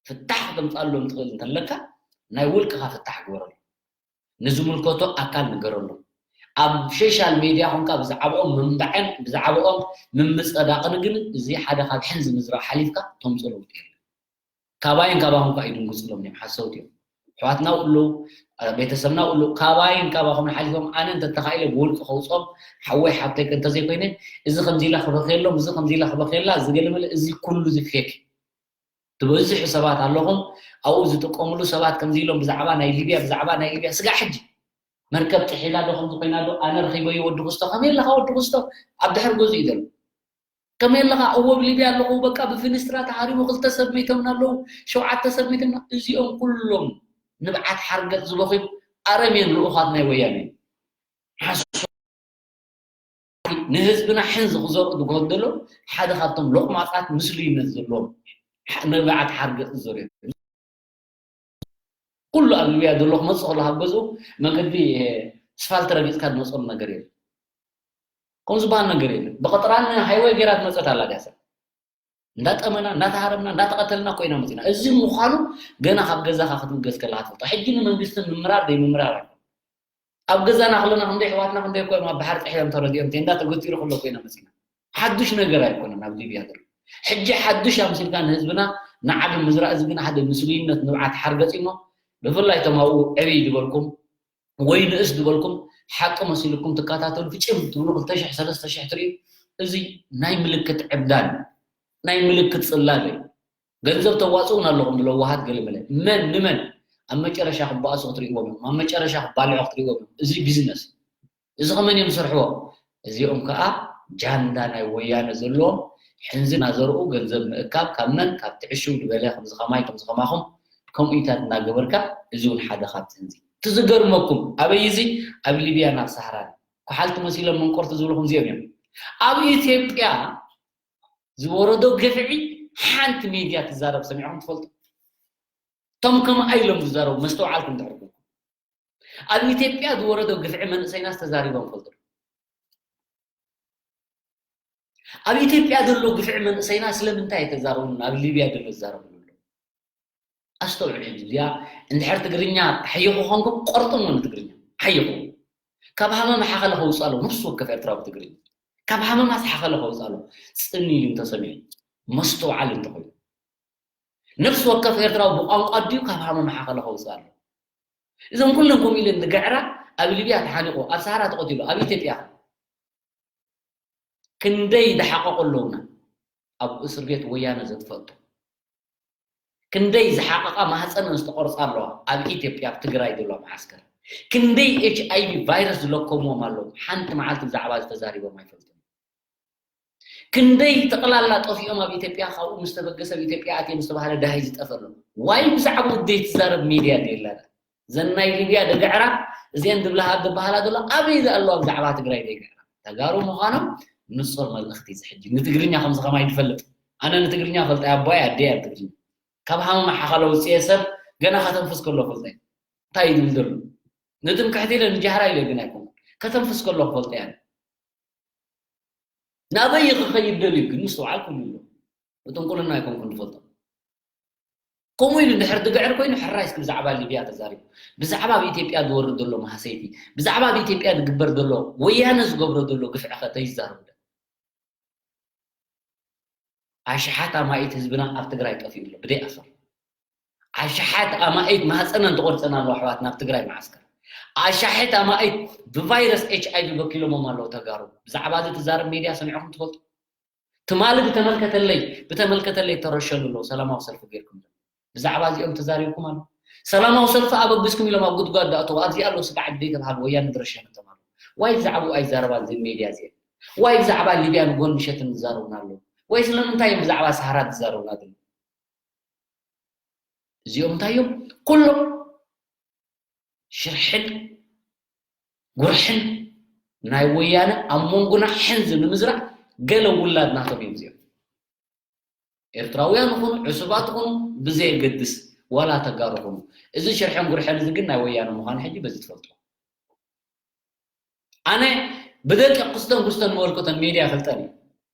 ፍታሕ ክተምፃሎም ትኽእል እንተለካ ናይ ውልቅኻ ፍታሕ ግበረሉ። ንዝምልከቶ ኣካል ንገረሉ። ኣብ ሶሻል ሜድያ ኮንካ ብዛዕባኦም ምምባዕን ብዛዕባኦም ምምፀዳቕን ግን እዚ ሓደ ካብ ሕንዚ ምዝራእ ሓሊፍካ ተምፅኦ ለውጢ የለን። ካባይን ካባኹም ከኣ ይድንግፅሎም እዮም፣ ሓሰውቲ እዮም። ኣሕዋትና ውሉ ቤተሰብና ውሉ ካባይን ካባኹም ሓሊፎም ኣነ እንተተኻኢለ ብውልቂ ከውፅኦም ሓወይ ሓብተይ እንተዘይኮይነ እዚ ከምዚ ኢላ ክበክየሎም እዚ ከምዚ ኢላ ክበክየላ ዝገለመለ እዚ ኩሉ እዚ ፌክ ትበዝሑ ሰባት ኣለኹም ኣብኡ ዝጥቀምሉ ሰባት ከምዚ ኢሎም ብዛዕባ ናይ ሊብያ ብዛዕባ ናይ ሊብያ ስጋ ሕጂ መርከብ ጥሒላ ዶ ከምዚ ኮይና ዶ ኣነ ረኺበዮ ወዲ ክስቶ ከመይ ኣለካ ወዲ ክስቶ ኣብ ድሕር ገዝኡ እዩ ዘሎ ከመይ ኣለካ እዎ ኣብ ሊብያ ኣለኹ በቃ ብፊንስትራ ተሃሪሙ ክልተ ሰብ መይቶምና ኣለዉ ሸውዓተ ሰብ መይቶምና እዚኦም ኩሎም ንብዓት ሓርገጥ ዝበኺቡ ኣረሜን ልኡኻት ናይ ወያነ ሓሶት ንህዝብና ሕንዚ ክዘርኡ ዝገበሩ ዘለዉ ሓደ ካብቶም ሎቕማጻት ምስሉይነት ዘለዎም ንብዓት ሓርገጽ ዝዘርኡ ኩሉ ኣብ ሊብያ ዘሎ ክመጽእ ከሎ ካብ ገዝኡ መገዲ ስፋልት ረጊጽካ ዝመጽኦም ነገር የለ ከምኡ ዝበሃል ነገር የለ ብቐጥራን ሃይወይ ገይራ ትመጸት ኣላ ዲያ ሰብ እንዳጠመና እንዳተሃረምና እንዳተቐተልና ኮይና መፂና እዚ ምዃኑ ገና ካብ ገዛኻ ክትብገስ ከለካ ትፈልጦ ሕጂ ንመንግስቲ ምምራር ዘይምምራር ኣይኮን ኣብ ገዛና ከለና ክንደይ ኣሕዋትና ክንደይ እኮ እዮም ኣብ ባሕሪ ጥሒሎም ተረዲኦም ቴንዳ ተገቲሩ ከሎ ኮይና መፂና ሓዱሽ ነገር ኣይኮነን ኣብ ሊብያ ዘሎ ሕጂ ሓዱሽ ኣምሲልካ ንህዝብና ንዓዲ ምዝራእ እዚ ግን ሓደ ምስሉይነት ንብዓት ሓርገፂ እሞ ብፍላይ እቶም ኣብኡ ዕብይ ዝበልኩም ወይ ንእስ ዝበልኩም ሓቂ መሲልኩም ትከታተሉ ፍጭም ትብሉ ክልተ ሽሕ ሰለስተ ሽሕ ትርእዩ እዚ ናይ ምልክት ዕብዳን ናይ ምልክት ፅላለ ገንዘብ ተዋፅኡን ኣለኹም ብለዋሃት ገለመለ መን ንመን ኣብ መጨረሻ ክበኣሱ ክትርእዎም እዮም ኣብ መጨረሻ ክባልዑ ክትርእዎም እዮም እዚ ቢዝነስ እዚ ከመን እዮም ዝሰርሕዎ እዚኦም ከዓ ጃንዳ ናይ ወያነ ዘለዎም ሕንዚ ናዘርኡ ገንዘብ ምእካብ ካብ መን ካብ ትዕሽው ዝበለ ከምዚ ከማይ ከምዚ ከማኹም ከምኡታት እናገበርካ እዚ እውን ሓደ ካብቲ ህንዚ ትዝገርመኩም ኣበይ እዚ ኣብ ሊብያ ናብ ሳህራን ኩሓልቲ መሲሎም መንቆርቲ ዝብልኹም እዚኦም እዮም ኣብ ኢትዮጵያ ዝወረዶ ግፍዒ ሓንቲ ሚድያ ትዛረብ ሰሚዕኹም ትፈልጡ ቶም ከምኣ ኢሎም ዝዛረቡ መስተውዓልኩም ትሕርኩ ኣብ ኢትዮጵያ ዝወረዶ ግፍዒ መንእሰይና ዝተዛሪቦም ፈልጡ ኣብ ኢትዮጵያ ዘሎ ግፍዒ መንእሰይና ስለምንታይ የተዛረቡ ኣብ ሊብያ ዘሎ ዝዛረቡ ኣሎ ኣስተውዕሉ ሕጂ እዚኣ እንድሕር ትግርኛ ሓይኹ ኾንኩም ቆርጥሞ ንትግርኛ ሓይኹ ካብ ሃመማ ሓኸለ ከውፅእ ኣለዎ ነፍሲ ወከፍ ኤርትራዊ ትግርኛ ካብ ሃመማ ሓኸለ ከውፅእ ኣለዎ ፅን ኢሉ እንተሰሚዑ መስተውዓል እንተኾይኑ ነፍሲ ወከፍ ኤርትራዊ ብቋንቋ ድዩ ካብ ሃመማ ሓኸለ ከውፅእ ኣለዎ እዞም ኩሎም ከምኡ ኢለን ዝግዕራ ኣብ ሊብያ ተሓኒቑ ኣብ ሰሃራ ተቐቲሉ ኣብ ኢትዮጵያ ክንደይ ዝሓቐቑ ኣለውና ኣብ እስር ቤት ወያነ ዘጥፈጡ ክንደይ ዝሓቐቓ ማህፀነን ዝተቆርፃ ኣለዋ ኣብ ኢትዮጵያ ኣብ ትግራይ ዘለዋ መዓስከር ክንደይ ኤች ኣይቪ ቫይረስ ዝለከምዎም ኣለዉ ሓንቲ መዓልቲ ብዛዕባ ዝተዛሪቦም ኣይፈልጥን ክንደይ ጠቕላላ ጠፊኦም ኣብ ኢትዮጵያ ካብኡ ምስ ተበገሰ ኣብ ኢትዮጵያ ኣትዮም ዝተባሃለ ዳሃይ ዝጠፈሎም ዋይ ብዛዕባ ደይ ትዛረብ ሚድያ ደየላና ዘን ናይ ሊብያ ደግዕራ እዚአን ዝብላሃ ዝበሃላ ዘሎ ኣበይ ዘለዋ ብዛዕባ ትግራይ ደይግዕራ ተጋሩ ምዃኖም ንፁር መልእኽቲ እዚ ሕጂ ንትግርኛ ከምዚ ከማይ ንፈልጥ ኣነ ንትግርኛ ፈልጠ ኣቦይ ኣደይ ኣብ ትግርኛ ካብ ሃመማ ሓኻለ ውፅኤ ሰብ ገና ከተንፍስ ከሎ ፈልጠ እንታይ ይብል ዘሎ ንትምክሕቲ ኢለ ንጃህራ ኢለ ግን ኣይኮንኩን ከተንፍስ ከሎ ክፈልጠ እያ ናበይ ክኸይድ ደልዩ ግን ምስትውዓል ኩሉ ኣሎ ብጥንቁልና ኣይኮንኩን ዝፈልጦ ከምኡ ኢሉ እንድሕር ዝግዕር ኮይኑ ሕራይ እስኪ ብዛዕባ ሊብያ ተዛሪቡ ብዛዕባ ኣብ ኢትዮጵያ ዝወርድ ዘሎ ማህሰይቲ ብዛዕባ ኣብ ኢትዮጵያ ዝግበር ዘሎ ወያነ ዝገብሮ ዘሎ ግፍዒ ከ ተይዛረቡ ኣሽሓት ኣማኢት ህዝብና ኣብ ትግራይ ጠፊኡ ኣሎ ብደይ ኣሰር ኣሽሓት ኣማኢት ማህፀነን ተቆርፀን ኣለዋ ኣሕዋትና ኣብ ትግራይ መዓስከር ኣሽሓት ኣማኢት ብቫይረስ ኤች ኣይ ቪ በኪሎሞም ኣለዉ ተጋሩ ብዛዕባ እዚ ትዛረብ ሜድያ ሰሚዕኹም ትፈልጡ ትማሊ ብተመልከተለይ ብተመልከተለይ ተረሸኑ ኣለዉ ሰላማዊ ሰልፊ ገይርኩም ብዛዕባ እዚኦም ተዛሪብኩም ኣሎ ሰላማዊ ሰልፊ ኣበግስኩም ኢሎም ኣብ ጉድጓድ ዳእተው ኣብዚ ኣለዉ ስጋዕ ግደይ ተብሃሉ ወያነ ዝረሸኑ ተማሉ ዋይ ብዛዕባኡ ኣይዛረባን እዚ ሜድያ እዚአን ዋይ ብዛዕባ ሊብያን ጎን ምሸትን ዝዛረቡና ኣለዉ ወይ ስለምንታይ እዮም ብዛዕባ ሰሃራ ዝዛረቡና ዘለዉ እዚኦም እንታይ እዮም ኩሎም ሽርሕን ጉርሕን ናይ ወያነ ኣብ መንጎና ሕንዚ ንምዝራእ ገለ ውላድ ናቶም እዮም እዚኦም ኤርትራውያን ይኹኑ ዕሱባት ይኹኑ ብዘየገድስ ዋላ ተጋሩ ይኹኑ እዚ ሽርሕን ጉርሕን እዚ ግን ናይ ወያነ ምዃኑ ሕጂ በዚ ትፈልጡ ኣነ ብደቂ ክስተን ክስተን መበልከተን ሜድያ ፈልጠን እዩ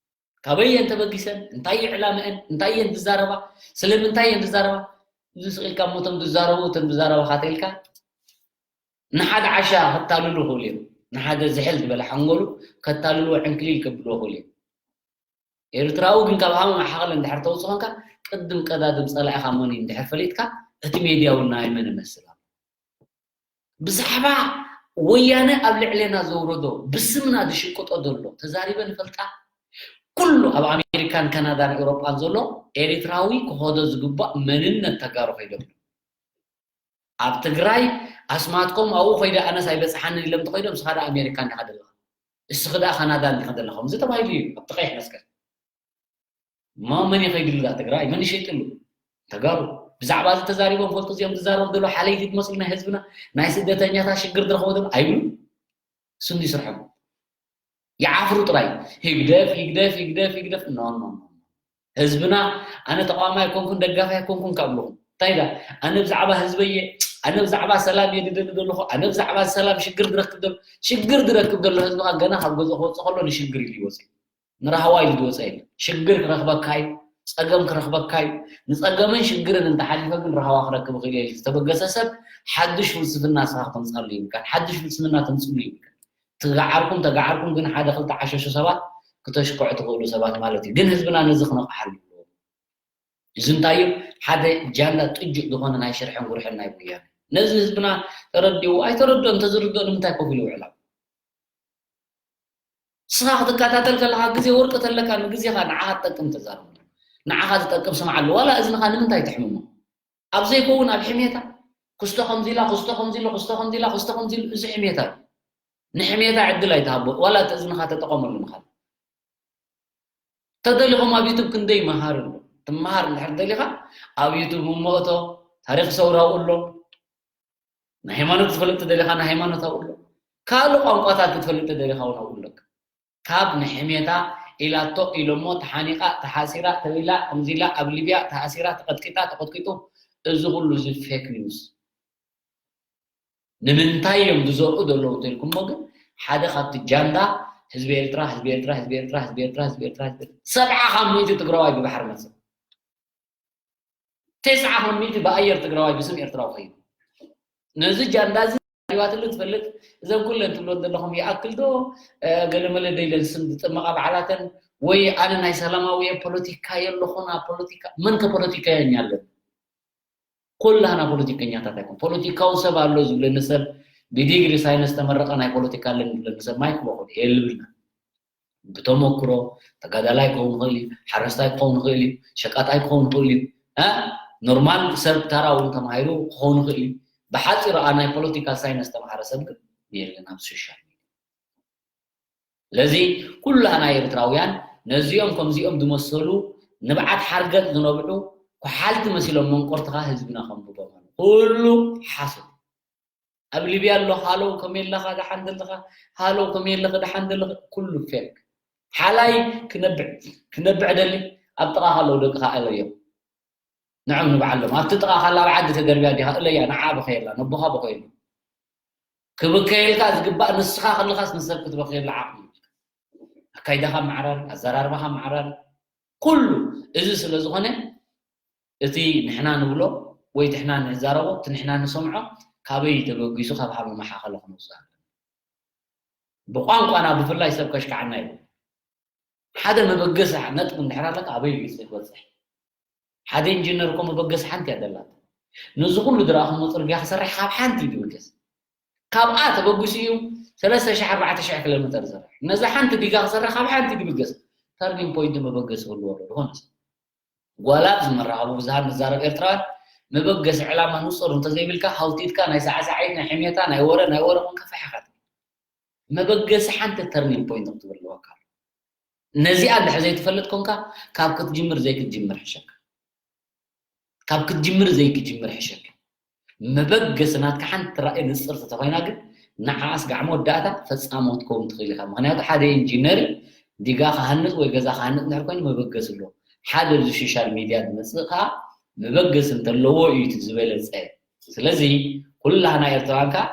ካበይ እየን ተበጊሰን እንታይ እዩ ዕላምአን እንታይ እየን ዝዛረባ ስለምንታይ እየን ዝዛረባ እዚ ስቕ ኢልካ እሞ እቶም ዝዛረቡ እቶም ዝዛረባ ካተልካ ንሓደ ዓሻ ከታልሉ ይኽእሉ እዮም ንሓደ ዝሕል ዝበለ ሓንጎሉ ከታልልዎ ዕንክሊል ከብልዎ ይኽእሉ እዮም ኤርትራዊ ግን ካብ ሃመማ ሓቕለ እንድሕር ተውፅእ ኮንካ ቅድም ቀዳድም ፀላኢኻ መን እዩ እንድሕር ፈሊጥካ እቲ ሜድያ እውን ናይ መን ይመስል ኣሎ ብዛዕባ ወያነ ኣብ ልዕሌና ዘውረዶ ብስምና ዝሽቅጦ ዘሎ ተዛሪበ ንፈልጣ ኩሉ ኣብ ኣሜሪካን ካናዳን ኤውሮጳን ዘሎ ኤሪትራዊ ክኸዶ ዝግባእ መንነት ተጋሩ ከይዶም ኣብ ትግራይ ኣስማትኮም ኣብኡ ኮይደ ኣነስ ኣይበፅሓንን ኢሎም ተኮይዶም ንስኻ ዳ ኣሜሪካ እንዲኻ ዘለኻ እስኺ ዳ ካናዳ እንዲኻ ዘለኻ ከምዚ ተባሂሉ እዩ ኣብቲ ቀይሕ መስቀል እሞ መን ይኸይድሉ ዳ ትግራይ መን ይሸይጥሉ ተጋሩ ብዛዕባ እዚ ተዛሪቦም ፈልጡ እዚኦም ዝዛረቡ ዘለዉ ሓለይቲ ዝመስሉ ናይ ህዝብና ናይ ስደተኛታት ሽግር ዝረኸቡ ዘለዉ ኣይብሉ እሱ እንዲ ስርሖም ይዓፍሩ ጥራይ ህግደፍ ህግደፍ ህግደፍ ህግደፍ ኖ ኖ ህዝብና ኣነ ተቃዋማይ ኣይኮንኩን ደጋፊ ኣይኮንኩን ካብልኹም እንታይ ዳ ኣነ ብዛዕባ ህዝበየ ኣነ ብዛዕባ ሰላም እየ ዝደሊ ዘለኹ ኣነ ብዛዕባ ሰላም ሽግር ዝረክብ ዘሎ ሽግር ዝረክብ ዘሎ ህዝብካ ገና ካብ ገዝኡ ክወፅእ ከሎ ንሽግር ኢሉ ይወፅእ ንራህዋ ኢሉ ዝወፀ የለ ሽግር ክረክበካ እዩ ፀገም ክረክበካ እዩ ንፀገምን ሽግርን እንተሓሊፈ ግን ራህዋ ክረክብ ክእል እየ ዝተበገሰ ሰብ ሓዱሽ ፍልስፍና ስኻ ክተምፃሉ ይብልካ ሓዱሽ ፍልስፍና ተምፅሉ ይብልካ ትጋዓርኩም ተጋዓርኩም ግን ሓደ ክልተ ዓሸሹ ሰባት ክተሽክዑ ትኽእሉ ሰባት ማለት እዩ ግን ህዝብና ነዚ ክነቕሓሉ ኣለዎ እዚ እንታይ እዩ ሓደ ጃንዳ ጥጁእ ዝኾነ ናይ ሽርሕን ጉርሕን ናይ ጉያን ነዚ ህዝብና ተረዲኡ ኣይተረድኦ እንተዝርድኦ ንምንታይ ኮፍ ኢሉ ይውዕላ ስኻ ክትከታተል ከለኻ ግዜ ወርቂ ተለካ ንግዜኻ ንዓኻ ትጠቅም ተዛረብ ንዓኻ ዝጠቅም ስምዓ ኣሎ ዋላ እዝንኻ ንምንታይ ትሕምሞ ኣብ ዘይከውን ኣብ ሕሜታ ክስቶ ከምዚ ኢላ ክስቶ ከምዚ ኢሉ ክስቶ ከምዚ ኢላ ክስቶ ከምዚ ኢሉ እዚ ሕሜታ እዩ ንሕሜታ ዕድል ኣይትሃቦ ዋላ እቲ እዝንኻ ተጠቐመሉ ንኻል ተደሊኹም ኣብ ዩቱብ ክንደይ መሃር ኣሎ ትመሃር እንድሕር ደሊኻ ኣብ ዩቱብ እሞ እቶ ታሪክ ሰውራው ኣሎ ንሃይማኖት ክትፈልጥ ተደሊኻ ንሃይማኖት ኣብኡ ኣሎ ካልእ ቋንቋታት ክትፈልጥ ተደሊኻ እውን ኣብኡ ኣለካ ካብ ንሕሜታ ኢላቶ ኢሎሞ ተሓኒቓ ተሓሲራ ተቢላ ከምዚላ ኣብ ሊብያ ተኣሲራ ተቐጥቂጣ ተቐጥቂጡ እዚ ኩሉ እዚ ፌክ ኒውስ ንምንታይ እዮም ዝዘርኡ ዘለዉ እንተልኩሞ ግን ሓደ ካብቲ ጃንዳ ህዝቢ ኤርትራ ህዝቢ ኤርትራ ህዝቢ ኤርትራ ህዝቢ ኤርትራ ህዝቢ ኤርትራ ህዝቢ ኤርትራ ሰብዓ ካብ ሚእቲ ትግራዋይ ብባሕሪ መፅእ ተስዓ ካብ ሚእቲ ብኣየር ትግራዋይ ብስም ኤርትራዊ ኸይዱ ነዚ ጃንዳ እዚ ሪዋትሉ ትፈልጥ እዘን ኩለን ትብሎ ዘለኹም ይኣክል ዶ ገለመለ ደይለን ስም ዝጥመቓ ባዕላተን ወይ ኣነ ናይ ሰላማዊ ፖለቲካ የለኹን ኣብ ፖለቲካ መን ከ ፖለቲካየኛ ኣለኒ ኩላህና ፖለቲከኛታት ኣይኮን ፖለቲካዊ ሰብ ኣሎ ዝብለኒ ሰብ ብዲግሪ ሳይንስ ተመረቐ ናይ ፖለቲካ ኣለኒ ዝብለኒ ሰብ ማይክ በኹል የልብና ብተመክሮ ተጋዳላይ ክኸውን ይኽእል እዩ፣ ሓረስታይ ክኸውን ይኽእል እዩ፣ ሸቃጣይ ክኸውን ይኽእል እዩ፣ እ ኖርማል ሰብ ተራ እውን ተማሂሩ ክኸውን ይኽእል እዩ። ብሓፂሩ ኣ ናይ ፖለቲካል ሳይንስ ተምሃረ ሰብ ግን የለን ኣብ ሶሻል ሚድያ። ስለዚ ኩላና ኤርትራውያን ነዚኦም ከምዚኦም ዝመሰሉ ንብዓት ሓርገፅ ዝነብዑ ኩሓልቲ መሲሎም መንቆርትኻ ህዝብና ከንብቦም ኣሎ። ኩሉ ሓሶት። ኣብ ሊብያ ኣለኹ፣ ሃሎ ከመይ ኣለኻ ደሓን ዘለኻ? ሃሎ ከመይ ኣለኺ ደሓን ዘለኺ? ኩሉ ፌክ። ሓላይ ክነብዕ ክነብዕ ደሊ ኣብ ጥቓኻ ኣለዉ ደቅኻ ኣለዮም። ንዕም ንባዕሎም ኣብቲ ጥቓኻ ኣላ ኣብ ዓዲ ተደርብያ ዲኻ እለያ ንዓ በኸየላ ነቦኻ በኸየሉ። ክብከየልካ ዝግባእ ንስኻ ከለኻስ ንሰብ ክትበኽየሉ ዓቕሚ የብልካ። ኣካይዳኻ ማዕራር፣ ኣዘራርባኻ ማዕራር፣ ኩሉ እዚ ስለ ዝኾነ እቲ ንሕና ንብሎ ወይ እቲ ሕና ንዛረቦ እቲ ንሕና ንሰምዖ ካበይ ተበጊሱ ካብ ሃመ መሓኸለ ክንወስዶ ኣለና። ብቋንቋና ብፍላይ ሰብ ከሽክዓና ይብል። ሓደ መበገሲ ነጥቢ እንድሕር ኣለካ ኣበይ እዩ ክትበፅሕ? ሓደ ኢንጂነር እኮ መበገሲ ሓንቲ እያ ደላታ። ነዚ ኩሉ ዝረኣኹሞ ፅርግያ ክሰርሕ ካብ ሓንቲ እዩ ዝብገስ። ካብኣ ተበጊሱ እዩ ሰለስተ ሽሕ ኣርባዕተ ሽሕ ኪሎ ሜተር ዝሰርሕ። ነዛ ሓንቲ ዲጋ ክሰርሕ ካብ ሓንቲ እዩ ዝብገስ። ተርኒንግ ፖይንት መበገሲ ክህልዎ ኣለዎ ዝኾነ ሰብ። ጓላ ኣብዚ መራኸቢ ብዙሃን ንዛረብ ኤርትራውያን መበገሲ ዕላማ ንጹር እንተዘይብልካ ሃውቲትካ ናይ ሳዕሳዒት ናይ ሕሜታ ናይ ወረ ናይ ወረ ኮንካ ፈሕኻ ትብል። መበገሲ ሓንቲ ተርኒንግ ፖይንት ክትብል ኣለወካ። ነዚኣ እንድሕር ዘይትፈልጥ ኮንካ ካብ ክትጅምር ዘይክትጅምር ሕሸካ። ካብ ክትጅምር ዘይክትጅምር ሕሸካ። መበገሲ ናትካ ሓንቲ ራእይ ንጽርቲ ተኾይና ግን ንዓኣስ ጋዕ መወዳእታ ፈጻሚ ክትከውን ትኽእል ኢኻ። ምኽንያቱ ሓደ ኢንጂነር ዲጋ ክሃንጽ ወይ ገዛ ክሃንጽ እንድሕር ኮይኑ መበገሲ ኣለዎ። ሓደ ኣብዚ ሶሻል ሚድያ ዝመጽእ ከዓ መበገሲ እንተለዎ እዩ እቲ ዝበለጸ። ስለዚ ኩላህና ኤርትራውያን ከዓ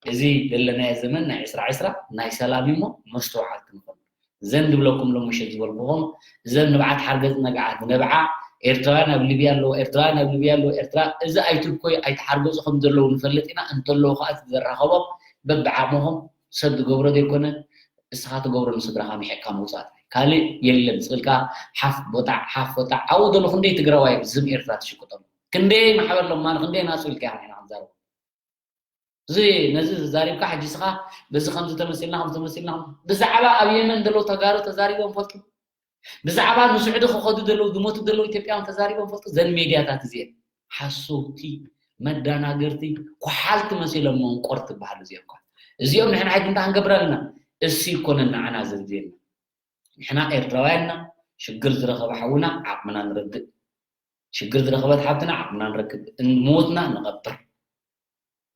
እዚ ዘለናዮ ዘመን ናይ ዕስራ ዕስራ ናይ ሰላም እሞ መስተውዓልቲ ንኾን። እዘን ዝብለኩም ሎም ምሸት ዝበልኩኹም እዘን ንብዓት ሓርገጽ ነግዓ ዝነብዓ ኤርትራውያን ኣብ ሊብያ ኣለዎ፣ ኤርትራውያን ኣብ ሊብያ ኣለዎ፣ ኤርትራ እዚ ኣይትብኮይ ኣይትሓርገጹ ከም ዘለዉ ንፈልጥ ኢና። እንተለዉ ከዓ እቲ ዘራኸቦም በብዓቕምኹም ሰብ ዝገብሮ ዘይኮነ እስኻ ትገብሮ ንስድራኻ ምሒቕካ ምውጻእ ጥራይ። ካልእ የለን። ስቕ ኢልካ ሓፍ ቦጣዕ ሓፍ ቦጣዕ ኣብኡ ዘሎ ክንደይ ትግራዋይ ብስም ኤርትራ ትሽቅጠሉ ክንደይ ማሕበር ለማኒ ክንደይ ናጹ ኢልካ ኢና ክንዛረብ። እዚ ነዚ ዛሪብካ ሕጂ ስኻ በዚ ከምዚ ተመሲልና ከምዚ ተመሲልና ብዛዕባ ኣብ የመን ዘለዉ ተጋሩ ተዛሪቦም ፈልጡ ብዛዕባ ንስዑዲ ክኸዱ ዘለዉ ዝሞቱ ዘለዉ ኢትዮጵያውያን ተዛሪቦም ፈልጡ ዘን ሜድያታት እዚአን ሓሰውቲ መዳናገርቲ ኮሓልቲ መሲሎም መንቆር ትበሃሉ እዚኦም እኳ እዚኦም ንሕና ሕጂ እንታይ ክንገብር ኣለና እሱ ይኮነን ንዓና ዘድልየና ንሕና ኤርትራውያንና ሽግር ዝረኸበ ሓውና ዓቕምና ንረድእ ሽግር ዝረኸበት ሓብትና ዓቕምና ንረክብ እንሞትና ንቐብር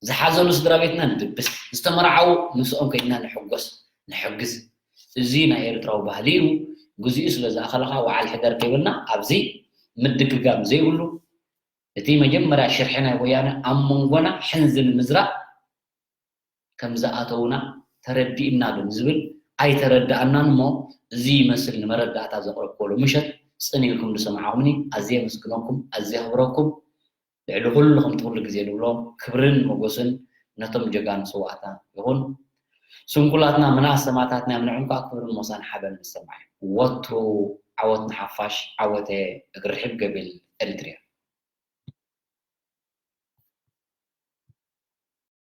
ዝሓዘኑ ስድራ ቤትና ንድብስ ዝተመርዓዉ ምስኦም ከይድና ንሕጎስ ንሕግዝ እዚ ናይ ኤርትራዊ ባህሊ እዩ ግዚኡ ስለ ዝኣኸለኻ ወዓል ሕደር ከይበልና ኣብዚ ምድግጋም ዘይብሉ እቲ መጀመርያ ሽርሒ ናይ ወያነ ኣብ መንጎና ሕንዚ ንምዝራእ ከም ዝኣተውና ተረዲእና ዶ ንዝብል ኣይተረዳእናን እሞ እዚ ይመስል ንመረዳእታ ዘቕረብክዎ ሎምሸት ጽን ኢልኩም ዝሰማዕኹምኒ ኣዝየ የመስግነኩም ኣዝየ የኽብረኩም ልዕሊ ኩሉ ከምቲ ኩሉ ግዜ ንብሎ ክብርን ሞጎስን ነቶም ጀጋኑ ስውኣትና ይኹን ስንኩላትና ምናስ ሰማእታትና እዮም ንዕም ከዓ ክብርን ሞሳን ሓበን ንሰማዕ እዩ ወትሩ ዓወት ንሓፋሽ ዓወተ እግሪ ርሕብ ገብል ኤሪትርያ